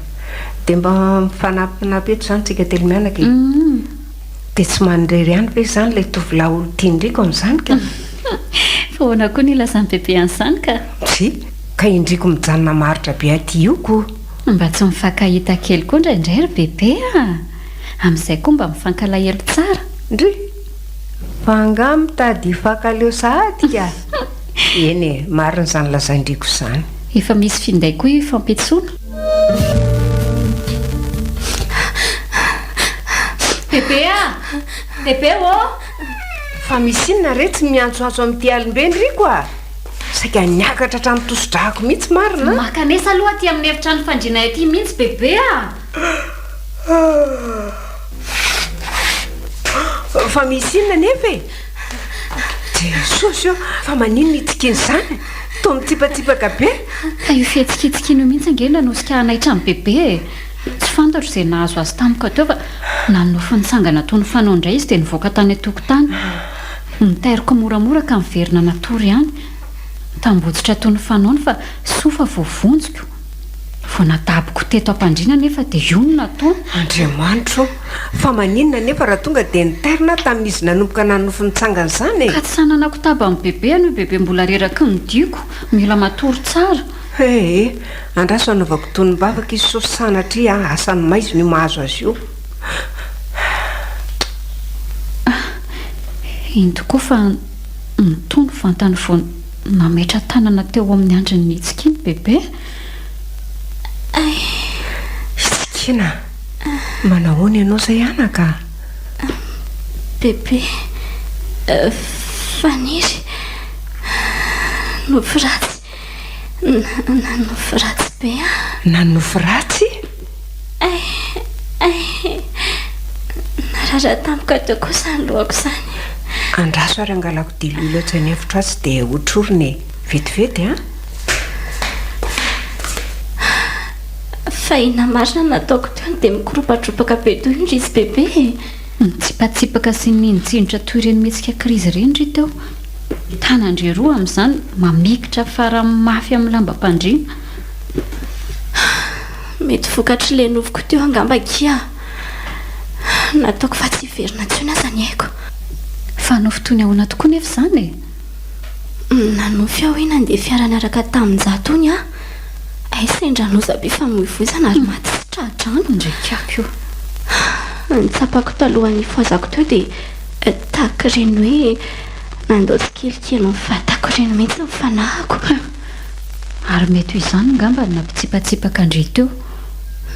S2: Dia mba mifanampinampy eto izany tsika telo mianaka e! Dia tsy manirery ihany ve izany ilay tovolahy olon-tian-driko amin'izany ka?
S4: Fa ahoana koa ny ilazan'i Bebe an'izany ka?
S2: Tsia, ka indriko mijanona maharitra be aty io ko!
S4: Mba tsy mifankahita kely koa indraindray ry Bebe a! Amin'izay koa mba mifankalahelo tsara.
S2: Ndry! Fa angaha mitady hifankaleo sahady ka? Eny e, marina izany lazain-driko izany.
S4: Efa misy finday koa hifampiantsoana. Bebe a! Bebe ô!
S2: Fa misy inona re tsy miantsoantso amin'ity alim-be ny riko a? Saika niakatra hatramin'ny tosi-drako mihitsy marina a!
S4: Mankanesa aloha aty amin'ny efitrano fandrianay aty mihitsy Bebe a!
S2: Fa misy inona anefa e? Jesosy ô! Fa maninona itsikiana izany? Toa mitsipatsipaka be.
S4: Ka io fihetsiketsikina io mihitsy ange no nanosika hanaitra an'i Bebe e! Tsy fantatro izay nahazo azy tampoka teo fa nanonofy nitsangana toy ny fanao indray izy dia nivoaka tany an-tokotany. Notairiko moramora ka niverina natory ihany. Nitambotsitra toy ny fanaony fa soa fa voavonjiko. Vao nadaboko teto am-pandriana anefa dia io no nataony.
S2: Andriamanitro ô! Fa maninona anefa raha tonga dia nitairina aho tamin'izy nanomboka nanonofy nitsangana izany e?
S4: Ka tsy hananako taba amin'i Bebe anio Bebe mbola reraky ny dioko, mila matory tsara.
S2: Ee, andraso hanaovako tonom-bavaka izy sao sanatria asan'ny maizina io mahazo azy io.
S4: Ah, iny tokoa fa nitony vantany vao nametra-tanana teo amin'ny andrin'i Tsikiana Bebe.
S3: Ay.
S2: Tsikiana, manahoana ianao izay anaka?
S3: Bebe, Faniry, nofy ratsy, nanofy ratsy be aho.
S2: Nanofy ratsy?
S3: Ay, ay, naratra tampoka teo koa izany lohako izany.
S2: Andraso ary hangalako diloilo atsy an'efitro atsy dia hotrorina e. Vetivety an!
S3: Fa inona marina no nataoko teo no dia mikoropadropaka be toy ny risy bebe e?
S4: Nitsipatsipaka sy ninjinitra toy ireny mihetsika krizy ireny ry teo. Tanan-dry roa amin'izany mamikitra farany mafy amin'ny lambam-pandriana.
S3: Mety vokatr'ilay nofiko teo angamba akia. Nataoko fa tsy hiverina intsony aza ny aiko.
S4: Fa nofy toy ny ahoana tokoa nefa izany e?
S3: Nanofy aho hoe nandeha fiara niaraka tamin-jato hono aho. Hay sendra lozam-pifamoivoizana ary maty tsy tra-drano.
S4: Ndry kiako io.
S3: Ny tsapako talohan'ny nifohazako teo dia tahaka ireny hoe nandao tsikelikely ny vatako ireny mihitsy ny fanahiko.
S4: Ary mety ho izany ngamba no nampitsipatsipaka an-dry teo.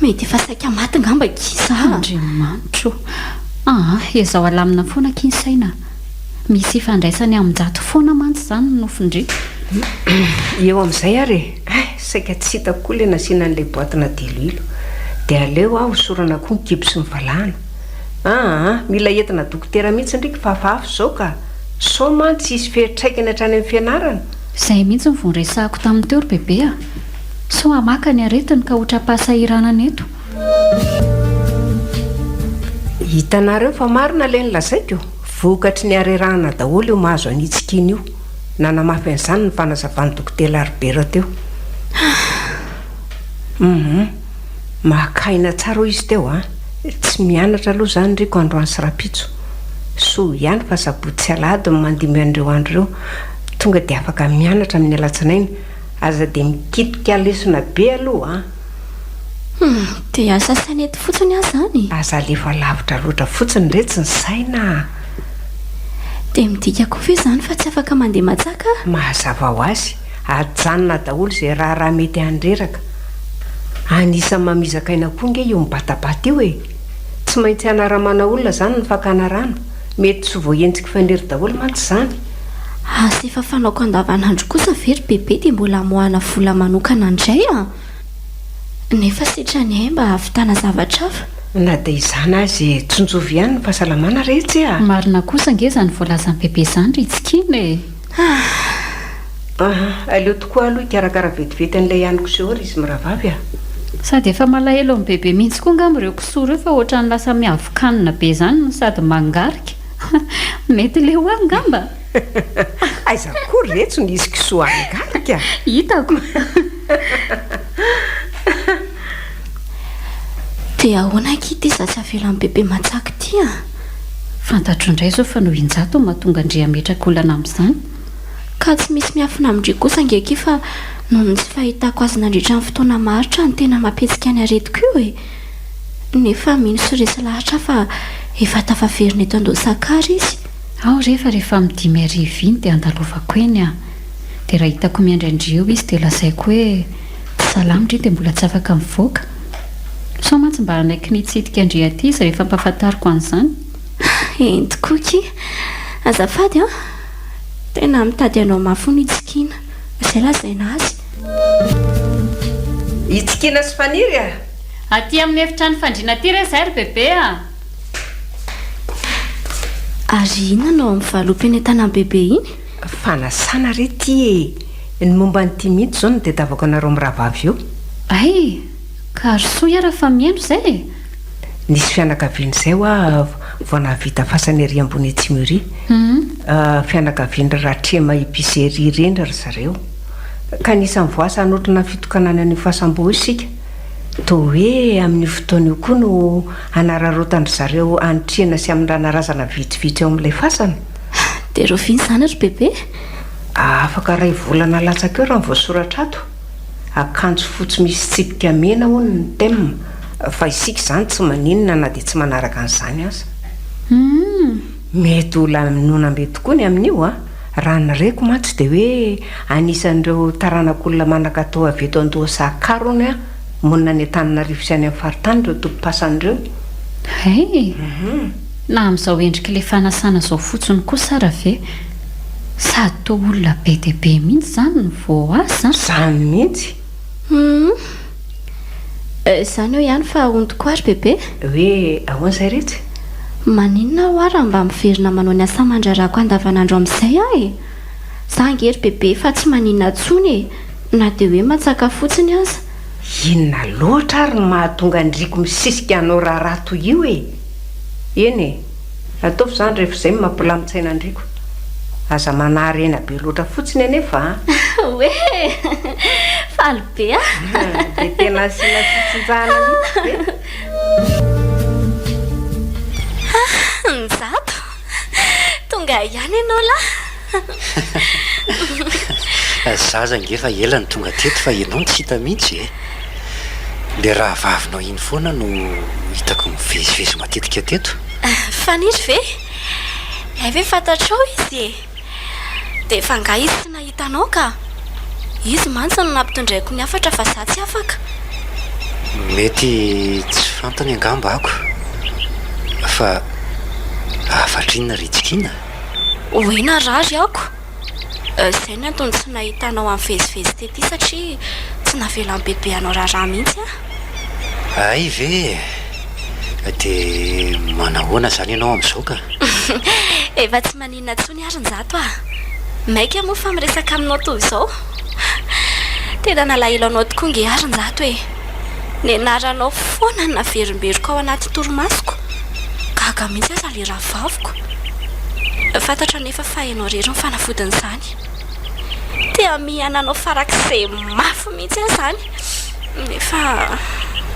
S3: Mety efa saika maty ngamba akia za.
S4: Andriamanitro o! Aa, ezaho alamina foana akia ny saina a! Misy ifandraisany amin-jato foana mantsy izany ny nofin-dry.
S2: Eo amin'izay ary e! Hay, saika tsy hitako koa ilay nasiana an'ilay boatina diloilo. Dia aleo aho hosorana koa ny kibo sy ny valahana. Aa, mila entina dokotera mihitsy ndriky fa hafahafa izao ka! Sao mantsy hisy fiantraikany hatrany amin'ny fianarana.
S4: Izay mihitsy no vao niresahako taminy teo ry bebe a! Sao hamaka ny aretiny ka ho tra-pahasahiranana eto.
S2: Hitanareo fa marina ilay nolazaiko? Vokatry ny harerahana daholo io mahazo an'i Tsikiana io. Nanamafy an'izany ny fanazavan'i Dokotera Albert teo. Hum. Maka aina tsara hoy izy teo an. Tsy mianatra aloha izany Rico androany sy rahampitso. Soa ihany fa sabotsy sy alahady no mandimby an'ireo andro ireo. Tonga dia afaka mianatra amin'ny alatsinainy. Aza dia mikitika lesona be aloha an.
S3: Hum, dia asa saina eto fotsiny aho izany?
S2: Aza alefa lavitra loatra fotsiny retsy ny saina a!
S3: Dia midika koa ve izany fa tsy afaka mandeha matsaka aho?
S2: Mazava ho azy, ajanona daholo izay raharaha mety handreraka. Anisan'ny mamizaka aina koa ange io mibatabata io e! Tsy maintsy hanaramana olona izany ny fakana rano, mety tsy ho voahenjiky faniry daholo mantsy izany.
S3: Asa efa fanaoko andavanandro kosa ve ry bebe dia mbola amoahana vola manokana indray a! Nefa sitrany hay mba hahavitana zavatra hafa.
S2: Na dia izany aza e, tsinjovy ihany ny fahasalamana retsy a!
S4: Marina kosa ange izany voalazan'i Bebe izany ry Tsikiana e!
S2: Aha, aleo tokoa aloha hikarakara vetivety an'ilay hanin-kisoa ry izy mirahavavy a!
S4: Sady efa malahelo amin'i Bebe mihitsy koa angamba ireo kisoa ireo fa ohatran'ny lasa miavokanina be izany no sady mangarika. Mety leo ahy angamba?
S2: Aiza koa retsy no hisy kisoa hangarika?
S4: Hitako.
S3: Dia ahoana akia ity za tsy avelan'i bebe matsaka ity a?
S4: Fantatro indray izao fa noho Injato no mahatonga an-dry hametraka olana amin'izany.
S3: Ka tsy misy miafina amin-dry kosa ange akia fa noho ny tsy fahitako azy nandritra ny fotoana maharitra no tena mampihetsika ny aretiko io e! Nefa mino sy resy lahatra aho fa efa tafaverina eto Andohasakara izy.
S4: Ao re fa rehefa amin'ny 5000 iny dia andalovako eny a! Dia raha hitako miandry an-dry eo izy dia lazaiko hoe tsy salama ndry dia mbola tsy afaka mivoaka. Sao mantsy mba hanaiky ny hitsidika an-dry aty izy rehefa ampahafantariko an'izany.
S3: Eny tokoa akia. Azafady an! Tena mitady anao mafy hono i Tsikiana. Izay lazaina azy.
S2: I Tsikiana sy Faniry a!
S4: Aty amin'ny efitrano fandriana aty re izay ry bebe a!
S3: Ary inona no ao amin'ny valopy eny an-tanan'i bebe iny?
S2: Fanasana re ty e! Ny momba an'ity mihitsy izao no tedavako anareo mirahavavy io.
S4: Hay! Ka arosoy ara fa mihaino izay e!
S2: Nisy fianakaviana izay hoa vao nahavita fasana ery ambony atsimo ery. Fianakavian'i Ratrema Epicerie ireny ry zareo. Ka anisan'ny voasa hanotrona ny fitokanana an'io fasam-bo io isika. Toa hoe amin'io fotoana io koa no hanararaotan-dry zareo hanitrihana sy hamindrana razana vitsivitsy ao amin'ilay fasana.
S3: Dia rahoviana izany ry bebe?
S2: Afaka iray volana latsaka eo raha ny voasoratra ato. Akanjo fotsy misy tsipika mena hono ny thème, fa isika izany tsy maninona na dia tsy manaraka an'izany aza.
S4: Humm.
S2: Mety ho lanonam-be tokoa ny amin'io an! Raha ny reko mantsy dia hoe anisan'ireo taranak'olona manan-katao avy eto Andohasakara hono an, monina any Antananarivo sy any amin'ny faritany ireo tompom-pasana ireo.
S4: Hay! Na amin'izao endrik'ilay fanasana izao fotsiny kosa ara ve? Sady toa olona be dia be mihitsy izany no voaasa an!
S2: Izany mihitsy!
S3: Humm. Izany eo ihany fa hono tokoa ary bebe?
S2: Hoe ahoana izay retsy?
S3: Maninona hoa raha mba miverina manao ny asa aman-draharahako andavanandro amin'izay aho e? Za ange ry bebe fa tsy maninona intsony e! Na dia hoe matsaka fotsiny aza.
S2: Inona loatra ary no mahatonga an-dRiko misisika hanao raharaha toy io e? Eny e! Ataovy izany rehefa izay no mampilamin-tsaina an-dRiko. Aza manary hena be loatra fotsiny anefa an!
S3: Oe! Faly be aho!
S2: Dia tena asiana fitsinjahana mihitsy ve?
S3: Ah! Njato! Tonga ihany ianao lahy!
S1: Zaza ange efa ela no tonga teto fa ianao no tsy hita mihitsy e! Ilay rahavavinao iny foana no hitako mivezivezy matetika teto.
S3: Faniry ve? Hay ve fantatrao izy e? Dia fa angaha izy tsy nahita anao ka? Izy mantsy no nampitondraiko ny hafatra fa za tsy afaka.
S1: Mety tsy fantany angamba ako. Fa hafatra inona ry Tsikiana?
S3: Hoe narary ako. Izay no antony tsy nahitanao ahy nivezivezy tety satria tsy navelan'i Bebe hanao raharaha mihitsy aho.
S1: Hay ve e! Dia manahoana izany ianao amin'izao ka?
S3: Efa tsy maninona intsony ary Njato a! Maika moa fa miresaka aminao toy izao. Tena nalahelo anao tokoa nge ary Njato e! Ny anaranao foana no naverimberiko ao anaty torimasoko. Gaga mihitsy aza ilay rahavaviko. Fantatro anefa fa ianao irery no fanafodin'izany. Te hamihana anao farak'izay mafy mihitsy aho izany. Nefa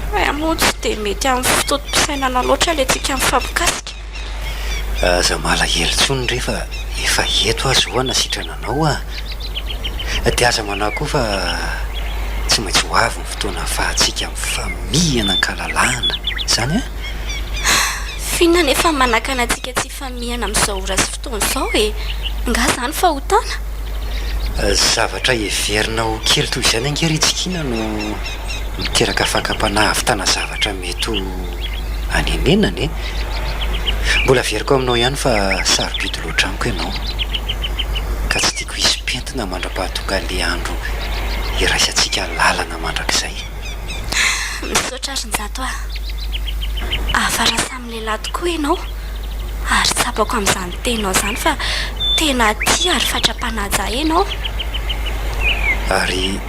S3: hay moa tsy dia mety amin'ny fotoam-pisainana loatra ilay tsika mifampikasika.
S1: Aza malahelo intsony re fa efa eto aho izao hanasitrana anao ah! Dia aza manahy koa fa tsy maintsy ho avy ny fotoana ahafahantsika mifamihana an-kalalahana, izany an?
S3: F'inona anefa no manakana antsika tsy hifamihana amin'izao ora sy fotoana izao e? Nga izany fahotana?
S1: Zavatra heverina ho kely toy izany ange ry Tsikiana no miteraka fakam-panahy hahavitana zavatra mety ho anenenana e! Mbola averiko aminao ihany fa sarobidy loatra amiko ianao ka tsy tiako hisy pentina mandra-pahatonga le andro hiraisantsika lalana mandrakizay.
S3: Misaotra ry Njato a! Hafa raha samy lehilahy tokoa ianao ary tsapako amin'izany teninao izany fa tena tia ary fatra-panaja ahy ianao.
S1: Ary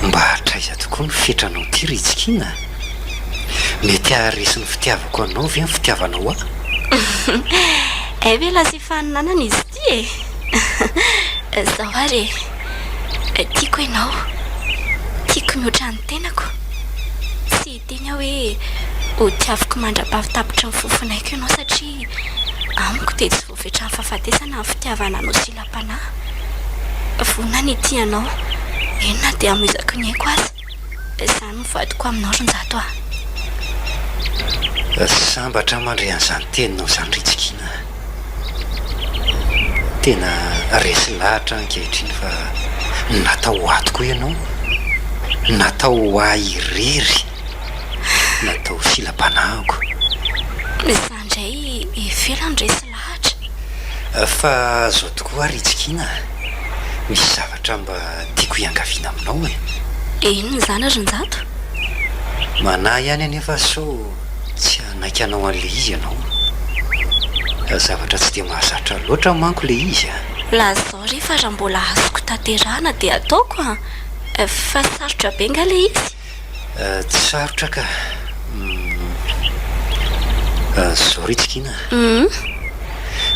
S1: mba hatraiza tokoa ny fetranao ity ry Tsikiana a? Mety haharesy ny fitiavako anao ve ny fitiavanao ahy?
S3: Hay ve lasa ifaninanana izy ity e! Izao ary e! Tiako ianao. Tiako mihoatra ny tenako. Tsy hiteny aho hoe ho tiaviko mandra-pahatapitry ny fofonaiko ianao satria amiko dia tsy voafetran'ny fahafatesana ny fitiavana anao silam-panahy. Vonona ny hitia anao, eny na dia hamoizako ny aiko aza. Izany no voadiko aminao ry Njato a!
S1: Sambatra aho mandre an'izany teninao izany ry Tsikiana a! Tena resy lahatra aho ankehitriny fa natao ho ahy tokoa ianao, natao ho ahy irery, natao ho silam-panahiko.
S3: Izaho indray ivelany resy lahatra.
S1: Fa izao tokoa ary ry Tsikiana a! Misy zavatra mba tiako hiangaviana aminao e!
S3: Inona izany ry Njato?
S1: Manahy ihany anefa aho sao tsy hanaiky hanao an'ilay izy ianao. Zavatra tsy dia mahazatra loatra manko ilay izy a!
S3: Lazao re fa raha mbola azoko tanterahana dia ataoko an! Fa sarotra be nga ilay izy?
S1: Tsy sarotra ka. Zao ry Tsikiana a!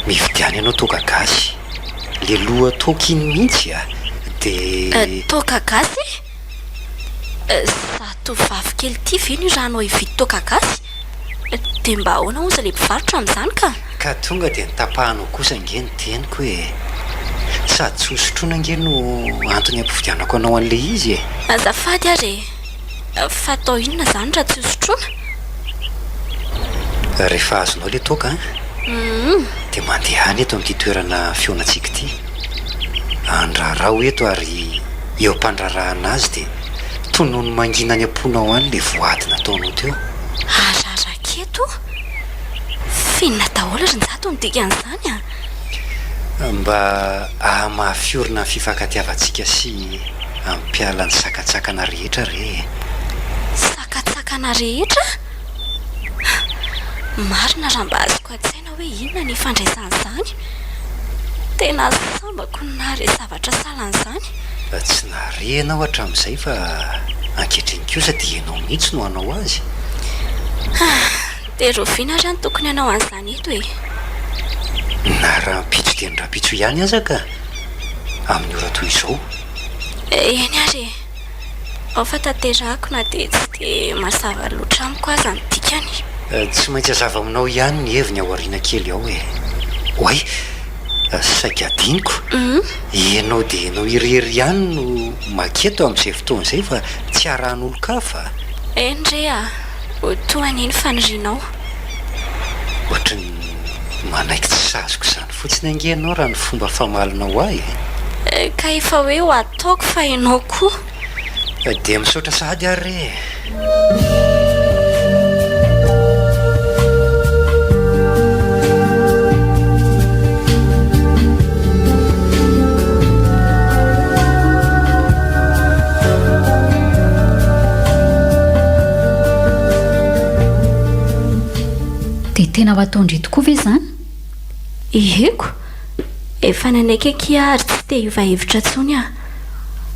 S1: Mividiana ianao toaka gasy. Le loha toaka iny mihitsy a! De.
S3: Toaka gasy? Za tovovavy kely ity ve no irahanao hividy toaka gasy? De mba ahoana ozy le mpivarotra amin'izany ka?
S1: Ka tonga dia notapahanao kosa ange ny teniko e! Sady tsy hosotroina ange no antony hampividianako anao an'ilay izy e!
S3: Azafady ary e! Fa atao inona izany raha tsy hosotroina?
S1: Rehefa azonao ilay toaka an! Dia mandehana eto amin'ity toerana fihaonantsika ity. Andraraho eto ary eo am-pandrarahana azy dia tonony mangina any am-ponao any ilay voady nataonao teo.
S3: Araraketo? F'inona daholo ry Njato no dikan'izany a?
S1: Mba hahamafy orina ny fifankatiavantsika sy hampiala ny sakantsakana rehetra re e!
S3: Sakantsakana rehetra? Marina raha mba azoko an-tsaina hoe inona ny ifandraisan'izany. Tena sambako ny nahare zavatra sahala an'izany.
S1: Tsy nahare ianao hatramin'izay fa ankehitriny kosa dia ianao mihitsy no hanao azy.
S3: Dia rahoviana ary aho no tokony hanao an'izany eto e?
S1: Na rahampitso dia ny rahampitso ihany aza ka! Amin'ny ora toy izao.
S3: Eny ary e! Ao fa tanterahako na dia tsy dia mazava loatra amiko aza ny dikany.
S1: Tsy maintsy hazava aminao ihany ny heviny ao aoriana kely ao e! Oay! Saika adinoko! Ianao dia ianao irery ihany no maketo amin'izay fotoana izay fa tsy arahan'olon-kafa.
S3: Eny re a! Ho toa anie ny fanirianao.
S1: Ohatry ny manaiky tsy saziko izany fotsiny ange ianao raha ny fomba famalinao ahy
S3: e! Ka efa hoe ho ataoko fa ianao koa.
S1: Dia misaotra sahady ary re e!
S4: Dia tena ho ataon-dry tokoa ve izany?
S3: Iheko! Efa nanaiky akia ary tsy te hiova hevitra intsony aho.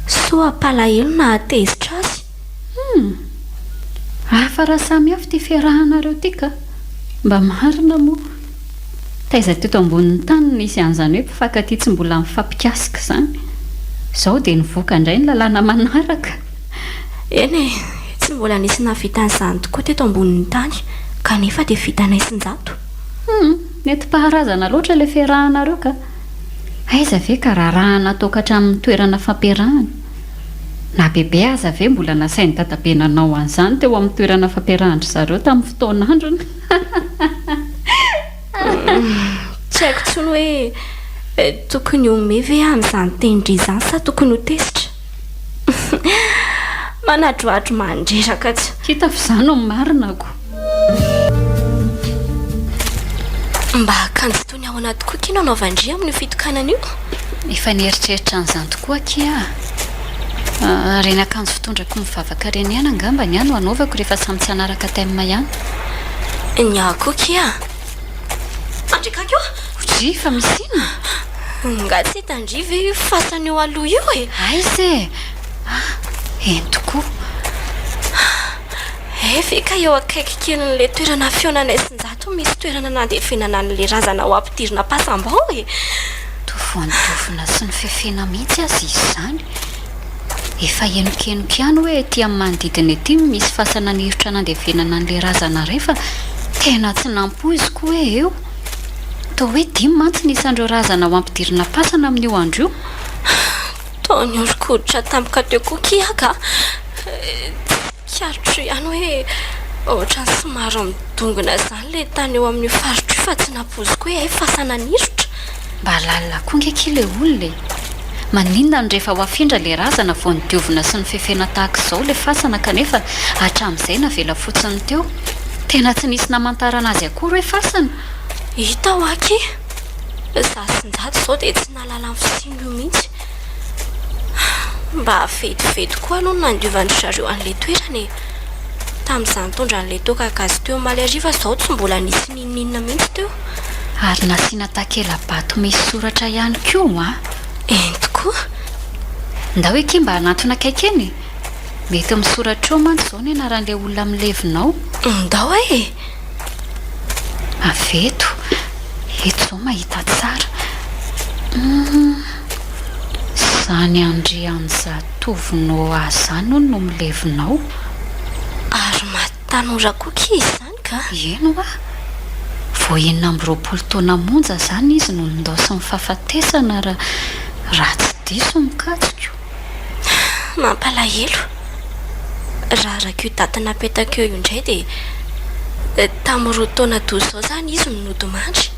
S3: Soa hampalahelo na hahatezitra azy.
S4: Hum! Hafa raha samy hafa ity fiarahanareo ity ka! Mba marina moa! Taiza teto ambonin'ny tany no nisy an'izany hoe mpifankatia tsy mbola mifampikasika izany? Izao dia nivoaka indray ny lalàna manaraka.
S3: Eny e, tsy mbola nisy nahavita an'izany tokoa teto ambonin'ny tany, kanefa dia vitanay sy Njato.
S4: Hum, nentim-paharazana loatra ilay fiarahanareo ka! Aiza ve ka rarahana toaka hatramin'ny toerana fampiarahana? Na bebe aza ve mbola nasain'i dadabe nanao an'izany teo amin'ny toerana fampiarahan-dry zareo tamin'ny fotoan'androny?
S3: Tsy haiko intsony hoe tokony hihomehy ve aho amin'izany tenin-dry izany sa tokony ho tezitra? Manadrohadro mandreraka tsy.
S4: Hita fa izany no marina ko.
S3: Mba akanjo toy ny ahoana tokoa akia no anaovan-dry amin'io fitokanana io?
S4: Efa nieritreritra an'izany tokoa akia aho. Ireny akanjo fitondrako mivavaka ireny ihany angamba ny ahy no hanaovako rehefa samy tsy hanaraka thème ihany.
S3: Ny ahy koa akia. Andriakaky ô!
S4: Dry, fa misy inona?
S3: Nga tsy hitan-dry ve io fasana eo aloha io e?
S4: Aiza e? Ah, eny tokoa.
S3: Hay ve ka eo akaiky kelin'ilay toerana fihaonanay sy Njato misy toerana nandevenana an'ilay razana ho ampidirina am-pasam-bao e?
S4: Toa voanodovina sy nofefena mihitsy aza izy izany. Efa henokenoko ihany hoe ety amin'ny manodidina ety no misy fasana nirotra nandevenana an'ilay razana iray fa tena tsy nampoiziko hoe eo. Toa hoe dimy mantsy ny isan'ireo razana ho ampidirina am-pasana amin'io andro io.
S3: Toa nihoron-koditra tampoka teo koa kia ka. Tsikarotro ihany hoe ohatran'ny somary midongona izany ilay tany eo amin'io faritra io fa tsy nampoiziko hoe hay fasana nirotra.
S4: Mba lalina koa nge akia ilay olona e! Maninona no rehefa ho afindra ilay razana vao nodiovina sy nofefena tahaka izao ilay fasana kanefa hatramin'izay navela fotsiny teo? Tena tsy nisy namantarana azy akory hoe fasana?
S3: Hita hoa akia! Za sy Njato izao dia tsy nahalala ny fisian'io mihitsy. Mba vetivety koa aloha no nandiovan-dry zareo an'ilay toerana e! Tamin'izaho nitondra an'ilay toaka gasy teo omaly hariva izao tsy mbola nisy n'inon'inona mihitsy teo.
S4: Ary nasiana takela-bato misy soratra ihany koa an!
S3: Eny tokoa!
S4: Ndao eky mba hanantona akaiky eny e! Mety misoratra eo mantsy izao ny anaran'ilay olona milevina ao.
S3: Ndao e!
S4: Avy eto, eto izao mahita tsara. Humm, izany Andrianjatovo Noah izany hono no milevina ao.
S3: Ary maty tanora koa kia izany ka!
S4: Eny hoa! Vao 26 taona monja izany izy no nindaosin'ny fahafatesana raha tsy diso ny kajiko.
S3: Mampalahelo. Raha araka io daty napetaka eo io indray dia tamin'ny roa taona toy izao izany izy no nodimandry.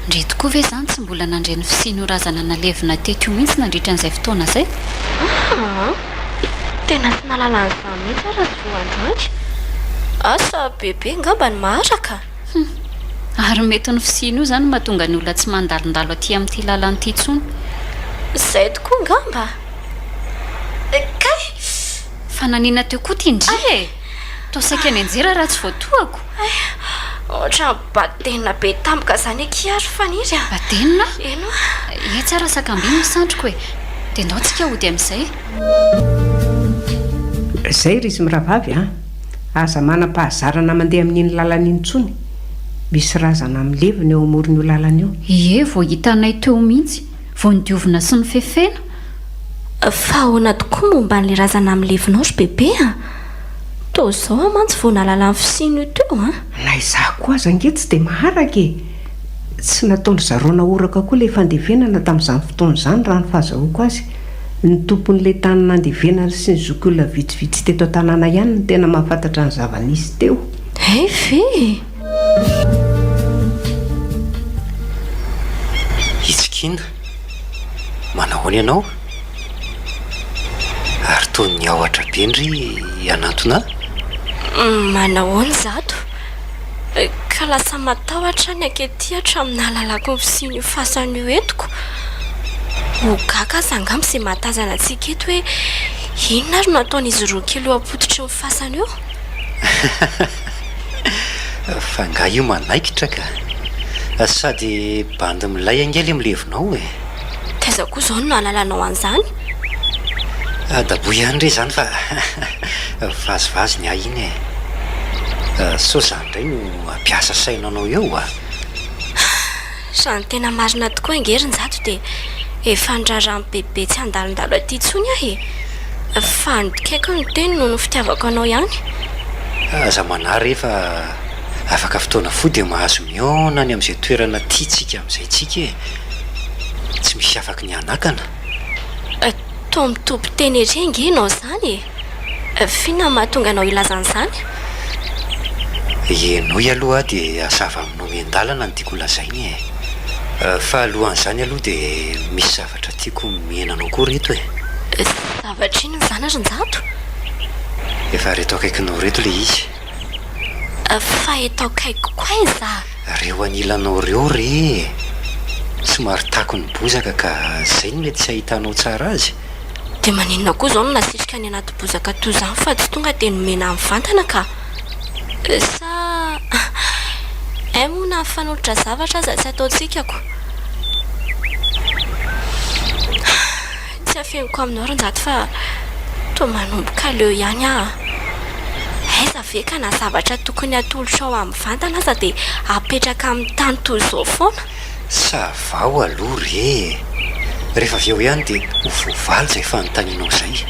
S4: Ndry tokoa ve izany tsy mbola nandre ny fisian'io razana nalevina teto io mihitsy nandritra an'izay fotoana izay?
S3: Aa! Tena tsy nahalala an'izany mihitsy aho raha tsy vao androany. Asa bebe angamba no maharaka.
S4: Hum! Ary mety ny fisian'io izany no mahatonga ny olona tsy mandalondalo aty amin'ity lalana ity intsony.
S3: Izay tokoa angamba. Kay!
S4: Fa nanina teo koa ity ndry e! Toa saika nianjera raha tsy voatohako.
S3: Hay! Ohatran'ny badenina be tampoka izany akia ry Faniry a!
S4: Badenina?
S3: Eny oa.
S4: Etsy ara sakambino ny sandriko e! Dia ndao tsika hody amin'izay.
S2: Izay ry izy mirahavavy a! Aza manam-pahazarana mandeha amin'iny lalana iny intsony. Misy razana milevina eo amoron'io lalana io.
S4: Ie, vao hitanay teo mihitsy, vao nodiovina sy nofefena.
S3: Fa ahoana tokoa momba an'ilay razana milevina ao ry bebe a? Toa izao aho mantsy vao nahalala ny fisian'io teo an!
S2: Na izaho koa aza ange tsy dia maharaka e! Tsy nataon-dry zareo nahoraka koa ilay fandevenana tamin'izany fotoana izany raha ny fahazahoako azy. Ny tompon'ilay tany nandevenana sy ny zokiolona vitsivitsy teto an-tanàna ihany no tena mahafantatra ny zava-nisy teo.
S3: Hay ve e!
S1: Hitsikiana. Manahoana ianao? Ary toy ny niahotra be ndry hanantona ahy?
S3: Manahoana izato? Ka lasa matahotra aho ny ankety hatramin'ny nahalalako ny fisian'io fasana io etiko. Ho gaga aza angamba izay mahatazana antsika eto hoe inona ary no ataon'izy roa kely eo am-pototry ny fasana eo?
S1: Fa angaha io manaikitra ka! Sady bandy milay ange le milevina ao e!
S3: Taiza koa izao no nahalalanao an'izany?
S1: Daboy ihany re izany fa vazivazy ny ahy iny e! Sao izany indray no hampiasa saina anao eo a!
S3: Raha ny tena marina tokoa ange ry Njato dia efa niraharaha bebe tsy handalondalo aty intsony aho e! Fa nodikaiko ny teny noho ny fitiavako anao ihany.
S1: Aza manahy re fa afaka fotoana fohy dia mahazo mihaona any amin'izay toerana tiantsika amin'izay tsika e! Tsy misy afaky ny hanakana.
S3: Toa mitompo teny ery ange ianao izany e! F'inona no mahatonga anao hilaza an'izany?
S1: Henoy aloha aho dia hazava aminao miandalana ny tiako holazaina e! Fa alohan'izany aloha dia misy zavatra tiako homena anao koa ireto e!
S3: Zavatra inona izany ry Njato?
S1: Efa reto akaikinao ireto ilay izy.
S3: Fa eto akaikiko aiza?
S1: Reo anilanao reo re e! Somary takon'ny bozaka ka zay no mety tsy ahitanao tsara azy.
S3: Dia maninona koa izao no nasitrika any anaty bozaka toy izany fa tsy tonga dia nomena mivantana ka! Sa hay moa na mifanolotra zavatra aza tsy ataontsika ko! Tsy afeniko aminao ry Njato fa toa manomboka leo ihany aho a! Aiza ve ka na zavatra tokony hatolotrao ahy mivantana aza dia apetraka amin'ny tany toy izao foana?
S1: Savao aloha re e! Rehefa avy eo ihany dia ho voavaly izay fanontanianao izay.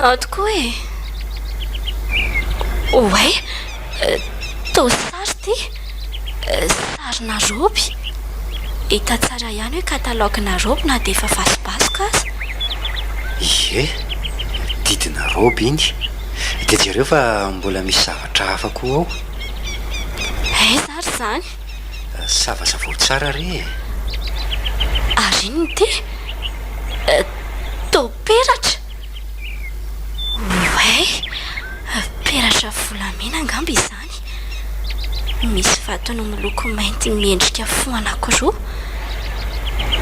S3: Ao tokoa e! Oay! Toa sary ity! Sarina raoby! Hita tsara ihany hoe katalaogina raoby na dia efa vasobasoka aza.
S1: Ie! Didina raoby iny. Dia jereo fa mbola misy zavatra hafa koa ao.
S3: Aiza ary izany?
S1: Savasavao tsara re e!
S3: Ary inona ity? Toa peratra! Oay! Peratra volamena angamba izany. Misy vatony miloko mainty miendrika fo anankiroa.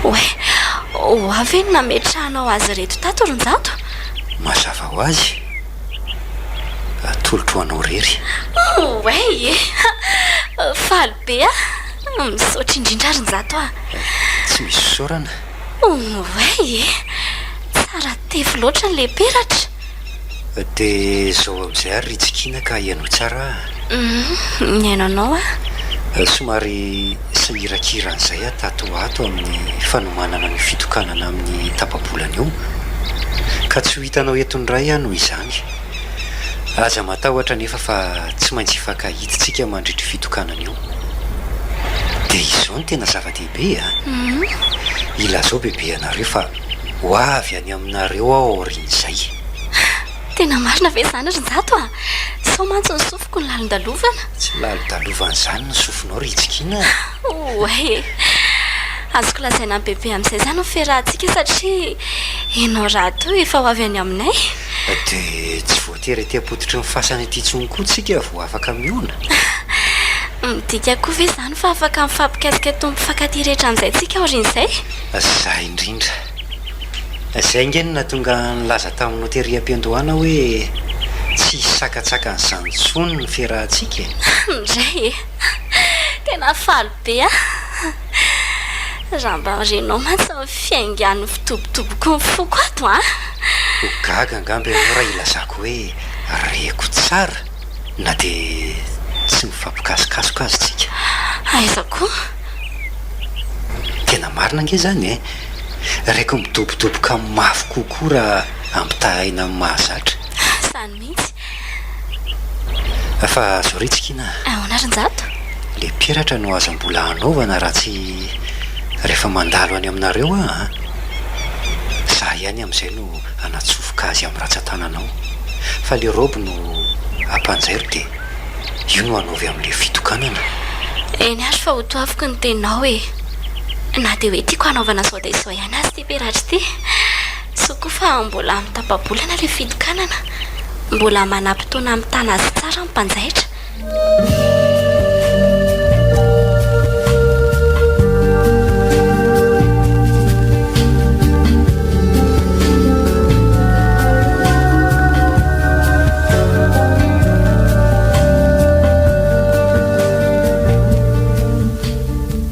S3: Oay! Ho ahy ve no nametrahanao azy ireto tato ry Njato?
S1: Mazava ho azy. Atolotro ho anao irery.
S3: Oay e! Faly be aho. Misaotra indrindra ry Njato a!
S1: Tsy misy fisaorana.
S3: Oay e! Tsara tefy loatra ilay peratra.
S1: Dia izao amin'izay ary ry Tsikiana ka henoy tsara aho.
S3: Mihaino anao aho.
S1: Somary sahirakiran'izay aho tato ho ato amin'ny fanomanana an'io fitokanana amin'ny tapa-bolana io. Ka tsy ho hitanao eto indray aho noho izany. Aza matahotra anefa fa tsy maintsy hifankahita isika mandritra io fitokanana io. Dia izao no tena zava-dehibe a! Ilazao bebe anareo fa ho avy any aminareo aho aorian'izay.
S3: Tena marina ve izany ry Njato a? Sao mantsy ny sofiko no lalondalovana?
S1: Tsy lalondalovana izany ny sofinao ry Tsikiana a!
S3: Oay e! Azoko lazaina amin'i Bebe amin'izay izany ny fiarahantsika satria ianao rahateo efa ho avy any aminay.
S1: Dia tsy voatery ety am-pototry ny fasana ety intsony koa tsika vao afaka mihaona?
S3: Midika koa ve izany fa afaka mifampikasika toy ny mpifankatia rehetra amin'izay tsika aorian'izay?
S1: Izay indrindra. Izay ange no nahatonga ahy nilaza taminao tery am-piandohana hoe tsy hisy sakantsakana izany intsony ny fiarahantsika e!
S3: Ndray e! Tena faly be aho! Raha mba renao mantsy ny fiaingan'ny fitobotoboky ny foko ato an!
S1: Ho gaga angamba ianao raha ilazako hoe. Reko tsara na dia tsy mifampikasokasoka aza tsika.
S3: Aiza koa?
S1: Tena marina ange izany e! Reko midobodoboka mafy kokoa raha ampitahaina amin'ny mahazatra.
S3: Izany mihitsy.
S1: Fa zao re Tsikina a!
S3: Ahoana ry Njato?
S1: Le peratra no aza mbola hanaovana raha tsy rehefa mandalo any aminareo aho an! Za ihany amin'izay no hanatsofoka azy amin'ny ratsan-tananao. Fa le robe no ampanjairo dia io no hanaovy amin'le fitokanana.
S3: Eny ary fa hotoaviko ny teninao e! Na dia hoe tiako hanaovana izao dia izao ihany aza ity peratra ity. Soa koa fa mbola amin'ny tapa-bolana ilay fitokanana. Mbola manam-potoana mitana azy tsara ny mpanjaitra.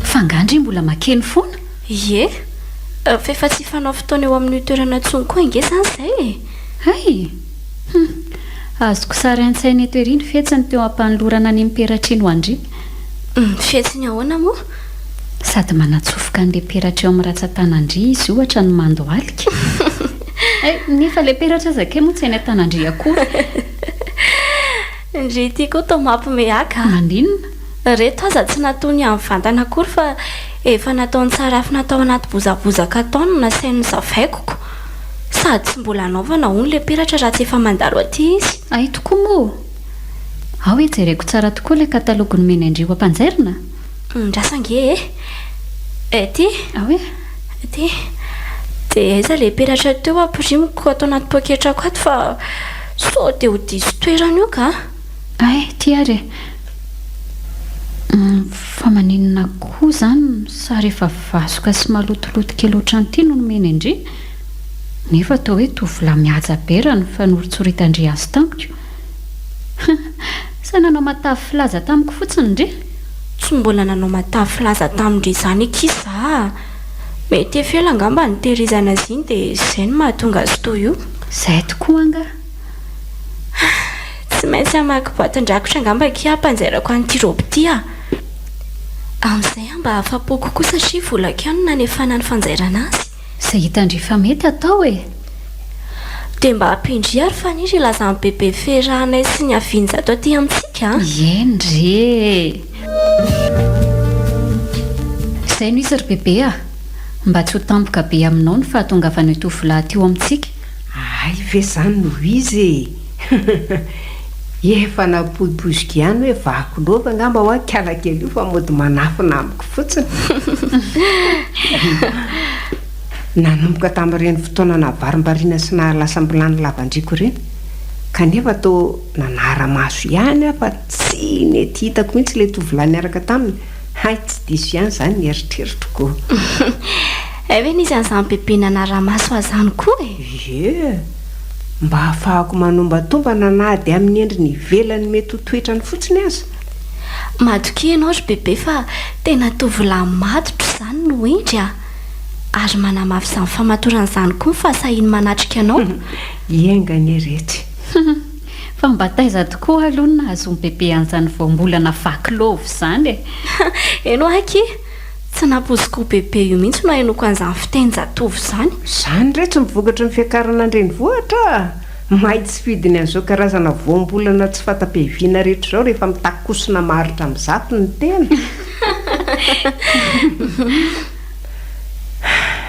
S4: Fa angaha ndry mbola makeny foana?
S3: Ie. F'efa tsy hifanao fotoana eo amin'io toerana intsony koa ange izany izay e!
S4: Hay! Hum! Azoko sary an-tsaina eto ery ny fihetsiny teo am-panolorana an'iny peratra iny ho an-dry.
S3: Ny fihetsiny ahoana moa?
S4: Sady manatsofoka an'ilay peratra eo amin'ny ratsan-tanan-dry izy ohatra no mandohalika. Hay! Nefa ilay peratra aza kay moa tsy any an-tanan-dry akory.
S3: Ndry ity koa toa mampime ahy ka.
S4: Maninona?
S3: Reto aza tsy nataony mivantana akory fa efa nataony tsarafina tao anaty bozabozaka tao no nasainy nosavaiko ko. Sady tsy mbola anaovana hono le peratra raha tsy efa mandalo aty izy.
S4: Hay tokoa moa! Ao e jereko tsara tokoa ilay katalogy nomeny an-dry ho ampanjairina.
S3: Andraso ange e! Ety.
S4: Ao e!
S3: Ety. Dia aiza ilay peratra teo ampirimiko ato anaty poketrako ato fa sao dia ho diso toerana io ka!
S4: Hay, ity ary e! Fa maninona koa izany ny sary efa vasoka sy malotoloto kely ohatran'ity no nomeny an-dry? Nefa toa hoe tovolahy mihaja be raha ny fanoritsoritan-dry azy tamiko. Sa nanao matavy filaza tamiko fotsiny ndry?
S3: Tsy mbola nanao matavy filaza tamin-dry izany akia za a! Mety efa ela angamba nitehirizana azy iny dia izay no mahatonga azy toy io.
S4: Izay tokoa angaha?
S3: Tsy maintsy hamaky boatin-drakotra angamba akia hampanjairako an'ity robe ity a! Amin'izay aho mba afa-po kokoa satria volako ihany no nanefana ny fanjairana azy.
S4: Izay hitan-dry fa mety atao e!
S3: Dia mba ampindry ary Faniry hilaza amin'i Bebe Ferahanay sy ny havian'izato aty amintsika a!
S4: Eny re e! Izay no izy ry Bebe a! Mba tsy ho tampoka be aminao ny fahatongavan'io tovolahy aty ho amintsika.
S2: Hay ve izany no izy e! Efa nampoipoiziko ihany hoe vaky lova angamba hoa kialakely io fa mody manafina amiko fotsiny. Nanomboka tamin'ireny fotoana nahavarimbariana sy nahalasam-bilany lavan-driako ireny, kanefa toa nanara-maso ihany aho fa tsy nety hitako mihitsy ilay tovolahy niaraka taminy, hay tsy diso ihany izany ny eritreritro ko.
S3: Hay ve nisy an'izany bebe nanara-maso azy izany koa e?
S2: Ie, mba hahafahako manombatombana na dia amin'ny endriny ivelany mety ho toetrany fotsiny aza.
S3: Matokia ianao ry bebe fa tena tovolahy matotra izany no hendry a! Ary manamafy izany famatorana izany koa ny fahasahiany manatrika anao.
S2: Enga anie retsy.
S4: Fa mba taiza tokoa aloha no nahazoan'i bebe an'izany voambolana vaky lova izany e?
S3: Eny hoa akia, tsy nampoiziko ho bebe io mihitsy no ahenoako an'izany fitenin-jatovo izany.
S2: Izany retsy ny vokatry ny fiakarana an-drenivohitra a! Mahay tsy fidiny an'izao karazana voambolana tsy fanta-piaviana rehetra izao rehefa mitakosona maharitra amin'izato ny tena.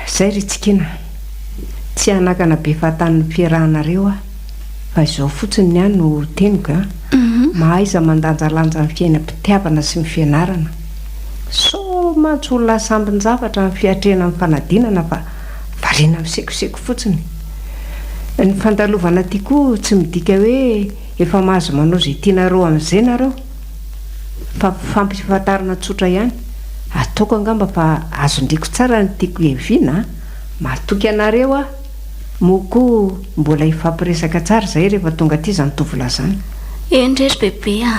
S2: Izay ry Tsikina, tsy hanakana be fahatany ny fiarahanareo aho fa izao fotsiny ny ahy no teniko a! Mahaiza mandanjalanja ny fiainam-pitiavana sy ny fianarana. Sao mantsy ho lasa ambin-javatra ny fiatrehana ny fanadinana fa variana misekoseko fotsiny. Ny fandalovana aty koa tsy midika hoe efa mahazo manao izay tianareo amin'izay nareo fa fampifantarana tsotra ihany. Ataoko angamba fa azon-driko tsara ny tiako hiaviana a! Matoky anareo aho. Moa koa mbola hifampiresaka tsara izahay rehefa tonga aty izany tovolahy izany.
S3: Eny re ry bebe a!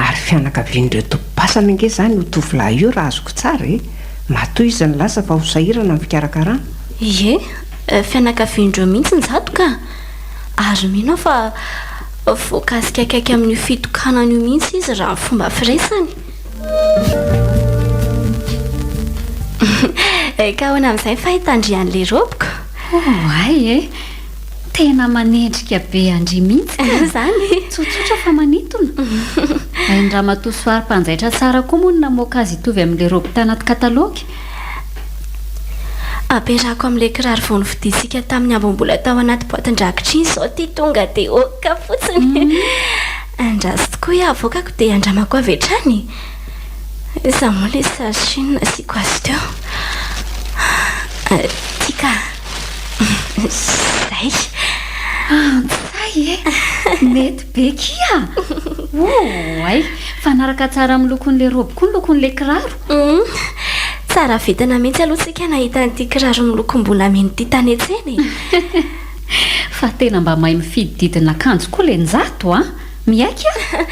S2: Ary fianakavian'ireo tompom-pasana ange izany io tovolahy io raha azoko tsara e! Matoa izy nilaza fa ho sahirana ny fikarakarana.
S3: Ie, fianakavian-dreo mihitsy njato ka! Ary mino aho fa voakasika akaiky amin'io fitokanana io mihitsy izy raha ny fomba firesany. Ka ahoana amin'izay ny fahitandry an'ilay robiko?
S4: Oay e! Tena manendrika be an-dry mihitsy ka!
S3: Izany?
S4: Tsotsotra fa manintona. Hain'i Ramatoa Soary mpanjaitra tsara koa moa ny namoaka azy hitovy amin'ilay robe tanaty katalaogy.
S3: Ampiarahako amin'ilay kiraro vao novidiantsika tamin'ny ambom-bola tao anaty boatin-drakitra iny izao ity tonga dia ok fotsiny. Andraso tokoa hoe avoakako dia andramako avy hatrany e! Iza moa ilay sachet nasiako azy teo? Ity ka! Izay!
S4: Antsay e! Mety be kia! Oay! Mifanaraka tsara amin'ny lokon'ilay robe koa ny lokon'ilay kiraro.
S3: Hum! Tsara vintana mihitsy aloha tsika nahita an'ity kiraro milokom-bolamena ity tany an-tsena e!
S4: Fa tena mba mahay mifidy didin'akanjo koa le Njato a! Miaiky aho!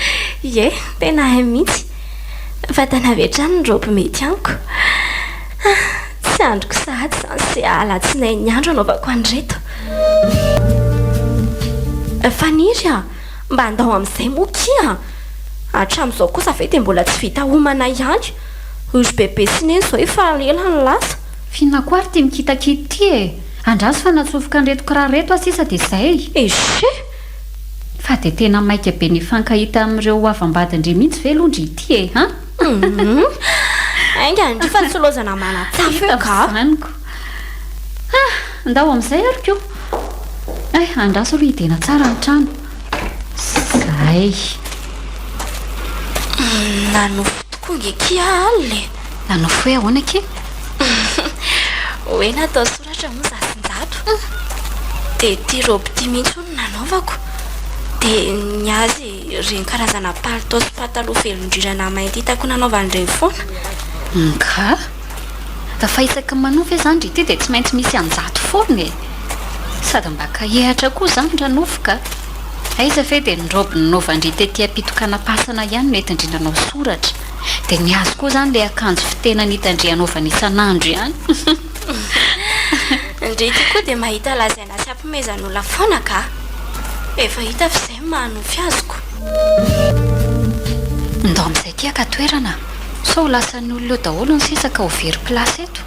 S3: Ie, tena hay mihitsy. Vatana avy hatrany ny robe mety amiko. Ah, tsy andriko sahady izany izay alatsinainy andro anaovako an'ireto. Faniry a! Mba andao amin'izay moa kia! Hatramin'izao kosa ve dia mbola tsy vita homana ihany? Ry bebe sy neny izao efa ela no lasa.
S4: F'inona koa ary ity mikitakita ity e! Andraso fa natsofoka an'ireto kiraro ireto aho sisa dia izay.
S3: Echeh!
S4: Fa dia tena maika be ny hifankahita amin'ireo havam-badin-dry mihitsy ve aloha ndry ity e! Han?
S3: Humm! Haingana ndry fa tsy lozana manan-tsafo eo ka!
S4: Hita izany ko! Ah! Ndao amin'izay ary ko! Eh! Andraso aloha hidena tsara ny trano. Zay!
S3: Nanofy tokoa nge kia alina e!
S4: Nanofy hoe ahoana akia?
S3: Hoe natao soratra moa za sy Njato. Dia ity robe ity mihitsy hono no nanaovako. Dia ny azy ireny karazana palitao sy pataloha velondrirana mainty hitako nanaovany ireny foana.
S4: Nga? Fa isaky ny manoa ve izany ry ity dia tsy maintsy misy anjato foana e? Sady mba kahehatra koa izany ranofy ka! Aiza ve dia ny robe nanaovan-dry tety am-pitokanam-pasana ihany no entin-dry nanao soratra. Dia ny azy koa izany ilay akanjo fitena hitan-dry hanaovana isan'andro ihany.
S3: Ndry ity koa dia mahita lazaina sy ampimezan'olona foana ka! Efa hita fa izay no maha-nofy azoko.
S4: Ndao amin'izay aty haka toerana sao ho lasan'ny olona eo daholo ny sisa ka ho very place eto.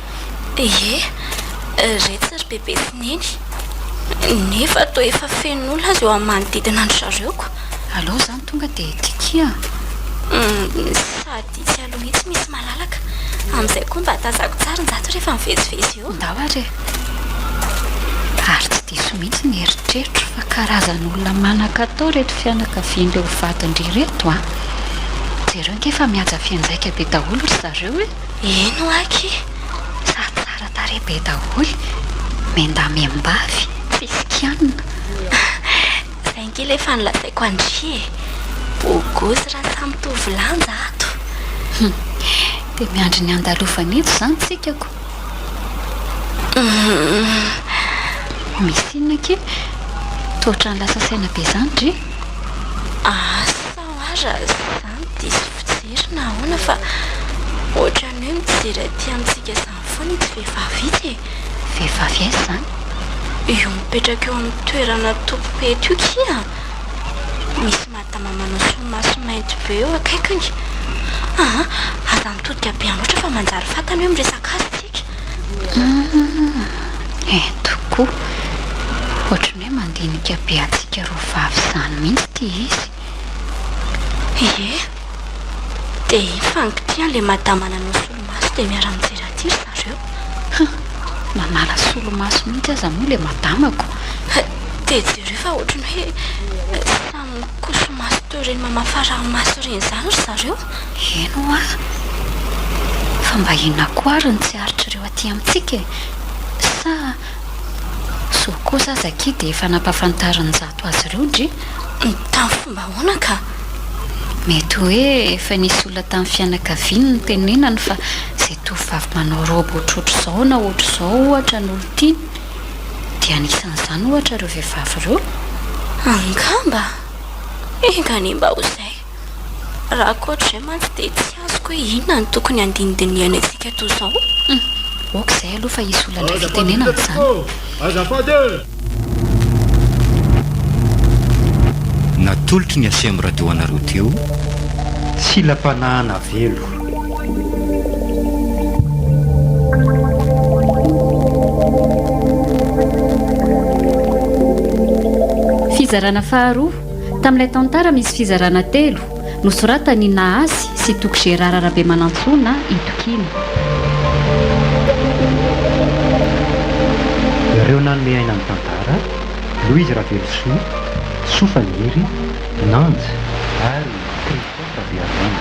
S3: Ie, retsy ry bebe sy neny. Nefa toa efa feno olona aza eo amin'ny manodidina an-dry zareo ko.
S4: Aleo izany tonga dia ety kia.
S3: Sady itsy aloha itsy misy malalaka. Amin'izay koa mba tazako tsara Njato rehefa mivezivezy eo.
S4: Ndao ary e. Ary tsy diso mihitsy ny eritreritro fa karazan'olona manan-katao ireto fianakavian'ireo vadin-dry ireto an! Jereo ange fa mihaja fianjaika be daholo ry zareo e!
S3: Eny hoa akia!
S4: Sady tsara tarehy be daholo, miandamim-bavy, tsisy kianina.
S3: Zay ange ilay efa nolazaiko an-dry e! Bogosy raha samy mitovy lanja ato.
S4: Hum! Dia miandry ny handalovana eto izany tsika ko!
S3: Hum!
S4: Misy inona akia? Toa ohatran'ny lasa saina be izany dry?
S3: Asa hoa raha izany diso fijery na ahoana fa ohatran'ny hoe mijery aty amintsika izany foana itsy vehivavy itsy e!
S4: Vehivavy aiza izany?
S3: Io mipetraka eo amin'ny toerana tompom-pety io kia! Misy madama manao solomaso mainty be eo akaikiny. Aa! Aza mitodika be any loatra fa manjary fantany hoe miresaka azy tsika.
S4: Humm! Eny tokoa! Ohatran'ny hoe mandinika be antsika roa vavy izany mihitsy ity izy.
S3: Ie! Dia iny fangitiana ilay madama nanao solomaso dia miara-mijery aty ry zareo.
S4: Hum! Nanala solomaso mihitsy aza moa ilay madamako.
S3: Dia jereo fa ohatran'ny hoe samy mikoso-maso toy ireny mamafa ranomaso ireny izany ry zareo.
S4: Eny hoa! Fa mba inona koa ary no tsy aritr'ireo aty amintsika e? Sa zo kosa aza akia dia efa nampahafantarin'i Njato azy ireo ndry?
S3: Tamin'ny fomba ahoana ka?
S4: Mety hoe efa nisy olona tamin'ny fianakaviany nitenenany fa izay tovovavy manao robe ohatrohatr'izao na ohatr'izao ohatra no olon-tiany. Dia anisan'izany ohatra ireo vehivavy ireo?
S3: Angamba! Enga anie mba ho izay. Raha ankoatr'izay mantsy dia tsy azoko hoe inona no tokony handinidinihana antsika toy izao.
S4: Hum! Ok izay aloha fa hisy olona indray fitenenana izany.
S5: Azafady e!
S1: Natolotry ny Aceem Radio anareo teo, Silam-panahana velo.
S4: Fizarana faharoa, tamin'ilay tantara misy fizarana telo, nosoratan'i Nahasy sy Toky Gérard Rabemanantsoa na Itokiana.
S1: Ireo nanome aina ny tantara, Louise Ravelosoa, Soa Faniry, Nanja ary Christophe Rabearivony.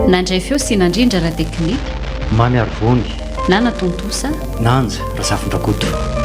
S4: Nandray feo sy nandrindra ara-teknika.
S1: Mamy Arivony.
S4: Nana Tontosa.
S1: Nanja Razafindrakoto.